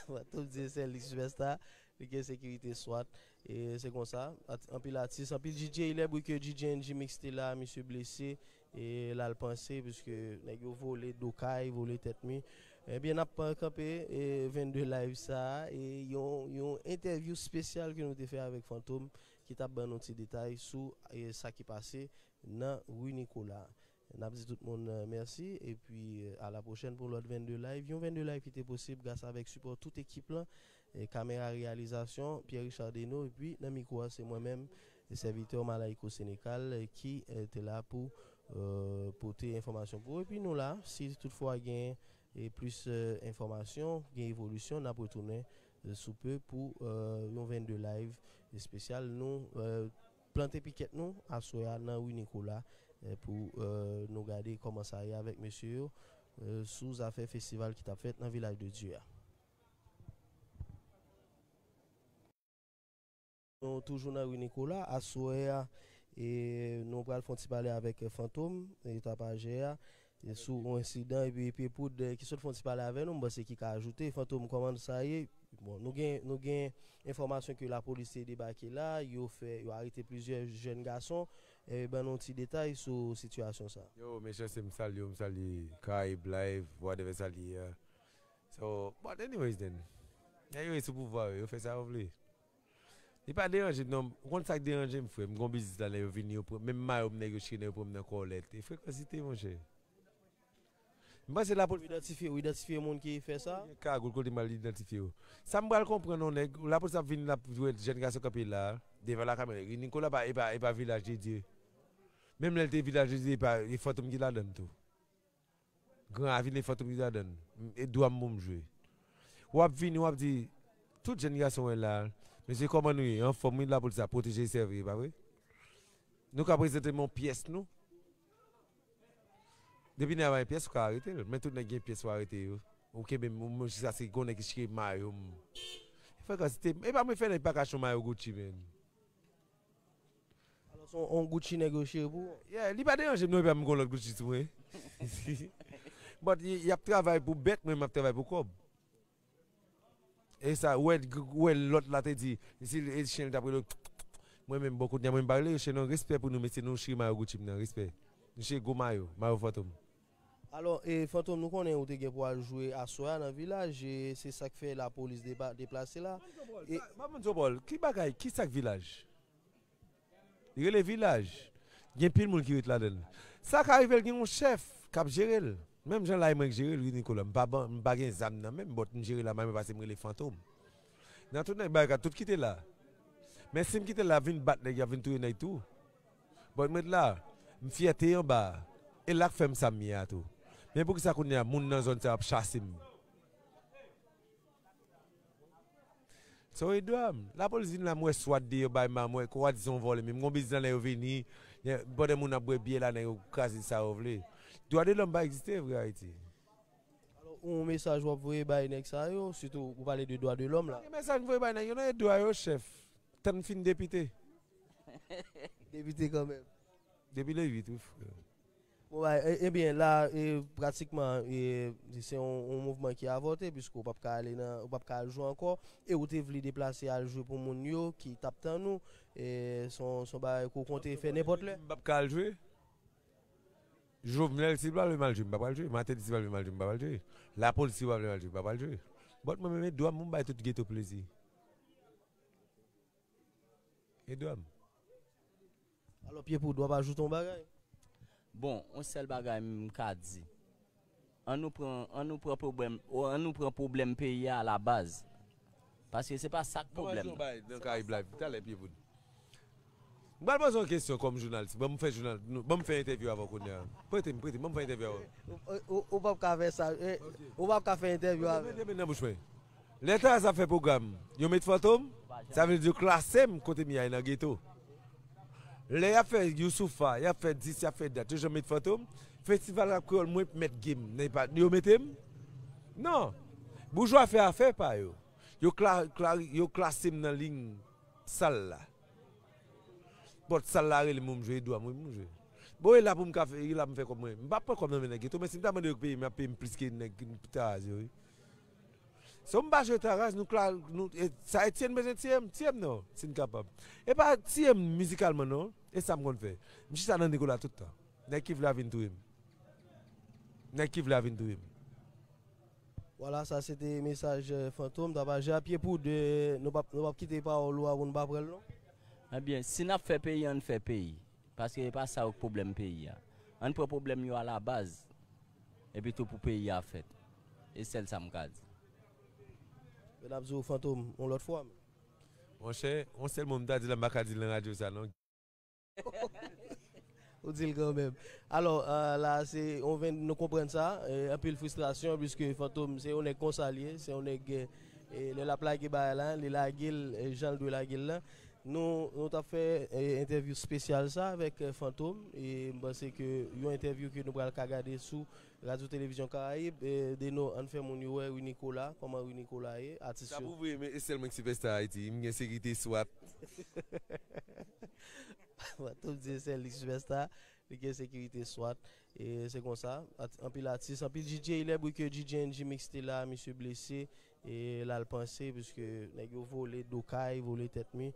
Fantom di se sèl li sipèsta, li gen sekirite swat. E se konsa, at-, anpil atis, anpil D J, lè bri ke D J N G Mix te la, misye blese, e l al panse, piske nèg yo vole do kay, vole tèt mi. Ebyen, n ap, eh, kanpe, e vennde live sa a, e yon, yon entèvyou espesyal ke nou te fè avèk Fantom, ki t ap ban nou ti detay sou, e sa ki pase nan Rue Nicolas. N ap di tout moun, eh, mèsi, epi, eh, a la pwochèn pou yon lòt vennde live. Yon vennde live ki te posib gras avèk sipò tout ekip lan, eh, kamera reyalizasyon, Pierre Richard Deno, epi nan mikwo a, se mwen menm, sèvitè Malayiko Senegal, eh, ki, eh, te la pou, eh, pote enfòmasyon pou ou. Epi nou la, si toutfwa gen, eh, plis, eh, enfòmasyon, gen evolisyon, n ap retounen, eh, sou pe pou, eh, yon vennde live espesyal. Nou, eh, plante pikèt nou aswè a nan Rue Nicolas, eh, pou, eh, nou gade kòman sa ye avèk mesye yo, eh, sou zafè festival ki t ap fèt nan Vilaj de Dye a. Nou toujou nan Rue Nicolas, aswè a, e nou pral fè yon ti pale avèk, eh, Fantom, e tapajè a, e sou yon ensidan, epi Pye Poud, eh, ki sot fè yon ti pale avè nou, m panse ki ka ajoute. Fantom, kòman sa ye? Bon, nou gen, nou gen enfòmasyon ke lapolis te debake la, yo fè, yo arete plizyè jèn gason. E ban nou ti detay sou sitiyasyon sa. Yo, mechanste, m salye w, m salye Karayib Live, whatever sa l ye a. So, but anyways then, nèg yo sou pouvwa yo, yo fè sa yo vle. Li pa deranje m non, ou konn sa k deranje m, frè? M gon biznis la, nèg yo vini, yo pran, menm mayo m, nèg yo chire, nèg yo pran m nan kòlèt. E frekansite, monchè. M panse lapolis. Ou idantifye, ou idantifye moun ki fè sa? Gen kagoul kote m al idantifye yo. Sa m pral konprann, yon nèg, lapolis ap vin, l ap wè jèn gason kanpe la, devan lakamera. Nicolas pa, e pa, e pa Vilaj de Dye. Menm lè l te Vilaj de Dye, e pa, e Fantom ki ladann tou. Gran Ravin, e Fantom ki ladann. E dwa m pou m jwe. W ap vini, w ap di, tout jèn gason wè la, mesye, kòman nou ye? Anfòm, wi, lapolis ap pwoteje e sèvi, e pa vre? Nou ka prezante m yon pyès nou. Depi nèg la pa gen pyès, ou ka arete l. Men tout nèg gen pyès, ou arete yo. Ou kenbe m, ou, mwen, jiskaske gon nèg ki chire mayo m. Frekansite, e pa mwen fè nèg pa ka achte yon mayo Gucci, men. Alò, se yon, yon Gucci nèg yo chire pou ou? Yeah, li pa deranje m non, epi m gon lòt Gucci sou mwen. But y, y ap travay pou bèt, mwen, m ap travay pou kòb. E sa, ou wè, ou wè lòt la te di, si e chen li t ap rele, mwen menm, bon, kounye a, mwen, m pa rele yo chen non, respè pou nou, mesye, nou chire mayo Gucci m nan, respè. Nou chire gwo mayo, mayo Fantom. Alò, e, Fantom, nou konnen ou te gen pou al jwe aswè a nan Vilaj, e se sa k fè lapolis depa-, deplase la. E pa moun Zobòl, ki bagay, ki sa k Vilaj? Li rele Vilaj. Gen pil moun ki ret ladan l. Sa ka rive l gen yon chèf k ap jere l. Menm jan la e mwen k jere l, wi, Nicolas. M pa ban, m pa gen zam nan men m, but m jere la, mwen pase m rele Fantom. Nan tout nèg bagay, tout kite la. Men si m kite la, vin bat nèg, y ap vin touye nèg tou. But m ret la, m fyète anba. E la k fè m sa m ye a tou. Men poukisa kounye a, moun nan zòn sa yo ap chase m? So, e dwa m. Lapolis vin la, m wè swat deyò bay ma, m wè kwa di se yon vòlè, men m gon biznis la, nèg yo vini, pandan moun ap bwè byè la, nèg yo kraze sa yo vle. Dwa de lòm pa egziste vre Ayiti. Alò, yon mesaj w ap voye bay nèg sa yo, sitou ou pale de dwa de lòm la. Gen mesaj m voye bay nèg yo, nan e dwa yo, chèf. Tann fin depite. Depite kanmenm. Depi le uit, wi, frè. Bon, bay, e, ebyen, la, e, pratikman, e, se yon, yon mouvman ki avòte, piske w p ap ka ale nan, w p ap ka al jwe ankò, e ou te vle deplase al jwe pou moun yo ki t ap tann ou, e, se yon, se yon bagay ke w konte fè nenpòt lè? M p ap ka al jwe? Jovenel, si l pa vle m al jwe, m pa pral jwe. Martelly, si l pa vle m al jwe, m pa pral jwe. Lapolis, si l pa vle m al jwe, m pa pral jwe. But mwen menm, e dwa m pou m bay tout geto plezi. E dwa m. Alò, Pye Poud, w ap ajoute yon bagay? Bon, yon sèl bagay m ka di. An nou pran, an nou pran pwoblèm, o, an nou pran pwoblèm peyi a alabaz. Paske se pa sa k pwoblèm nan. Nan Karib Live, talè Pye Poud. M pral poze yon kesyon kòm jounalis. Ban m fè jounal, nou- ban m fè entèvyou avè w kounye a. Prete m, prete m, ban m fè entèvyou avè w. Ou- Ou ou p ap ka fè sa. Eh, ou p ap ka fè entèvyou avè l. Mete men nan bouch mwen. Lè Taraz ap fè pwogram, yo met Fantom, sa vle di yo klase m kote m ye a nan geto. Lè y ap fè Youssoupha, y ap fè dis, y ap fè dat, yo janm met Fantom. Festival rap kreyòl mwen mèt game, nan pa yo mete m? Non. Boujwa fè afè pa yo. Yo kla, kla, yo klase m nan liy sal la. Pòt sal la rele m pou m jwe, e dwa m wi pou m jwe. Bon, e la pou m ka fè, e la m fè kòb mwen. M p ap pran kòb nan men nèg geto, men si m ta mande yo peye m, y ap peye m plis ke nèg Taraz yo wi. So m pa jwe Taraz, nou kla, nou, e, sa Etienne bezwen tiye m, tiye m non, si n kapab. E pa tiye m mizikalman non, e sa m konn fè. M chita nan Nicolas tout tan. Nèg ki vle a vin touye m. Nèg ki vle a vin touye m. Vwala, sa se te mesaj eh, Fantom. Tapaje a Pye Poud, eh, nou p ap nou p ap kite pawòl ou a pou n pa pran l non. Ebyen, si n ap fè peyi, ann fè peyi. Paske e pa sa yo k pwoblèm peyi a. Ann pran pwoblèm yo alabaz. Epi tou pou peyi a fèt. E sèl sa m ka di. Men n ap di w Fantom yon lòt fwa. Monchè, yon sèl mo m ta di la, m pa ka di l nan radyo sa non. Ou di l kanmenm. Alò, eh, la, se yon venn, nou konprann sa. Eh, anpil fristrasyon, piske Fantom, se yon nèg konsa l ye. Se yon nèg, eh, lè l ap lage bagay la, li lage l eh, jan l dwe lage l la. Nou, nou t ap fè eh, entèvyou espesyal sa avèk eh, Fantom. E m panse ke yon entèvyou ke nou pral ka gade sou Radyo Televizyon Karayib. Eh, Deno, ann fè moun yo wè Rui Nicolas, kòman Rui Nicolas ye, atis yo. Sa pou vre, men e sèl mwen ki sipèsta Ayiti. M gen sekirite swat. Fantom di se sèl li sipèsta, li gen sekirite swat. E se konsa, at- anpil atis, anpil D J, lè bri ke D J N G Mix te la, misye blese, e l al panse, piske nèg yo vole do kay, vole tèt mi.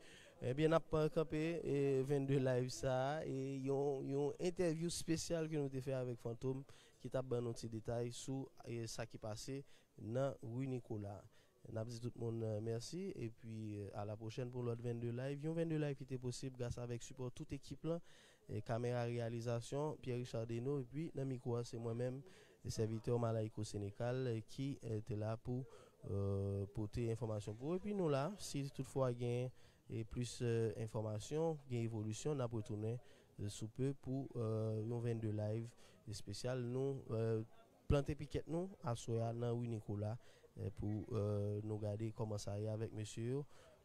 Ebyen, n ap kanpe e vennde live sa a, e yon, yon entèvyou espesyal ke nou te fè avèk Fantom, ki t ap ban nou ti detay sou e sa ki pase nan Rue Nicolas. N ap di tout moun eh, mèsi, epi eh, a la pwochèn pou lòt vennde live. Yon vennde live ki te posib gras avèk sipò tout ekip lan, eh, kamera reyalizasyon, Pierre Richard Deno, epi nan mikwo a se mwen menm, sèvitè Malayko Sénécal, eh, ki eh, te la pou eh, pote enfòmasyon pou ou. Epi nou la, si toutfwa gen eh, plis eh, enfòmasyon, gen evolisyon, n ap retounen eh, sou pe pou eh, yon vennde live espesyal. Nou eh, plante pikèt nou aswè a nan Rue Nicolas eh, pou eh, nou gade kòman sa ye avèk mesye yo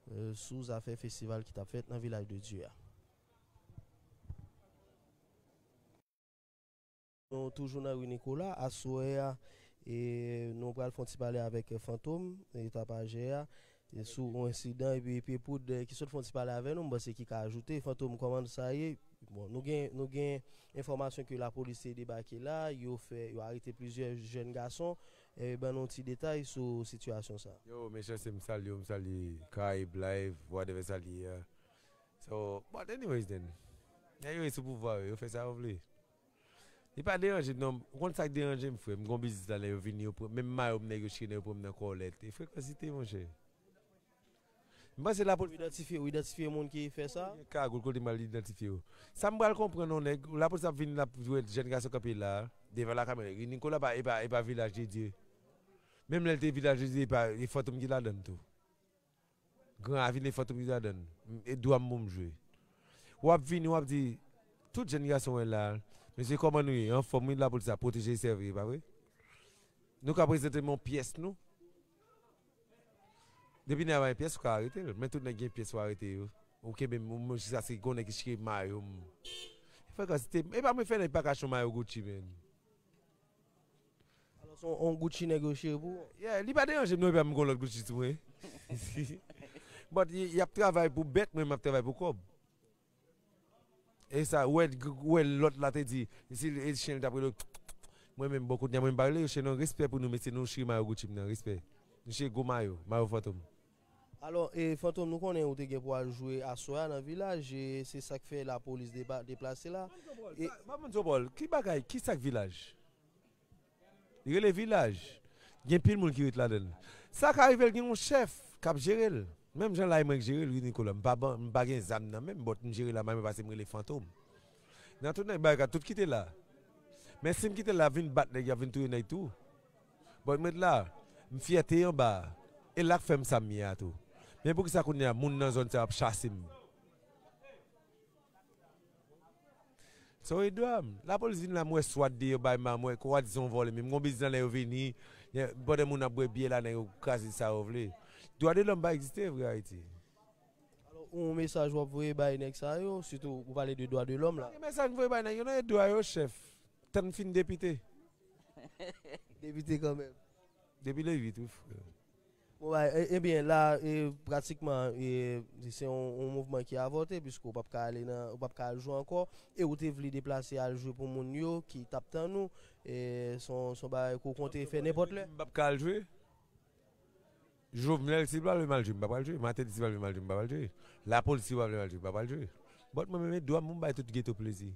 eh, sou zafè festival ki t ap fèt nan Vilaj de Dye a. Nou toujou nan Rue Nicolas, aswè a e nou pral fè yon ti pale avèk eh, Fantom, e tapajè a, e sou yon ensidan epi Pye Poud eh, ki sot fè yon ti pale avè nou, m panse ki ka ajoute. Fantom, kòman sa ye? Bon, nou gen, nou gen enfòmasyon ke lapolis te debake la, yo fè, yo arete plizyè jèn gason. E ban nou ti detay sou sitiyasyon sa. Yo, mechanste, m salye w, m salye Karayib Live, whatever sa l ye a. So, but anyways then, nèg yo sou pouvwa yo, yo fè sa yo vle. Li pa deranje m non, ou konn sa k deranje m frè, m gon biznis la, lè yo vini, yo pran, menm mayo m nèg yo chire, yo pran m nan kòlèt. E frekansite, monchè. M panse lapolis. Ou idantifye, ou idantifye moun ki fè sa? Gen kagou l kote m al idantifye yo. Sa m pral konprann yon nèg, lapolis ap vin l ap wè jèn gason kanpe la, devan lakamera. Nicolas pa, e pa, e pa Vilaj de Dye. Menm lè l te Vilaj de Dye, e pa, e Fantom ki ladann tou. Gran Ravin e Fantom ki ladann. E dwa m pou m jwe. W ap vini, w ap di, tout jèn gason wè la, mesye kòman nou ye? Anfòm wi, lapolis ap pwoteje e sèvi, e pa vre? Nou ka prezante m yon pyès nou? Depi nèg pa gen pyès, ou ka arete l. Men tout nèg gen pyès, ou arete yo. Ou kenbe m, ou, jiskaske gon nèg ki chire mayo m. Frekansite, e pa mwen fè nèg pa ka achte yon mayo Gucci, menn. Alò, se yon Gucci nèg yo chire pou ou? Yeah, li pa deranje m non, epi m gon lòt Gucci sou mwen. But y, y ap travay pou bèt, mwen m ap travay pou kòb. E sa, ou wè, ou wè lòt la te di, si e chen li t ap rele, mwen menm, bon, kounye a mwen m pa rele yo chen non, respè pou nou, mesye, nou chire mayo Gucci m nan, respè. Nou chire gwo mayo, mayo Fantom. Alò, e Fantom, nou konnen ou te gen pou al jwe aswè a nan Vilaj, e se sa k fè lapolis deba, deplase la. E, Mamanzo Ball, ki bagay, ki sa k Vilaj? Li rele Vilaj. Gen pil moun ki ret ladan l. Sa ka rive l gen yon chèf k ap jere l. Menm jan la e mwen k jere l, wi, Nicolas. M pa ban, m pa gen zam nan men m, but m jere la, mwen pase m rele Fantom. Nan tout nèg barikad, tout kite la. Men si m kite la, vin bat nèg, y ap vin touye nèg tou. But m ret la, m fyète anba a. E la k fè m sa m ye a tou. Men poukisa kounye a, moun nan zòn sa yo ap chase m? So e dwa m. Lapolis vin la, m wè swat deyò bay ma, m wè kwa di se yon vòlè, men m gon biznis la, lè yo vini, pandan moun ap bwè byè la, nèg yo kraze sa yo vle. Dwa de lòm pa egziste vre Ayiti. Alò, yon mesaj w ap voye bay nèg sa yo, sitou ou pale de dwa de lòm la. Gen mesaj m voye bay nèg yo, nan e dwa yo, chèf. Tann fin depite. Depite kanmenm. Depi le uit, wi, frè. Bon, bay, e- ebyen, la, e, pratikman, e, se yon, yon mouvman ki avòte, piske w p ap ka ale nan, w p ap ka al jwe ankò, e ou te vle deplase al jwe pou moun yo ki t ap tann ou, e, se yon, se yon bagay ke w konte fè nenpòt lè. M p ap ka al jwe. Jovenel, si l pa vle m al jwe, m p ap al jwe. Martelly, si l pa vle m al jwe, m p ap al jwe. Lapolis, si l pa vle m al jwe, m p ap al jwe. But mwen menm, e dwa m, m bay tout geto plezi.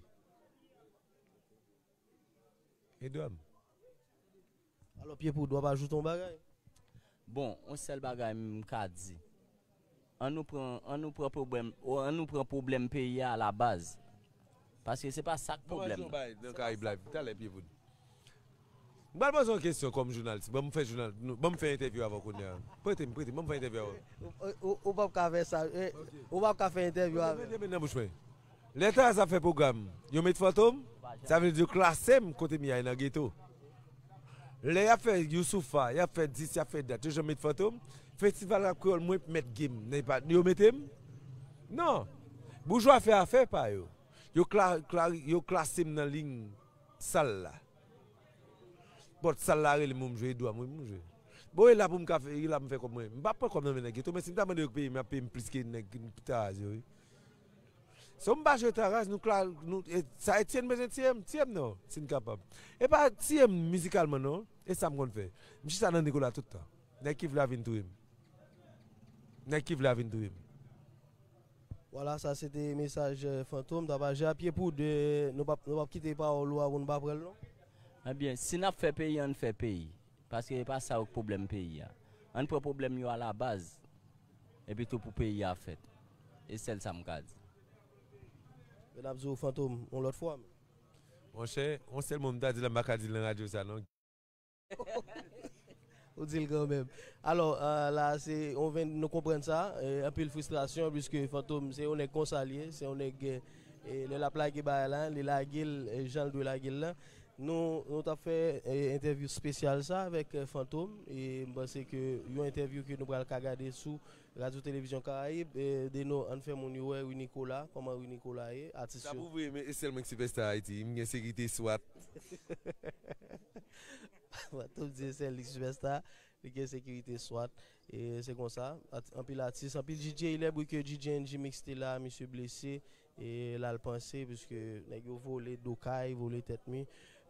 E dwa m. Alò, Pyepoud, w ap ajoute yon bagay? Bon, yon sèl bagay m ka di. An nou pran, an nou pran pwoblèm, o, an nou pran pwoblèm peyi a alabaz. Paske se pa sa k pwoblèm nan. Nan Karayib Live, talè, Pyepoud. M pral poze yon kesyon kòm jounalis. Ban m fè jounal, nou- ban m fè entèvyou avè w kounye a. Prete m, prete m, ban m fè entèvyou avè w. Ou- Ou ou p ap ka fè sa. Eh, ou p ap ka fè entèvyou avè l. Mete men nan bouch mwen. Lè Taraz ap fè pwogram, yo met Fantom, sa vle di yo klase m kote m ye a nan geto. Lè y ap fè Youssoupha, y ap fè dis, y ap fè dat, yo janm met Fantom. Festival rap kreyòl, mwen mèt game, nan pa- yo mete m? Non. Boujwa fè afè pa yo. Yo, kla, kla, yo klase m nan liy sal la. But sal la rele m pou m jwe, e dwa m wi pou m jwe. Bon, e la pou m ka fè, e la pou m fè kòb mwen. M p ap pran kòb nan men nèg geto, men si m ta mande yo peye m, y ap peye m plis ke nèg Taraz yo, wi. So m pa jwe Taraz, nou kla, nou, e, sa Etienne bezwen tiye m, tiye m non, si n kapab. E pa tiye m mizikalman non, e sa m konn fè. M chita nan Nicolas tout tan. Nèg ki vle a vin touye m. Nèg ki vle a vin touye m. Vwala, sa se te mesaj eh, Fantom. Tapaje a Pyepoud, eh, nou p ap nou p ap kite pawòl ou a pou nou pa pran l non. Ebyen, si n ap fè peyi, ann fè peyi. Paske e pa sa yo k pwoblèm peyi a. Ann pran pwoblèm yo alabaz. Epi tou pou peyi a fèt. E sèl sa m ka di. Men n ap di w Fantom yon lòt fwa. Monchè, yon sèl mo m ta di la, m pa ka di l nan radyo sa non. Ou di l kanmenm. Alò, eh, la, se yon venn, nou konprann sa. Eh, anpil fristrasyon, piske Fantom, se yon nèg konsa l ye. Se yon nèg, eh, lè l ap lage bagay la, li lage l eh, jan l dwe lage l la. Nou, nou t ap fè eh, entèvyou espesyal sa avèk eh, Fantom. E m panse ke yon entèvyou ke nou pral ka gade sou Radyo Televizyon Karayib, eh, Deno, ann fè moun yo wè Rinicolas, kòman Rinicolas ye, atis yo. Sa pou vre, men e sèl mwen ki sipèsta Ayiti, m gen sekirite swat. Fantom di e sèl li ki sipèsta, li gen sekirite swat. E se konsa, at- anpil atis, anpil D J, lè bri ke D J N G Mix te la, misye blese, e l al panse, piske nèg yo vole do kay, vole tèt mi.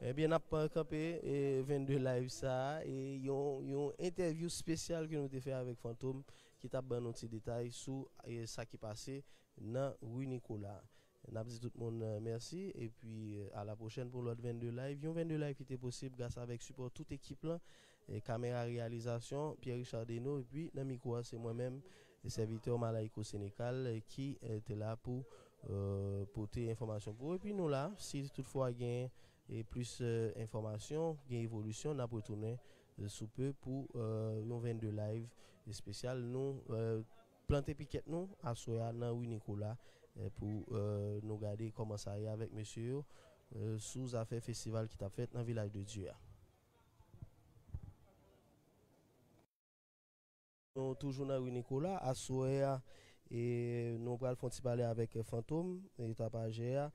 Ebyen, n ap kanpe e vennde live sa a, e yon, yon entèvyou espesyal ke nou te fè avèk Fantom, ki t ap ban nou ti detay sou eh, sa ki pase nan Rue Nicolas. N ap di tout moun eh, mèsi epi eh, a la pwochèn pou lòt vennde live. Yon vennde live ki te posib gras avèk sipò tout ekip lan, eh, kamera reyalizasyon, Pierre Richard Deno, epi nan mikwo a se mwen menm, sèvitè Malayiko Senecal, eh, ki eh, te la pou eh, pote enfòmasyon pou ou. Epi nou la, si toutfwa gen eh, plis eh, enfòmasyon, gen evolisyon, n ap retounen eh, sou pe pou eh, yon vennde live espesyal. Nou eh, plante pikèt nou aswè a nan Rue Nicolas eh, pou eh, nou gade kòman sa ye avèk mesye yo eh, sou zafè festival ki t ap fèt nan Vilaj de Dye a. Nou toujou nan Rue Nicolas, aswè a, e nou pral fè yon ti pale avèk Fantom, e tapajè a,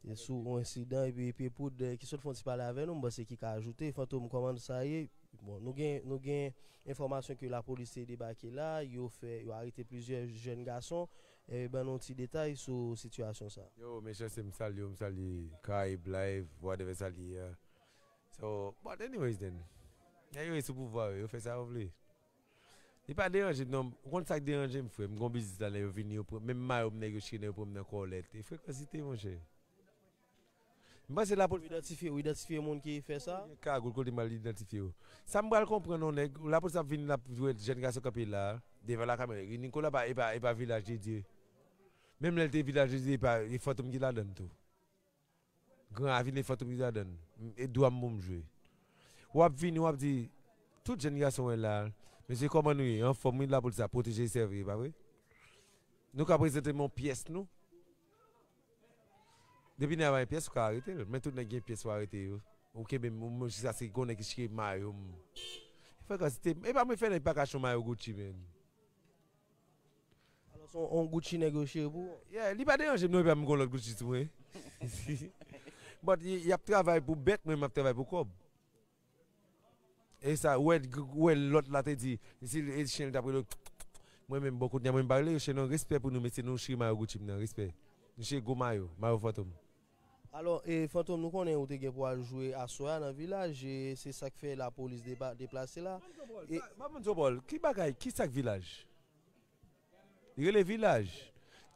e sou yon ensidan, epi Pyepoud, e ki sot fè yon ti pale avè nou, m panse ki ka ajoute. Fantom, kòman sa ye? Bon, nou gen, nou gen enfòmasyon ke lapolis te debake la, yo fè, yo arete plizyè jèn gason. E ban nou ti detay sou sitiyasyon sa. Yo, mechanste, m salye w, m salye Caraïbe Live, whatever sa l ye a. So, but anyways then, nèg yo sou pouvwa yo, yo fè sa yo vle. Li pa deranje m non, ou konn sa k deranje m, frè? M gon biznis la, nèg yo vini, yo pran, menm mayo m, nèg yo chire, nèg yo pran m nan kòlèt. E frekansite, monchè. M panse lapolis. Ou idantifye, ou idantifye moun ki fè sa? Gen kagoul kote m al idantifye yo. Sa m pral konprann yon nèg, lapolis ap vin, l ap jwenn jèn gason kanpe la. Devan lakamera. Rue Nicolas pa, e pa, e pa Vilaj de Dye. Menm lè l te Vilaj de Dye, e pa, e Fantom ki ladann tou. Gran Ravin e Fantom ki ladann. E dwa m pou m jwe. W ap vini, w ap di, tout jèn gason wè la, mesye, kòman nou ye? Anfòm, wi, lapolis la pwoteje e sèvi, e pa vre? Nou ka prezante m yon pyès nou. Depi nèg la pa gen pyès, ou ka arete l. Men tout nèg gen pyès, ou arete yo. Ou kenbe m, ou, jiskaske gon nèg ki chire mayo m. Frekans, e pa mwen fè nèg pa ka chire mayo Gucci, men. Alò, se yon, yon Gucci nèg yo chire pou ou? Yeah, li pa deranje m non, epi m gon lòt Gucci sou mwen. But y, y ap travay pou bèt, mwen m ap travay pou kòb. E sa, ou wè, ou wè lòt la te di, si e chen li t ap rele, mwen menm, bon, kounye a mwen m pa rele yo chen non, respè pou nou, mesye, nou chire mayo Gucci m nan, respè. Nou chire gwo mayo, mayo Fantom. Alò, e, Fantom, nou konnen ou te gen pou al jwe aswè a nan Vilaj, e se sa k fè lapolis depa-, deplase la. E, Manman Zobòl, ki bagay, ki sa k Vilaj? Li rele Vilaj.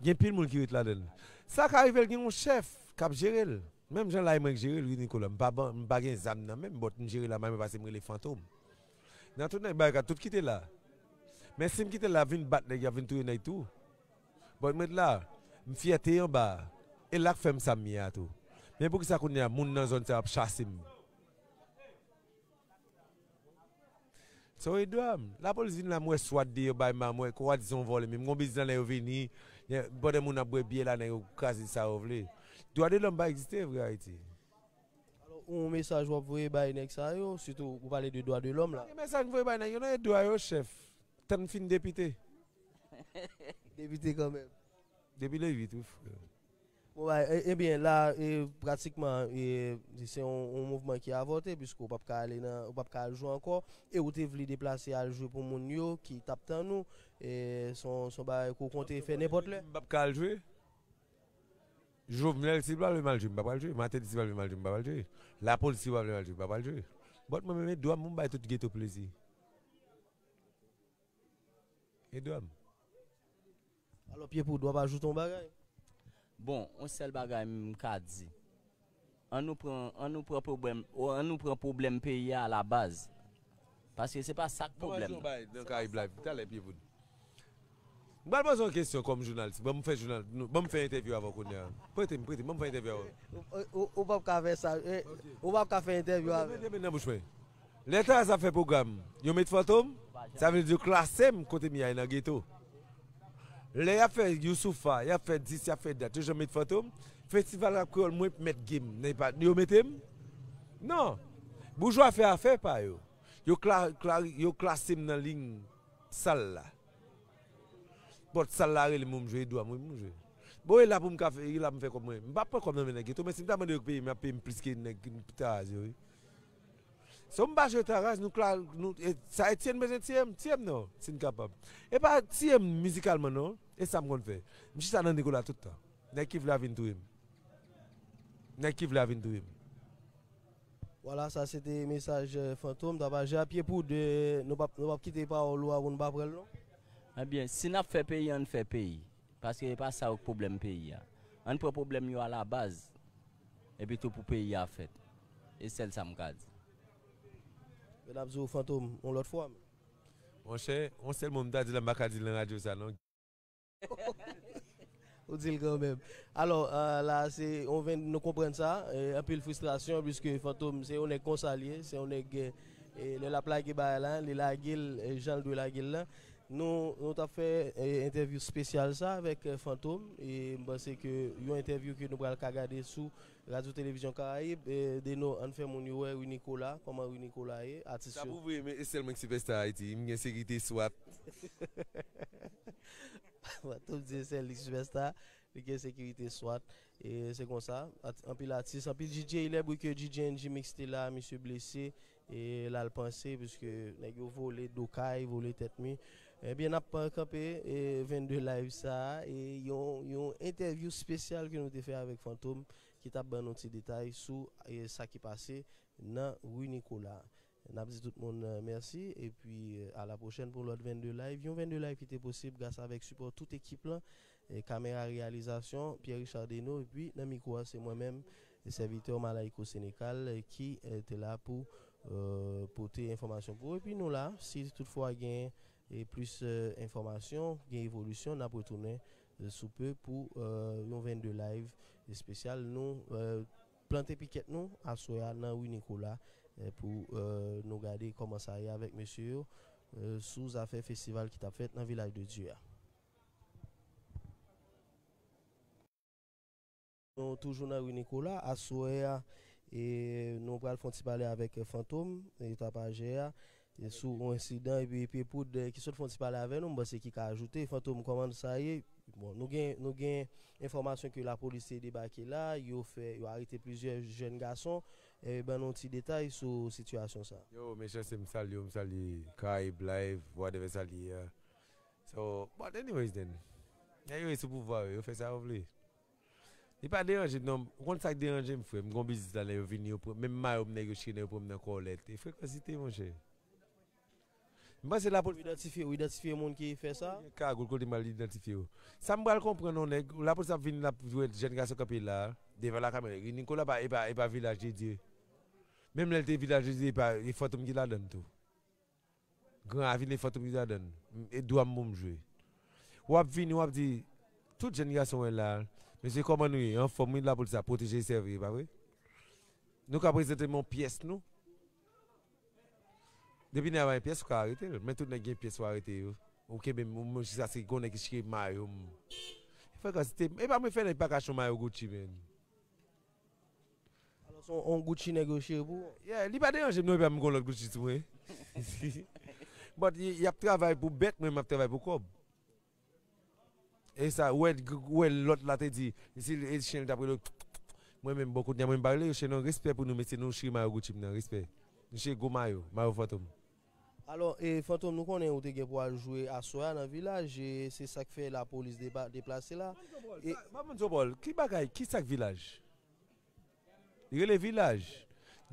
Gen pil moun ki ret ladan l. Sa ka rive l gen yon chèf k ap jere l. Menm jan la e mwen k jere l, wi, Nicolas. M pa ban, m pa gen zam nan men m, but m jere la, mwen pase m rele Fantom. Nan tout nèg barikad, tout kite la. Men si m kite la, vin bat nèg, y ap vin touye nèg tou. But mwen la, m fyète anba a. E la k fè m sa m ye a tou. Men poukisa kounye a, moun nan zòn sa yo ap chase m? So e dwa m. Lapolis vin la, m wè swat deyò bay ma, m wè kwa di se yon vòlè, men m gon biznis la, nèg yo vini, pandan moun ap bwè byè la, nèg yo kraze sa yo vle. Dwa de lòm pa egziste vre Ayiti. Alò, yon mesaj w ap voye bay nèg sa yo, sitou ou pale de dwa de lòm la. Gen mesaj m voye bay nèg yo, nan e dwa yo, chèf. Tann fin depite. Depite kanmenm. Depi le uit, wi, frè. Bon, ba, e, ebyen, la, e, pratikman, e, se yon, yon mouvman ki avòte, piske w p ap ka ale nan, w p ap ka al jwe ankò, e ou te vle deplase al jwe pou moun yo ki t ap tann ou, e, se yon, se yon bagay ke w konte fè nenpòt lè. M p ap ka al jwe. Jovenel, si l pa vle m al jwe, m pa pral jwe. Martelly, si l pa vle m al jwe, m pa pral jwe. Lapolis, si l pa vle m al jwe, m pa pral jwe. But mwen menm, e dwa m pou m bay tout geto plezi. E dwa m. Alò, Pye Poud, w ap ajoute yon bagay? Bon, yon sèl bagay m ka di. Ann nou pran, ann nou pran pwoblèm, o, ann nou pran pwoblèm peyi a alabaz. Paske se pa sa k pwoblèm nan. Nan Karayib Live, talè, Pye Poud. M pral poze yon kesyon kòm jounalis. Ban m fè jounal, nou, ban m fè entèvyou avè w kounye a. Prete m, prete m, ban m fè entèvyou avè w. Ou, ou, ou p ap ka fè sa, eh, ou p ap ka fè entèvyou avè m. Mete men nan bouch mwen. Lè Taraz ap fè pwogram, yo met Fantom, sa vle di yo klase m kote m ye a nan geto. Lè y ap fè Youssoupha, y ap fè dis, y ap fè dat, yo janm met Fantom. Festival Rap Kreyòl, mwen mèt game, yo mete m? Non. Boujwa fè afè pa yo. Yo kla-, kla-, yo klase m nan liy sal la. But sal la rele m pou m jwe, e dwa m wi pou m jwe. Bon, e la pou m ka fè, e la pou m fè kòb mwen. M p ap pran kòb nan men nèg geto, men si m ta mande yo peye m, y ap peye m plis ke nèg Taraz yo, wi. So m pa jwe Taraz, nou kla-, nou, e, sa Etienne bezwen tiye m, tiye m non, si n kapab. E pa tiye m mizikalman non, e sa m konn fè. M chita nan Nicolas tout tan. Nèg ki vle a vin touye m. Nèg ki vle a vin touye m. Vwala, sa se te mesaj, eh, Fantom. Tapaje a Pye Poud, eh, nou p ap, nou p ap kite pawòl ou a pou nou pa pran l non. Ebyen, si n ap fè peyi, ann fè peyi. Paske e pa sa yo k pwoblèm peyi a. Ann pran pwoblèm yo alabaz. Epi tou pou peyi a fèt. E sèl sa m ka di. Men n ap di w Fantom yon lòt fwa. Monchè, yon sèl mo m ta di la, m pa ka di l nan radyo sa non. Ou di l kanmenm. Alò, eh, la, se yon venn, nou konprann sa, eh, anpil fristrasyon, piske Fantom, se yon nèg konsa l ye, se yon nèg, eh, lè l ap lage bagay la, li lage l, eh, jan l dwe lage l lan. Nou, nou t ap fè, eh, entèvyou espesyal sa avèk, eh, Fantom, e m panse ke yon entèvyou ke nou pral ka gade sou Radyo Televizyon Karayib, eh, Deno, ann fè moun yo wè Rue Nicolas, kòman Rue Nicolas ye, atis yo. Sa pou vre, men e sèl mwen ki sipèsta Ayiti, m gen sekirite swat. Fantom di e sèl li sipèsta, li gen sekirite swat. E se konsa, at-, anpil atis, anpil D J, lè bri ke D J N G Mix te la, misye blese, e l al panse, piske nèg yo vole do kay, vole tèt mi. Ebyen, n ap kanpe, e, vennde live sa a, e yon, yon entèvyou espesyal ke nou te fè avèk Fantom, ki t ap ban nou ti detay sou, e, sa ki pase nan Rue Nicolas. N ap di tout moun, eh, mèsi, epi, eh, a la pwochèn pou lòt vennde live. Yon vennde live ki te posib gras avèk sipò tout ekip lan, eh, kamera reyalizasyon, Pierre Richard Deno, epi nan mikwo a, se mwen menm, sèvitè Malayko Sénécal, eh, ki, eh, te la pou euh, pote enfòmasyon pou ou. Epi nou la, si toutfwa gen e plis euh, enfòmasyon, gen evolisyon, n ap retounen euh, sou pe pou euh, yon vennde live espesyal. Nou euh, plante pikèt nou aswè a nan ri Nicolas euh, pou euh, nou gade kòman sa ye avèk mesye yo euh, sou zafè festival ki t ap fèt nan Vilaj de Dye a. Nou toujou nan ri Nicolas. Aswè a, e, nou pral fè yon ti pale avèk Fantom, e, tapajè a, e, sou yon ensidan, epi Pye Poud, e, ki sot fè yon ti pale avè nou, m panse ki ka ajoute. Fantom, kòman sa ye? Bon, nou gen, nou gen enfòmasyon ke lapolis te debake la, yo fè, yo arete plizyè jèn gason. E, ban nou ti detay sou sitiyasyon sa. Yo, mechanse, m salye w, m salye Karayib Live, whatever sa l ye a. So, but anyways then, nèg yo sou pouvwa yo, yo fè sa yo vle. Li pa deranje m non, ou konn sa k deranje m, frè? M gon biznis la, nèg yo vini, yo pran, menm mayo m, nèg yo chire, nèg yo pran m nan kòlèt. E frekansite, monchè. M panse lapolis. Ou idantifye, ou idantifye moun ki fè sa? Gen kagòl kote m al idantifye yo. Sa m pral konprann non, nèg, lapolis ap vin, l ap jwenn jèn gason kanpe la, devan lakamera. Nicolas pa, e pa, e pa Vilaj de Dye. Menm lè l te Vilaj de Dye, e pa, e Fantom ki ladann tou. Gran Ravin e Fantom ki ladann. E dwa m pou m jwe. W ap vini, w ap di, tout jèn gason wè la, mesye, kòman nou ye? Anfòm, wi, lapolis ap pwoteje e sèvi, e pa vre? Nou ka prezante m yon pyès nou. Depi nèg la pa gen pyès, ou ka arete l. Men tout nèg gen pyès, ou arete yo. Ou kenbe m, ou, jiskaske gon nèg ki chire mayo m. Frekansite, e pa mwen fè nèg pa ka achte yon mayo Gucci, man. Alò, se yon, yon Gucci nèg yo chire pou ou? Yeah, li pa deranje m non, epi m gon lòt Gucci sou mwen. But y, y ap travay pou bèt, mwen m ap travay pou kòb. E sa, ou wè, ou wè lòt la te di, si e chen li t ap rele, mwen menm, bon, kounye a mwen m pa rele yo chen non, respè pou nou, mesye, nou chire mayo Gucci m nan, respè. Nou chire gwo mayo, mayo Fantom. Alò, e, Fantom, nou konnen ou te gen pou al jwe aswè a nan Vilaj, e se sa k fè lapolis depa-, deplase la. E, Ban m di w, Paul, ki bagay, ki sa k Vilaj? Li rele Vilaj.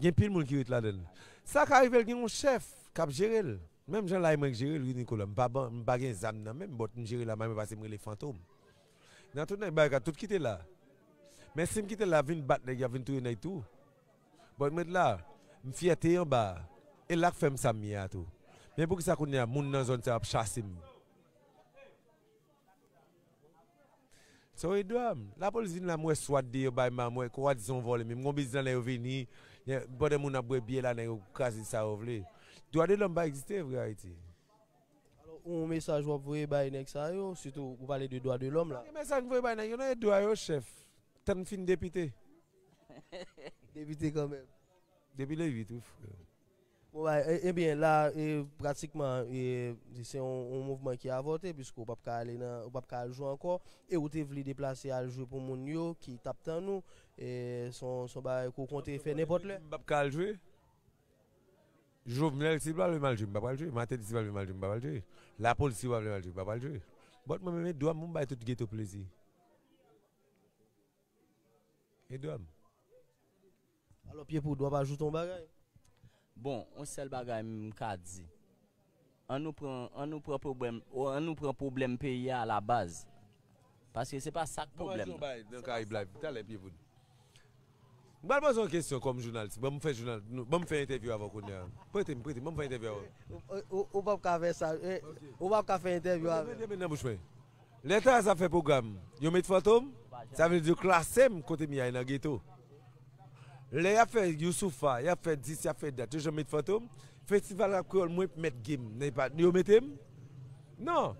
Gen pil moun ki ret ladan l. Sa ka rive l gen yon chèf k ap jere l. Menm jan la e mwen k jere l, wi, Nicolas. M pa ban, m pa gen zam nan men m, but m jere la, mwen pase m rele Fantom. Nan tout nèg bagay, tout kite la. Men si m kite la, vin bat nèg, y ap vin touye nèg tou. But m ret la, m fyète anba a. E la k fè m sa m ye a tou. Men poukisa kounye a, moun nan zòn sa yo ap chase m? So, e dwa m. Lapolis vin la, m wè swat deyò bay ma, m wè kwa di se yon vòlè, men m gon biznis la, nèg yo vini, pandan moun ap bwè byè la, nèg yo kraze sa yo vle. Dwa de lòm pa egziste vre Ayiti. Alò, yon mesaj w ap voye bay nèg sa yo, sitou ou pale de dwa de lòm la. Gen mesaj m voye bay nèg yo, non, e dwa yo, chèf. Tann fin depite. Depite kanmenm. Depi le uit, wi, frè. Bon, bay, e, ebyen, la, e, pratikman, e, se yon, yon mouvman ki avòte, piske w p ap ka ale nan, w p ap ka al jwe ankò, e ou te vle deplase al jwe pou moun yo ki t ap tann ou, e, se yon, se yon bagay ke w konte fè nenpòt lè. M p ap ka al jwe. Jovenel, si l pa vle m al jwe, m pa pral jwe. Martelly, si l pa vle m al jwe, m pa pral jwe. Lapolis, si l pa vle m al jwe, m pa pral jwe. But mwen menm, e dwa m pou m bay tout geto plezi. E dwa m. Alò, Pye Poud, w ap ajoute yon bagay? Bon, yon sèl bagay m ka di. Ann nou pran, ann nou pran pwoblèm, o, ann nou pran pwoblèm peyi a alabaz. Paske se pa sa k pwoblèm nan. Nan Karayib Live, talè, Pye Poud. M pral poze yon kesyon kòm jounalis. Ban m fè jounal, nou, ban m fè entèvyou avè w kounye a. Prete m, prete m, ban m fè entèvyou avè w. Ou, ou, ou p ap ka fè sa, eh, ou p ap ka fè entèvyou avè m. Mete men nan bouch mwen. Lè Taraz ap fè pwogram, yo met Fantom, sa vle di yo klase m kote m ye a nan geto. Lè y ap fè Youssoupha, y ap fè dis, y ap fè dat, yo janm met Fantom. Festival Rap Kreyòl, mwen mèt game, yo mete m? Non.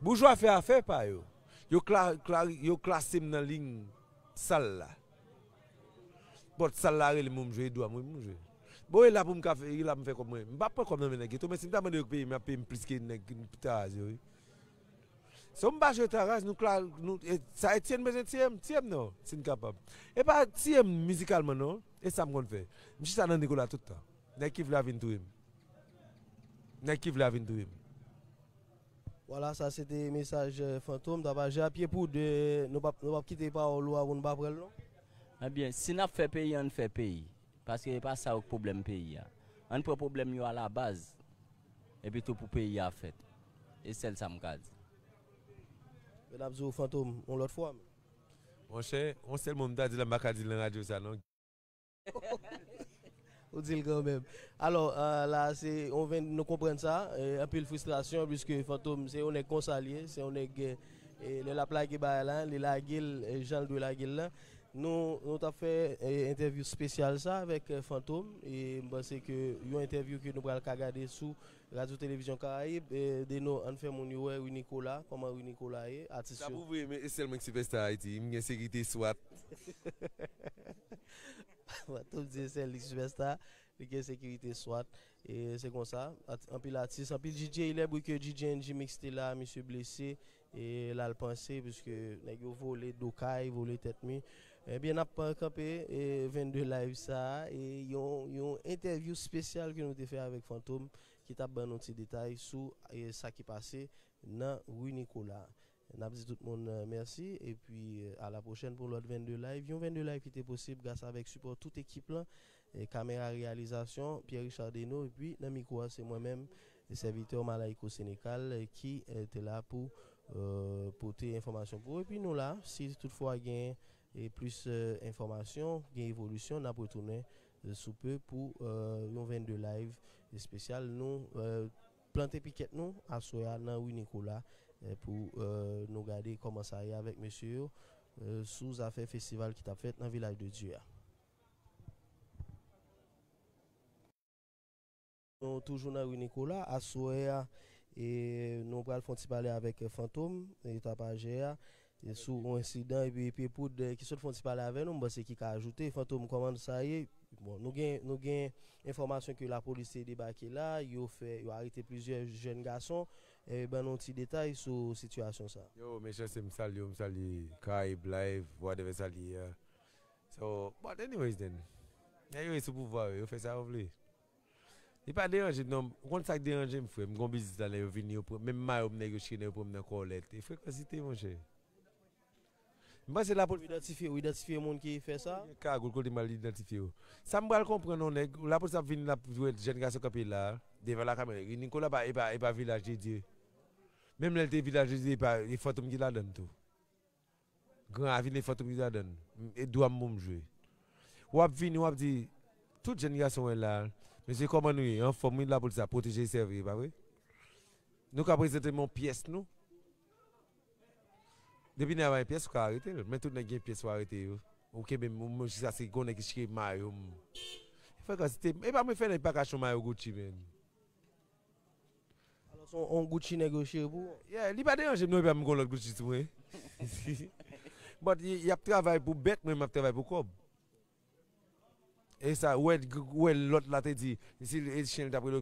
Boujwa fè afè pa yo. Yo kla-, kla-, yo klase m nan liy sal la. But sal la rele m pou m jwe, e dwa m wi pou m jwe. Bon, e la pou m ka fè, e la pou m fè kòb mwen. M p ap pran kòb nan men nèg geto, men si m ta mande yo peye m, y ap peye m plis ke nèg Taraz yo, wi. So m pa jwe Taraz, nou kla-, nou, e, sa Etienne bezwen tiye m, tiye m non, si n kapab. E pa tiye m mizikalman non, e sa m konn fè. M chita nan Nicolas tout tan. Nèg ki vle a vin touye m. Nèg ki vle a vin touye m. Vwala, sa se te mesaj, eh, Fantom, tapajè a. Pye Poud, eh, nou p ap, nou p ap kite pawòl ou a pou nou pa pran l non. Ebyen, si n ap fè peyi, ann fè peyi. Paske e pa sa yo k pwoblèm peyi a. Ann pran pwoblèm yo alabaz. Epi tou pou peyi a fèt. E sèl sa m ka di. Men n ap di w Fantom yon lòt fwa. Monchè, yon sèl mo m ta di la, m pa ka di l nan radyo sa non. Ou di l kanmenm. Alò, euh, la, se, on ven, nou konprann sa, euh, anpil fristrasyon, piske Fantom, se yon nèg konsa l ye, se yon nèg, euh, lè l ap lage bagay la, li lage l, euh, jan l dwe lage l la. Nou, nou t ap fè, euh, entèvyou espesyal sa avèk, euh, Fantom, e m panse ke yon entèvyou ke nou pral ka gade sou Radyo Televizyon Karayib, euh, Deno, ann fè moun yo wè Rui Nicolas, kòman Rui Nicolas ye, atis yo. Sa pou vre, men e sèl mwen ki sipèsta Ayiti, m gen sekirite swat. Fantom di e sèl li sipèsta, li gen sekirite swat. E se konsa, at-, anpil atis, anpil D J, lè bri ke D J N G Mix te la, misye blese, e l al panse, piske nèg yo vole do kay, vole tèt mi. Ebyen, n ap kanpe, e, vennde live sa a, e yon, yon entèvyou espesyal ke nou te fè avèk Fantom, ki t ap ban nou ti detay sou, e, sa ki pase nan Rue Nicolas. N ap di tout moun, euh, mèsi, epi, euh, a la pwochèn pou lòt vennde live. Yon vennde live ki te posib gras avèk sipò tout ekip lan, e kamera reyalizasyon, Pierre Richard Deno, epi nan mikwo a, se mwen menm, sèvitè Malaiko Sénécal, euh, ki, euh, te la pou, euh, pote enfòmasyon pou ou. Epi nou la, si toutfwa gen, e plis, euh, enfòmasyon, gen evolisyon, n ap retounen, euh, sou pe pou, euh, yon vennde live espesyal. Nou, euh, plante pikèt nou aswè a nan Rue Nicolas, eh, pou, eh, nou gade kòman sa ye avèk mesye yo, eh, sou zafè festival ki t ap fèt nan Vilaj de Dye a. Nou toujou nan Rue Nicolas, aswè a, e nou pral fè yon ti pale avèk, eh, Fantom, e tapajè a, e sou yon ensidan, epi Pye Poud, eh, ki sot fè yon ti pale avè nou, m panse ki ka ajoute. Fantom, kòman sa ye? Bon, nou gen, nou gen enfòmasyon ke lapolis te debake la, yo fè, yo arete plizyè jèn gason. E ban nou ti detay sou sitiyasyon sa. Yo, mechanste, m salye w, m salye Karayib Live, whatever sa l ye a. So, but anyways then, nèg yo sou pouvwa yo, yo fè sa yo vle. Li pa deranje m non, ou konn sa k deranje m, frè? M gon biznis la, nèg yo vini, yo pran, menm mayo m, nèg yo chire, nèg yo pran m nan kòlèt. E frekansite, monchè. M panse lapolis idantifye, ou idantifye moun ki fè sa? Gen kagòl kote m al idantifye yo. Sa m pral konprann, yon nèg, lapolis ap vin, l ap jwenn jèn gason kanpe la, devan lakamera. Nicolas pa, e pa, e pa Vilaj de Dye. Menm lè l te Vilaj de Dye, e pa, e Fantom ki ladann tou. Gran Ravin, e Fantom ki ladann. E dwa m pou m jwe. W ap vini, w ap di, tout jèn gason wè la, mesye, kòman nou ye? Anfòm, wi, lapolis ap pwoteje e sèvi, e pa vre? Nou ka prezante m yon pyès nou. Depi nèg la pa gen pyès, ou ka arete l. Men tout nèg gen pyès, ou arete yo. Ou kenbe m, ou, jiskaske gon nèg ki chire mayo m. Frekansite, e pa mwen fè nèg pa ka chon mayo Gucci, men. Alò, se yon, yon Gucci nèg yo chire pou ou? Yeah, li pa deranje m non, e pa m gon lòt Gucci sou mwen. But y, y ap travay pou bèt, mwen m ap travay pou kòb. E sa, ou wè, ou wè lòt la te di, si e chen li t ap rele,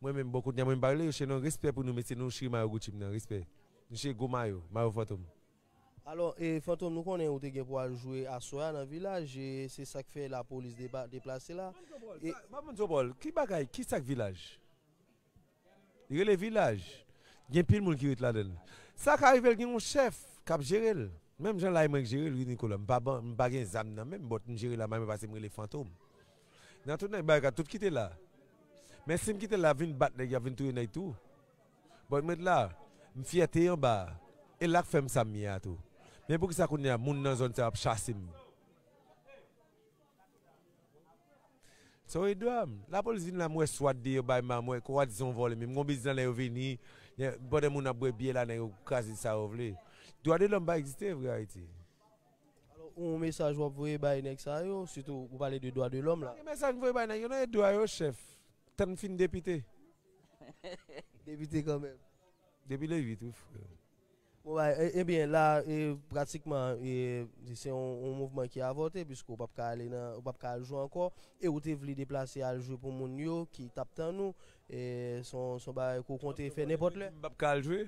mwen menm, bon, kounye a mwen m pa rele yo chen non, respè pou nou, mesye, nou chire mayo Gucci m nan, respè. Nou chire gwo mayo, mayo Fantom. Alò, e, Fantom, nou konnen ou te gen pou al jwe aswè a nan Vilaj, e se sa k fè lapolis deba-, deplase la. E pa moun Zopòl, ki bagay, ki sa k Vilaj? Li rele Vilaj. Gen pil moun ki ret ladan l. Sa ka rive l gen yon chèf k ap jere l. Menm jan la e mwen k jere l, wi, Nicolas. M pa ban, m pa gen zam nan men m, but m jere la, mwen pase m rele Fantom. Nan tout nèg bagay, tout kite la. Men si m kite la, vin bat nèg, y ap vin touye nèg tou. But mwen la, m fyète anba a. E la k fè m sa m ye a tou. Men poukisa kounye a, moun nan zòn sa yo ap chase m? So, e dwa m. Lapolis vin la, m wè swat deyò bay ma, m wè kwa di se yon vòlè, men m gon biznis nan lè yo vini, pandan moun ap bwè byè la, nèg yo kraze sa yo vle. Dwa de lòm pa egziste vre Ayiti. Alò, yon mesaj w ap voye bay nèg sa yo, sitou ou pale de dwa de lòm la. Gen mesaj m voye bay nèg yo, non, e dwa yo, chèf. Tann fin depite. Depite kanmenm. Depi le uit, wi, frè. Bon, bay, e, ebyen, la, e, pratikman, e, se yon, yon mouvman ki avòte, piske w p ap ka ale nan, w p ap ka al jwe ankò, e ou te vle deplase al jwe pou moun yo ki t ap tann ou, e, se yon, se yon bagay ke w konte fè nenpòt lè? M p ap ka al jwe?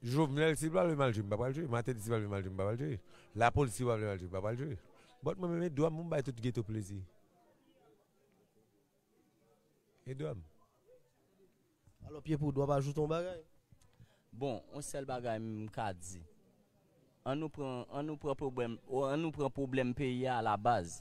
Jovenel, si l pa vle m al jwe, m pa pral jwe. Martelly, si l pa vle m al jwe, m pa pral jwe. Lapolis, si yo pa vle m al jwe, m pa pral jwe. But mwen menm, e dwa m pou m bay tout geto plezi. E dwa m. Alò, Pye Poud, w ap ajoute yon bagay? Bon, yon sèl bagay m ka di. An nou pran, an nou pran pwoblèm, o, an nou pran pwoblèm peyi a alabaz.